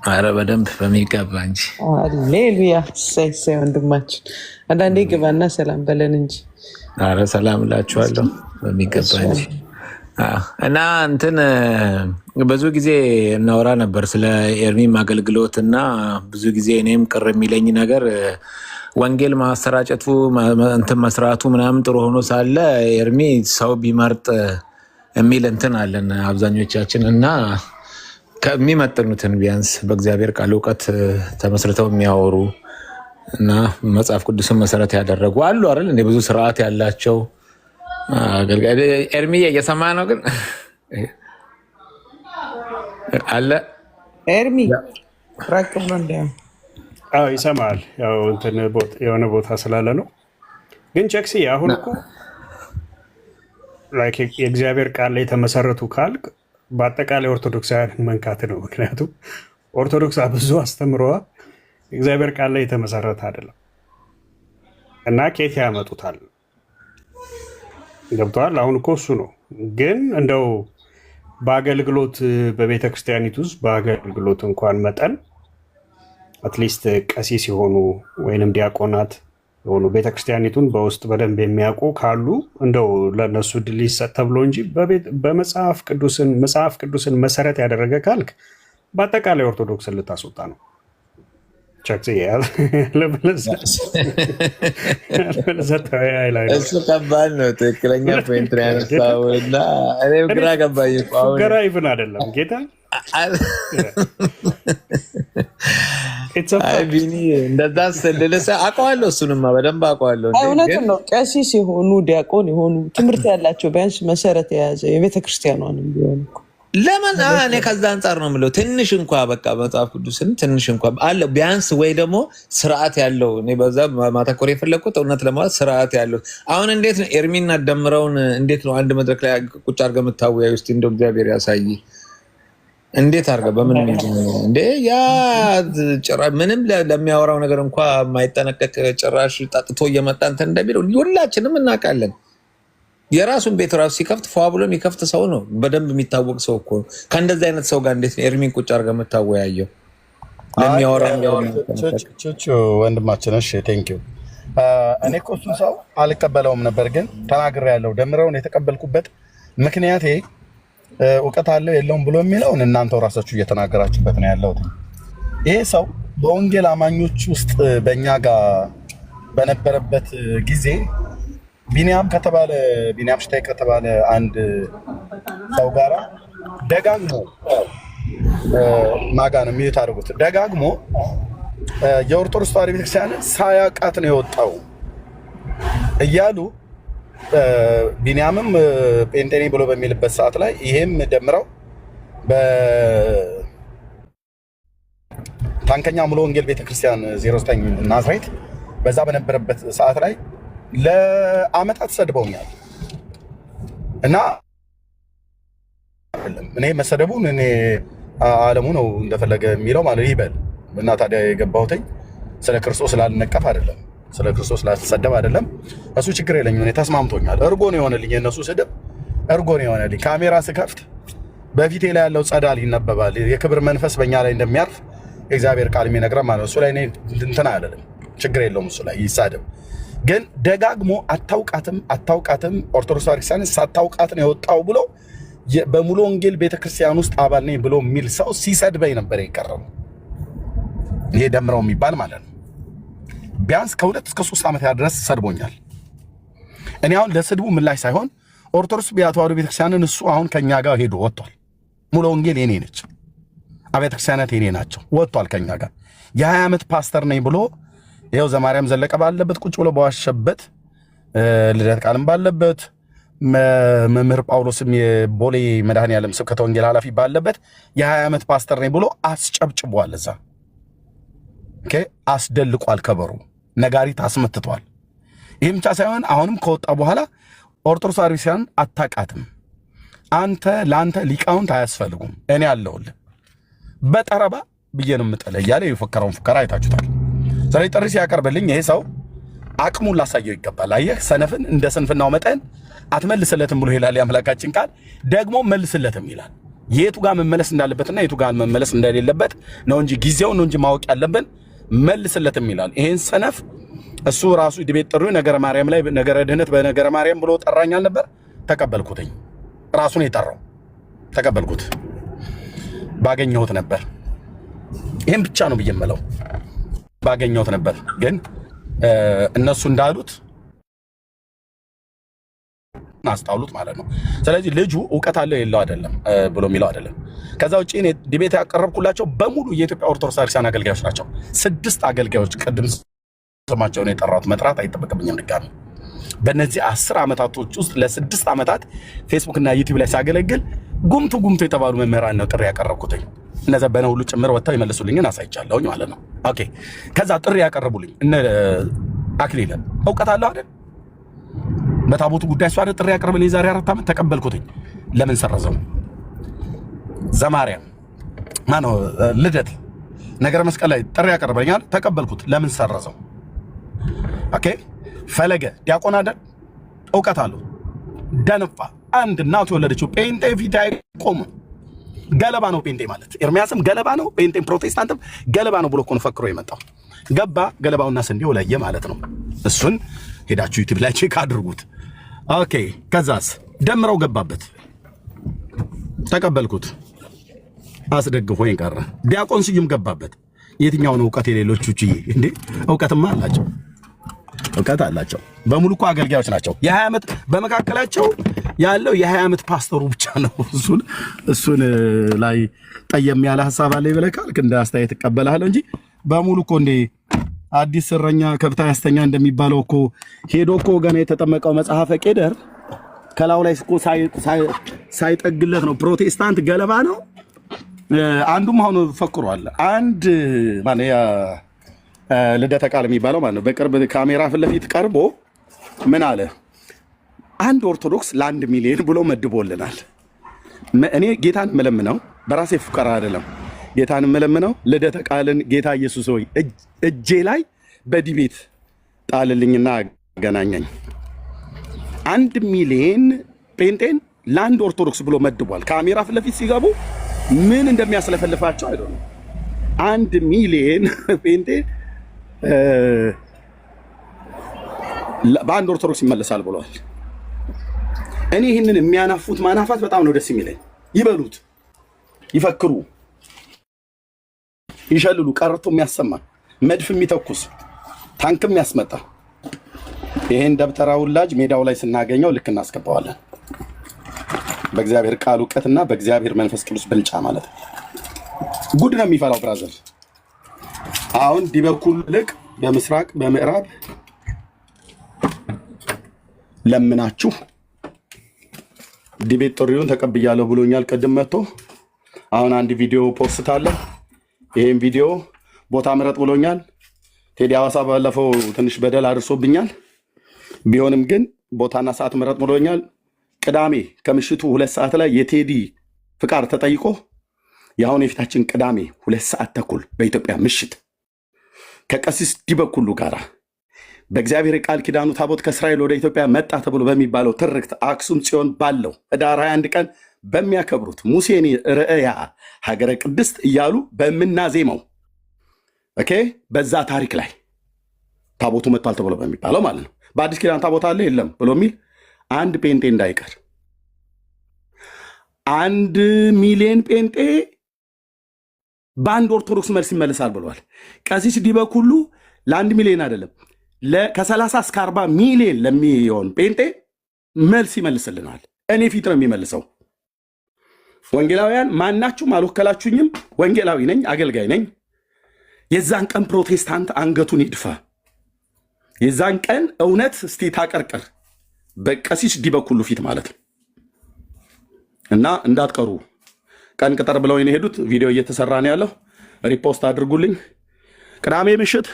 አረ በደንብ በሚገባ እንጂ። አሌሉያ። እሰይ እሰይ ወንድማችን። አንዳንዴ ግባና ሰላም በለን እንጂ። አረ ሰላም እላችኋለሁ በሚገባ እሺ እንጂ። እና እንትን ብዙ ጊዜ እናወራ ነበር ስለ ኤርሚም አገልግሎት እና ብዙ ጊዜ እኔም ቅር የሚለኝ ነገር ወንጌል ማሰራጨቱ እንትን መስራቱ ምናምን ጥሩ ሆኖ ሳለ ኤርሚ ሰው ቢመርጥ የሚል እንትን አለን አብዛኞቻችን እና ከሚመጥኑትን ቢያንስ በእግዚአብሔር ቃል እውቀት ተመስርተው የሚያወሩ እና መጽሐፍ ቅዱስን መሰረት ያደረጉ አሉ አይደል? እንደ ብዙ ስርዓት ያላቸው አገልጋይ። ኤርሚዬ እየሰማ ነው ግን አለ። ኤርሚ ራቅ ብሎ እንዲያው አዎ ይሰማል። ያው እንትን የሆነ ቦታ ስላለ ነው። ግን ቸክሲ አሁን እኮ like የእግዚአብሔር ቃል ላይ የተመሰረቱ ካልክ በአጠቃላይ ኦርቶዶክሳውያንን መንካት ነው። ምክንያቱም ኦርቶዶክስ ብዙ አስተምረዋ እግዚአብሔር ቃል ላይ የተመሰረተ አይደለም እና ኬት ያመጡታል? ገብተዋል። አሁን እኮ እሱ ነው። ግን እንደው በአገልግሎት በቤተ ክርስቲያኒቱ ውስጥ በአገልግሎት እንኳን መጠን at least ቀሲስ የሆኑ ወይንም ዲያቆናት የሆኑ ቤተክርስቲያኒቱን በውስጥ በደንብ የሚያውቁ ካሉ እንደው ለእነሱ ድል ይሰጥ ተብሎ እንጂ በመጽሐፍ ቅዱስን መጽሐፍ ቅዱስን መሰረት ያደረገ ካልክ በአጠቃላይ ኦርቶዶክስን ልታስወጣ ነው። ቸክ ያለበለዚያ ተወያይ ላይ ነው። እሱ ከባድ ነው። ትክክለኛ point ነው ጌታ ያነሳው እና እኔም እኔ ግራ ገባኝ እኮ አሁን። ፉገራ even አይደለም ጌታ። It's አይ fact። ቢኒ እንደዛ ስልልሰ አውቀዋለሁ፣ እሱንማ በደንብ አውቀዋለሁ። እንዴ ግን እውነቱን ነው። ቀሲስ የሆኑ ዲያቆን የሆኑ ትምህርት ያላቸው ቢያንስ መሰረት የያዘ የቤተ ክርስቲያኗንም ቢሆን እኮ። ለምን እኔ ከዛ አንጻር ነው የምለው። ትንሽ እንኳ በቃ መጽሐፍ ቅዱስን ትንሽ እንኳ አለ ቢያንስ ወይ ደግሞ ስርዓት ያለው፣ እኔ በዛ ማተኮር የፈለግኩት እውነት ለማለት ስርዓት ያለው። አሁን እንዴት ነው ኤርሚና ደምረውን እንዴት ነው አንድ መድረክ ላይ ቁጭ አድርገህ የምታወያዩ? እስኪ እንደው እግዚአብሔር ያሳይ። እንዴት አድርገህ በምን ሚዛን እንዴ? ያ ምንም ለሚያወራው ነገር እንኳ የማይጠነቀቅ ጭራሽ ጠጥቶ እየመጣ እንትን እንደሚለው ሁላችንም እናውቃለን። የራሱን ቤት ራሱ ሲከፍት ፏ ብሎ የሚከፍት ሰው ነው። በደንብ የሚታወቅ ሰው እኮ ነው። ከእንደዚህ አይነት ሰው ጋር እንዴት ነው ኤርሚን ቁጭ አድርገህ የምታወያየው? አይ ለሚያወራው ነገር የማይጠነቀቅ። ቹቹ ወንድማችን፣ እሺ thank you። እኔ እኮ እሱን ሰው አልቀበለውም ነበር፣ ግን ተናግሬ ያለው ደምረውን የተቀበልኩበት ምክንያቴ እውቀት አለው የለውም ብሎ የሚለውን እናንተው ራሳችሁ እየተናገራችሁበት ነው ያለሁት። ይሄ ሰው በወንጌል አማኞች ውስጥ በእኛ ጋር በነበረበት ጊዜ ቢኒያም ከተባለ ቢኒያም ሽታይ ከተባለ አንድ ሰው ጋራ ደጋግሞ ማጋ ነው የሚሉት አድርጉት ደጋግሞ የኦርቶዶክስ ተዋሕዶ ቤተክርስቲያን ሳያውቃት ነው የወጣው እያሉ ቢኒያምም ጴንጤ ነኝ ብሎ በሚልበት ሰዓት ላይ ይሄም ደምረው ታንከኛ ሙሉ ወንጌል ቤተክርስቲያን 09 ናዝሬት በዛ በነበረበት ሰዓት ላይ ለአመታት ሰድበውኛል እና አይደለም እኔ መሰደቡን እኔ አለሙ ነው እንደፈለገ የሚለው ማለት ይበል እና ታዲያ የገባሁትኝ ስለ ክርስቶስ ላልነቀፍ አይደለም፣ ስለ ክርስቶስ ላልሰደብ አይደለም። እሱ ችግር የለኝም፣ እኔ ተስማምቶኛል። እርጎ ነው የሆነልኝ፣ የእነሱ ስድብ እርጎ ነው የሆነልኝ። ካሜራ ስከፍት በፊቴ ላይ ያለው ጸዳል ይነበባል። የክብር መንፈስ በእኛ ላይ እንደሚያርፍ የእግዚአብሔር ቃል የሚነግረን ማለት ነው። እሱ ላይ እኔ እንትን አይደለም፣ ችግር የለውም። እሱ ላይ ይሳደብ። ግን ደጋግሞ አታውቃትም፣ አታውቃትም፣ ኦርቶዶክስ ቤተክርስቲያን ሳታውቃት ነው የወጣው ብሎ በሙሉ ወንጌል ቤተክርስቲያን ውስጥ አባል ነኝ ብሎ የሚል ሰው ሲሰድበኝ ነበር የቀረው። ይሄ ደምረው የሚባል ማለት ነው። ቢያንስ ከ2 እስከ 3 ዓመት ድረስ ሰድቦኛል። እኔ አሁን ለስድቡ ምላሽ ሳይሆን ኦርቶዶክስ ተዋሕዶ ቤተክርስቲያንን እሱ አሁን ከኛ ጋር ሄዶ ወጥቷል። ሙሉ ወንጌል የኔ ነች፣ አብያተ ክርስቲያናት የኔ ናቸው። ወጥቷል ከኛ ጋር። የ20 ዓመት ፓስተር ነኝ ብሎ ይኸው ዘማርያም ዘለቀ ባለበት ቁጭ ብሎ በዋሸበት፣ ልደት ቃልም ባለበት፣ መምህር ጳውሎስም የቦሌ መድኃኔዓለም ስብከተ ወንጌል ኃላፊ ባለበት የ20 ዓመት ፓስተር ነኝ ብሎ አስጨብጭቧል። እዛ okay፣ አስደልቋል። ከበሮ ነጋሪት አስመትቷል። ይህም ብቻ ሳይሆን አሁንም ከወጣ በኋላ ኦርቶዶክስ ቤተክርስቲያን አታውቃትም፣ አንተ ለአንተ ሊቃውንት አያስፈልጉም፣ እኔ አለሁልህ በጠረባ ብዬ ነው የምጥልህ እያለ የፎከረውን ፉከራ አይታችሁታል። ስለዚህ ጥሪ ሲያቀርብልኝ ይሄ ሰው አቅሙን ላሳየው ይገባል። አየህ፣ ሰነፍን እንደ ስንፍናው መጠን አትመልስለትም ብሎ ይላል የአምላካችን ቃል። ደግሞ መልስለትም ይላል። የቱ ጋር መመለስ እንዳለበትና የቱ ጋር መመለስ እንደሌለበት ነው እንጂ ጊዜውን ነው እንጂ ማወቅ ያለብን፣ መልስለትም ይላል። ይሄን ሰነፍ እሱ ራሱ debate ጥሪ ነገረ ማርያም ላይ ነገረ ድህነት በነገረ ማርያም ብሎ ጠራኝ አልነበር? ተቀበልኩትኝ። ራሱን የጠራው ተቀበልኩት። ባገኘሁት ነበር። ይህም ብቻ ነው ብዬ የምለው፣ ባገኘሁት ነበር። ግን እነሱ እንዳሉት አስጣሉት ማለት ነው። ስለዚህ ልጁ እውቀት አለው የለው አይደለም ብሎ የሚለው አይደለም። ከዛ ውጭ እኔ debate ያቀረብኩላቸው በሙሉ የኢትዮጵያ ኦርቶዶክስ ቤተክርስቲያን አገልጋዮች ናቸው። ስድስት አገልጋዮች፣ ቅድም ስማቸውን የጠራሁት፣ መጥራት አይጠበቅብኝም ድጋሚ። በእነዚህ 10 ዓመታቶች ውስጥ ለ6 ዓመታት ፌስቡክ እና ዩቲዩብ ላይ ሳገለግል ጉምቱ ጉምቱ የተባሉ መምህራን ነው ጥሪ ያቀረብኩትኝ። እነዚያ በነ ሁሉ ጭምር ወጥተው የመለሱልኝን አሳይቻለሁኝ ማለት ነው። Okay፣ ከዛ ጥሪ ያቀረቡልኝ እነ አክሊለ እውቀት አለው አይደል? በታቦቱ ጉዳይ እሱ አይደል ጥሪ ያቀረበልኝ የዛሬ 4 ዓመት፣ ተቀበልኩትኝ። ለምን ሰረዘው? ዘማርያም ማነው ልደት ነገረ መስቀል ላይ ጥሪ ያቀረበልኛል፣ ተቀበልኩት። ለምን ሰረዘው? Okay፣ ፈለገ ዲያቆን አይደል? እውቀት አለው። ደነፋ። አንድ እናቱ የወለደችው ጴንጤ ፊት አይቆምም። ገለባ ነው ጴንጤ ማለት። ኤርሚያስም ገለባ ነው፣ ጴንጤም ፕሮቴስታንትም ገለባ ነው ብሎ እኮ ነው ፈክሮ የመጣው። ገባ፣ ገለባውና ስንዴው ለየ ማለት ነው። እሱን ሄዳችሁ ዩቲዩብ ላይ check አድርጉት። Okay፣ ከዛስ ደምረው ገባበት፣ ተቀበልኩት፣ አስደግፎኝ ቀረ። ዲያቆን ስዩም ገባበት። የትኛውን እውቀት የሌሎቹ ችዬ እንዴ? እውቀትማ አላቸው፣ እውቀት አላቸው። በሙሉ እኮ አገልጋዮች ናቸው። የ20 ዓመት በመካከላቸው ያለው የ20 ዓመት ፓስተሩ ብቻ ነው። እሱን ላይ ጠየም ያለ ሀሳብ አለ ብለህ ካልክ እንደ አስተያየት እቀበልሃለሁ እንጂ በሙሉ እኮ እንዴ አዲስ እረኛ ከብት አያስተኛ እንደሚባለው እኮ ሄዶ እኮ ገና የተጠመቀው መጽሐፈ ቄደር ከላዩ ላይ እኮ ሳይጠግለት ነው። ፕሮቴስታንት ገለባ ነው። አንዱም አሁን ፈክሯል። አንድ ማነው ያ ልደተ ቃል የሚባለው ማለት ነው። በቅርብ ካሜራ ፊት ለፊት ቀርቦ ምን አለ? አንድ ኦርቶዶክስ ለ1 ሚሊዮን ብሎ መድቦልናል። እኔ ጌታን መለምነው በራሴ ፉከራ አይደለም። ጌታን መለምነው ልደተ ቃልን ጌታ ኢየሱስ ሆይ እጄ ላይ በ debate ጣልልኝና አገናኘኝ። 1 ሚሊዮን ጴንጤን ለአንድ ኦርቶዶክስ ብሎ መድቧል። ካሜራ ፊት ለፊት ሲገቡ ምን እንደሚያስለፈልፋቸው አይደለም። 1 ሚሊዮን ጴንጤ በአንድ ኦርቶዶክስ ይመለሳል ብለዋል። እኔ ይህንን የሚያናፉት ማናፋት በጣም ነው ደስ የሚለኝ። ይበሉት፣ ይፈክሩ፣ ይሸልሉ፣ ቀረርቶ የሚያሰማ፣ መድፍ የሚተኩስ፣ ታንክ የሚያስመጣ ይሄን ደብተራ ውላጅ ሜዳው ላይ ስናገኘው ልክ እናስገባዋለን። በእግዚአብሔር ቃል እውቀትና በእግዚአብሔር መንፈስ ቅዱስ ብልጫ ማለት ነው። ጉድ ነው የሚፈላው brother። አሁን ዲበኩል ልቅ በምስራቅ በምዕራብ ለምናችሁ debate ጥሪውን ተቀብያለሁ ብሎኛል። ቅድም መጥቶ አሁን አንድ ቪዲዮ post አለ። ይሄን ቪዲዮ ቦታ ምረጥ ብሎኛል። ቴዲ ሐዋሳ ባለፈው ትንሽ በደል አድርሶብኛል። ቢሆንም ግን ቦታና ሰዓት ምረጥ ብሎኛል። ቅዳሜ ከምሽቱ 2 ሰዓት ላይ የቴዲ ፍቃድ ተጠይቆ የአሁን የፊታችን ቅዳሜ 2:30 በኢትዮጵያ ምሽት ከቀሲስ ዲበኩሉ ጋር በእግዚአብሔር ቃል ኪዳኑ ታቦት ከእስራኤል ወደ ኢትዮጵያ መጣ ተብሎ በሚባለው ትርክት አክሱም ጽዮን ባለው ህዳር 21 ቀን በሚያከብሩት ሙሴኒ ርእያ ሀገረ ቅድስት እያሉ በምናዜመው okay፣ በዛ ታሪክ ላይ ታቦቱ መጥቷል ተብሎ በሚባለው ማለት ነው። በአዲስ ኪዳን ታቦት አለ የለም ብሎ የሚል አንድ ጴንጤ እንዳይቀር፣ 1 ሚሊዮን ጴንጤ በአንድ ኦርቶዶክስ መልስ ይመልሳል ብለዋል። ቀሲስ ዲበኩሉ ለ1 ሚሊዮን አይደለም፣ ከ30 እስከ 40 ሚሊዮን ለሚሆን ጴንጤ መልስ ይመልስልናል። እኔ ፊት ነው የሚመልሰው። ወንጌላውያን ማናችሁም አልወከላችሁኝም። ወንጌላዊ ነኝ፣ አገልጋይ ነኝ። የዛን ቀን ፕሮቴስታንት አንገቱን ይድፋ። የዛን ቀን እውነት እስቲ ታቀርቅር በቀሲስ ዲበኩሉ ፊት ማለት ነው። እና እንዳትቀሩ፣ ቀን ቅጠር ብለው ነው የሄዱት። ቪዲዮ እየተሰራ ነው ያለው። Repost አድርጉልኝ። ቅዳሜ ምሽት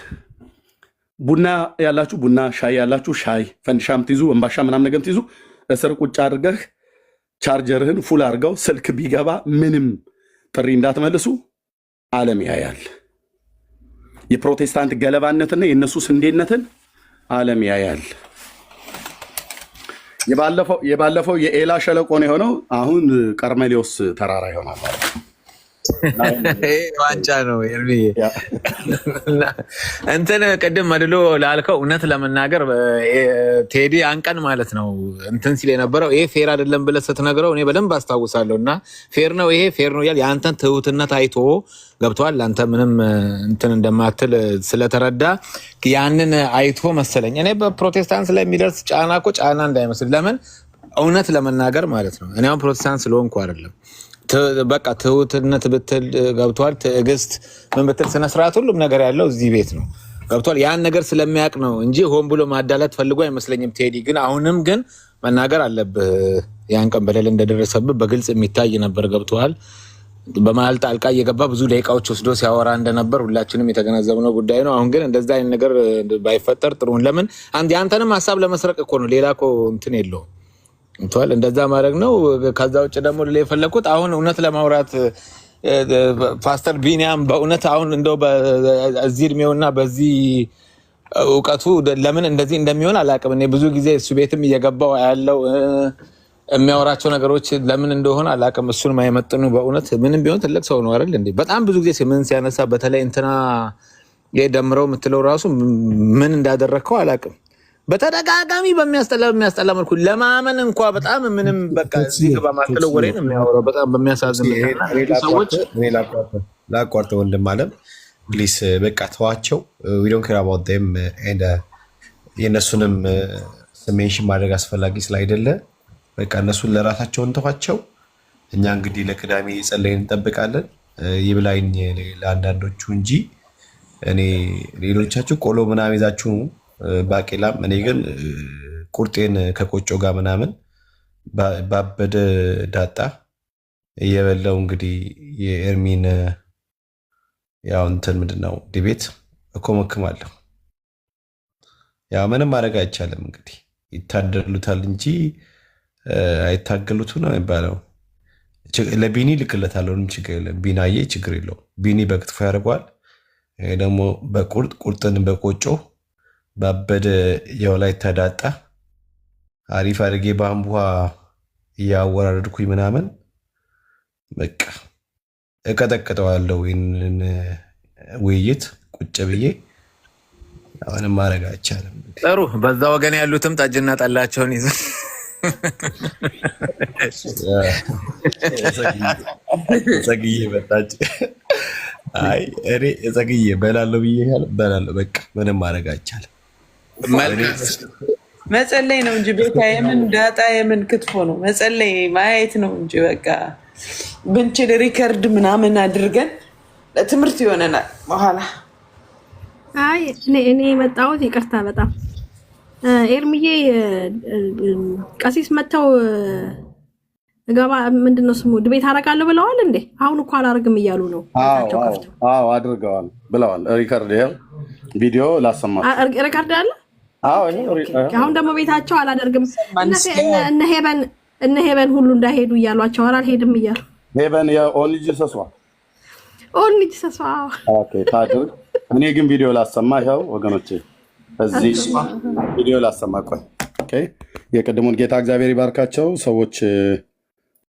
ቡና ያላችሁ ቡና፣ ሻይ ያላችሁ ሻይ፣ ፈንዲሻ ምትይዙ፣ እንባሻ ምናምን ነገር ምትይዙ እስር ቁጭ አድርገህ charger ህን full አድርገው ስልክ ቢገባ ምንም ጥሪ እንዳትመልሱ። ዓለም ያያል። የፕሮቴስታንት ገለባነትና የእነሱ ስንዴነትን ዓለም ያያል። የባለፈው የኤላ ሸለቆ ነው የሆነው። አሁን ቀርሜሌዎስ ተራራ ይሆናል ማለት ነው። ይሄ ዋንጫ ነው ኤርሚዬ። እንትን ቅድም መድሎ ላልከው እውነት ለመናገር ቴዲ አንቀን ማለት ነው እንትን ሲል የነበረው ይሄ fair አይደለም ብለህ ስትነግረው እኔ በደንብ አስታውሳለሁ። እና fair ነው፣ ይሄ fair ነው እያለ የአንተን ትሁትነት አይቶ ገብቷል። አንተ ምንም እንትን እንደማትል ስለተረዳ ያንን አይቶ መሰለኝ። እኔ በፕሮቴስታንት ላይ የሚደርስ ጫና እኮ ጫና እንዳይመስል፣ ለምን እውነት ለመናገር ማለት ነው፣ እኔ አሁን ፕሮቴስታንት ስለሆንኩ አይደለም፣ በቃ ትሁትነት ብትል ገብቷል። ትዕግስት ምን ብትል ስነስርዓት ሁሉም ነገር ያለው እዚህ ቤት ነው፣ ገብቷል። ያን ነገር ስለሚያውቅ ነው እንጂ ሆን ብሎ ማዳላት ፈልጎ አይመስለኝም። ቴዲ ግን አሁንም ግን መናገር አለብህ። ያን ቀን በደል እንደደረሰብህ በግልጽ የሚታይ ነበር። ገብቷል። በመሀል ጣልቃ እየገባ ብዙ ደቂቃዎች ወስዶ ሲያወራ እንደነበር ሁላችንም የተገነዘብነው ጉዳይ ነው። አሁን ግን እንደዛ አይነት ነገር ባይፈጠር ጥሩ። ለምን አንድ የአንተንም ሀሳብ ለመስረቅ እኮ ነው። ሌላ እኮ እንትን የለውም። ገብቶሃል። እንደዛ ማድረግ ነው። ከዛ ውጭ ደግሞ ሌላ የፈለግኩት አሁን እውነት ለማውራት ፓስተር ቢኒያም በእውነት አሁን እንደው በዚህ እድሜውና በዚህ እውቀቱ ለምን እንደዚህ እንደሚሆን አላውቅም። እኔ ብዙ ጊዜ እሱ ቤትም እየገባው ያለው የሚያወራቸው ነገሮች ለምን እንደሆነ አላውቅም። እሱን ማይመጥኑ በእውነት ምንም ቢሆን ትልቅ ሰው ነው አይደል እንዴ? በጣም ብዙ ጊዜ ምን ሲያነሳ በተለይ እንትና ይሄ ደምረው የምትለው ራሱ ምን እንዳደረግከው አላውቅም። በተደጋጋሚ በሚያስጠላ በሚያስጠላ መልኩ ለማመን እንኳ በጣም ምንም በቃ እዚህ ግባ ማትለው ወሬ ነው የሚያወራው። በጣም በሚያሳዝን ሰዎች እኔ ላቋርጥ ወንድም አለም፣ please በቃ ተዋቸው። We don't care about them and የእነሱንም mention ማድረግ አስፈላጊ ስላይደለ በቃ እነሱን ለራሳቸው እንተዋቸው። እኛ እንግዲህ ለቅዳሜ ጸለይን እንጠብቃለን። ይብላኝ ለአንዳንዶቹ እንጂ እኔ ሌሎቻችሁ ቆሎ ምናምን ይዛችሁ ባቄላም፣ እኔ ግን ቁርጤን ከቆጮ ጋር ምናምን ባበደ ዳጣ እየበላው እንግዲህ የኤርሚን ያው እንትን ምንድን ነው debate እኮመክማለሁ። ያው ምንም ማድረግ አይቻልም። እንግዲህ ይታደሉታል እንጂ አይታገሉትም ነው የሚባለው። ለቢኒ ልክለታለሁ፣ ምንም ችግር የለም። ቢናዬ ችግር የለውም። ቢኒ በክትፎ ያደርገዋል። ይሄ ደግሞ በቁርጥ ቁርጥን በቆጮ ባበደ የወላይታ ዳጣ አሪፍ አድርጌ በአምቡሃ እያወራረድኩኝ ምናምን በቃ እቀጠቅጠዋለሁ። ይህንን ውይይት ቁጭ ብዬ አሁንም ማድረግ አይቻልም። ጥሩ። በዛ ወገን ያሉትም ጠጅና ጠላቸውን ይዘ ጸግዬ መጣች። አይ እኔ ጸግዬ በላለሁ ብዬ በላለሁ። በቃ ምንም ማድረግ አይቻልም። መጸለይ ነው እንጂ ቤታ የምን ዳጣ የምን ክትፎ ነው? መጸለይ ማየት ነው እንጂ በቃ ብንችል record ምናምን አድርገን ለትምህርት ይሆነናል በኋላ። አይ እኔ የመጣሁት ይቅርታ በጣም ኤርሚዬ፣ ቀሲስ መጥተው እገባ ምንድን ነው ስሙ debate አደርጋለሁ ብለዋል እንዴ? አሁን እኮ አላደርግም እያሉ ነው። ቤታቸው ከፍተው። አዎ፣ አድርገዋል ብለዋል። Record ይኸው ቪዲዮ ላሰማችሁ። Record አለ። አዎ፣ ይኸው አሁን ደግሞ ቤታቸው አላደርግም፣ እነ ሄበን ሁሉ እንዳይሄዱ እያሏቸው፣ ኧረ አልሄድም እያሉ። ሄቨን የ Only Jesus ዋ? Only Jesus። Okay፣ ታድርግ። እኔ ግን ቪዲዮ ላሰማ። ይኸው ወገኖቼ፣ እዚህ ቪዲዮ ላሰማ። ቆይ፣ okay። የቅድሙን ጌታ እግዚአብሔር ይባርካቸው ሰዎች።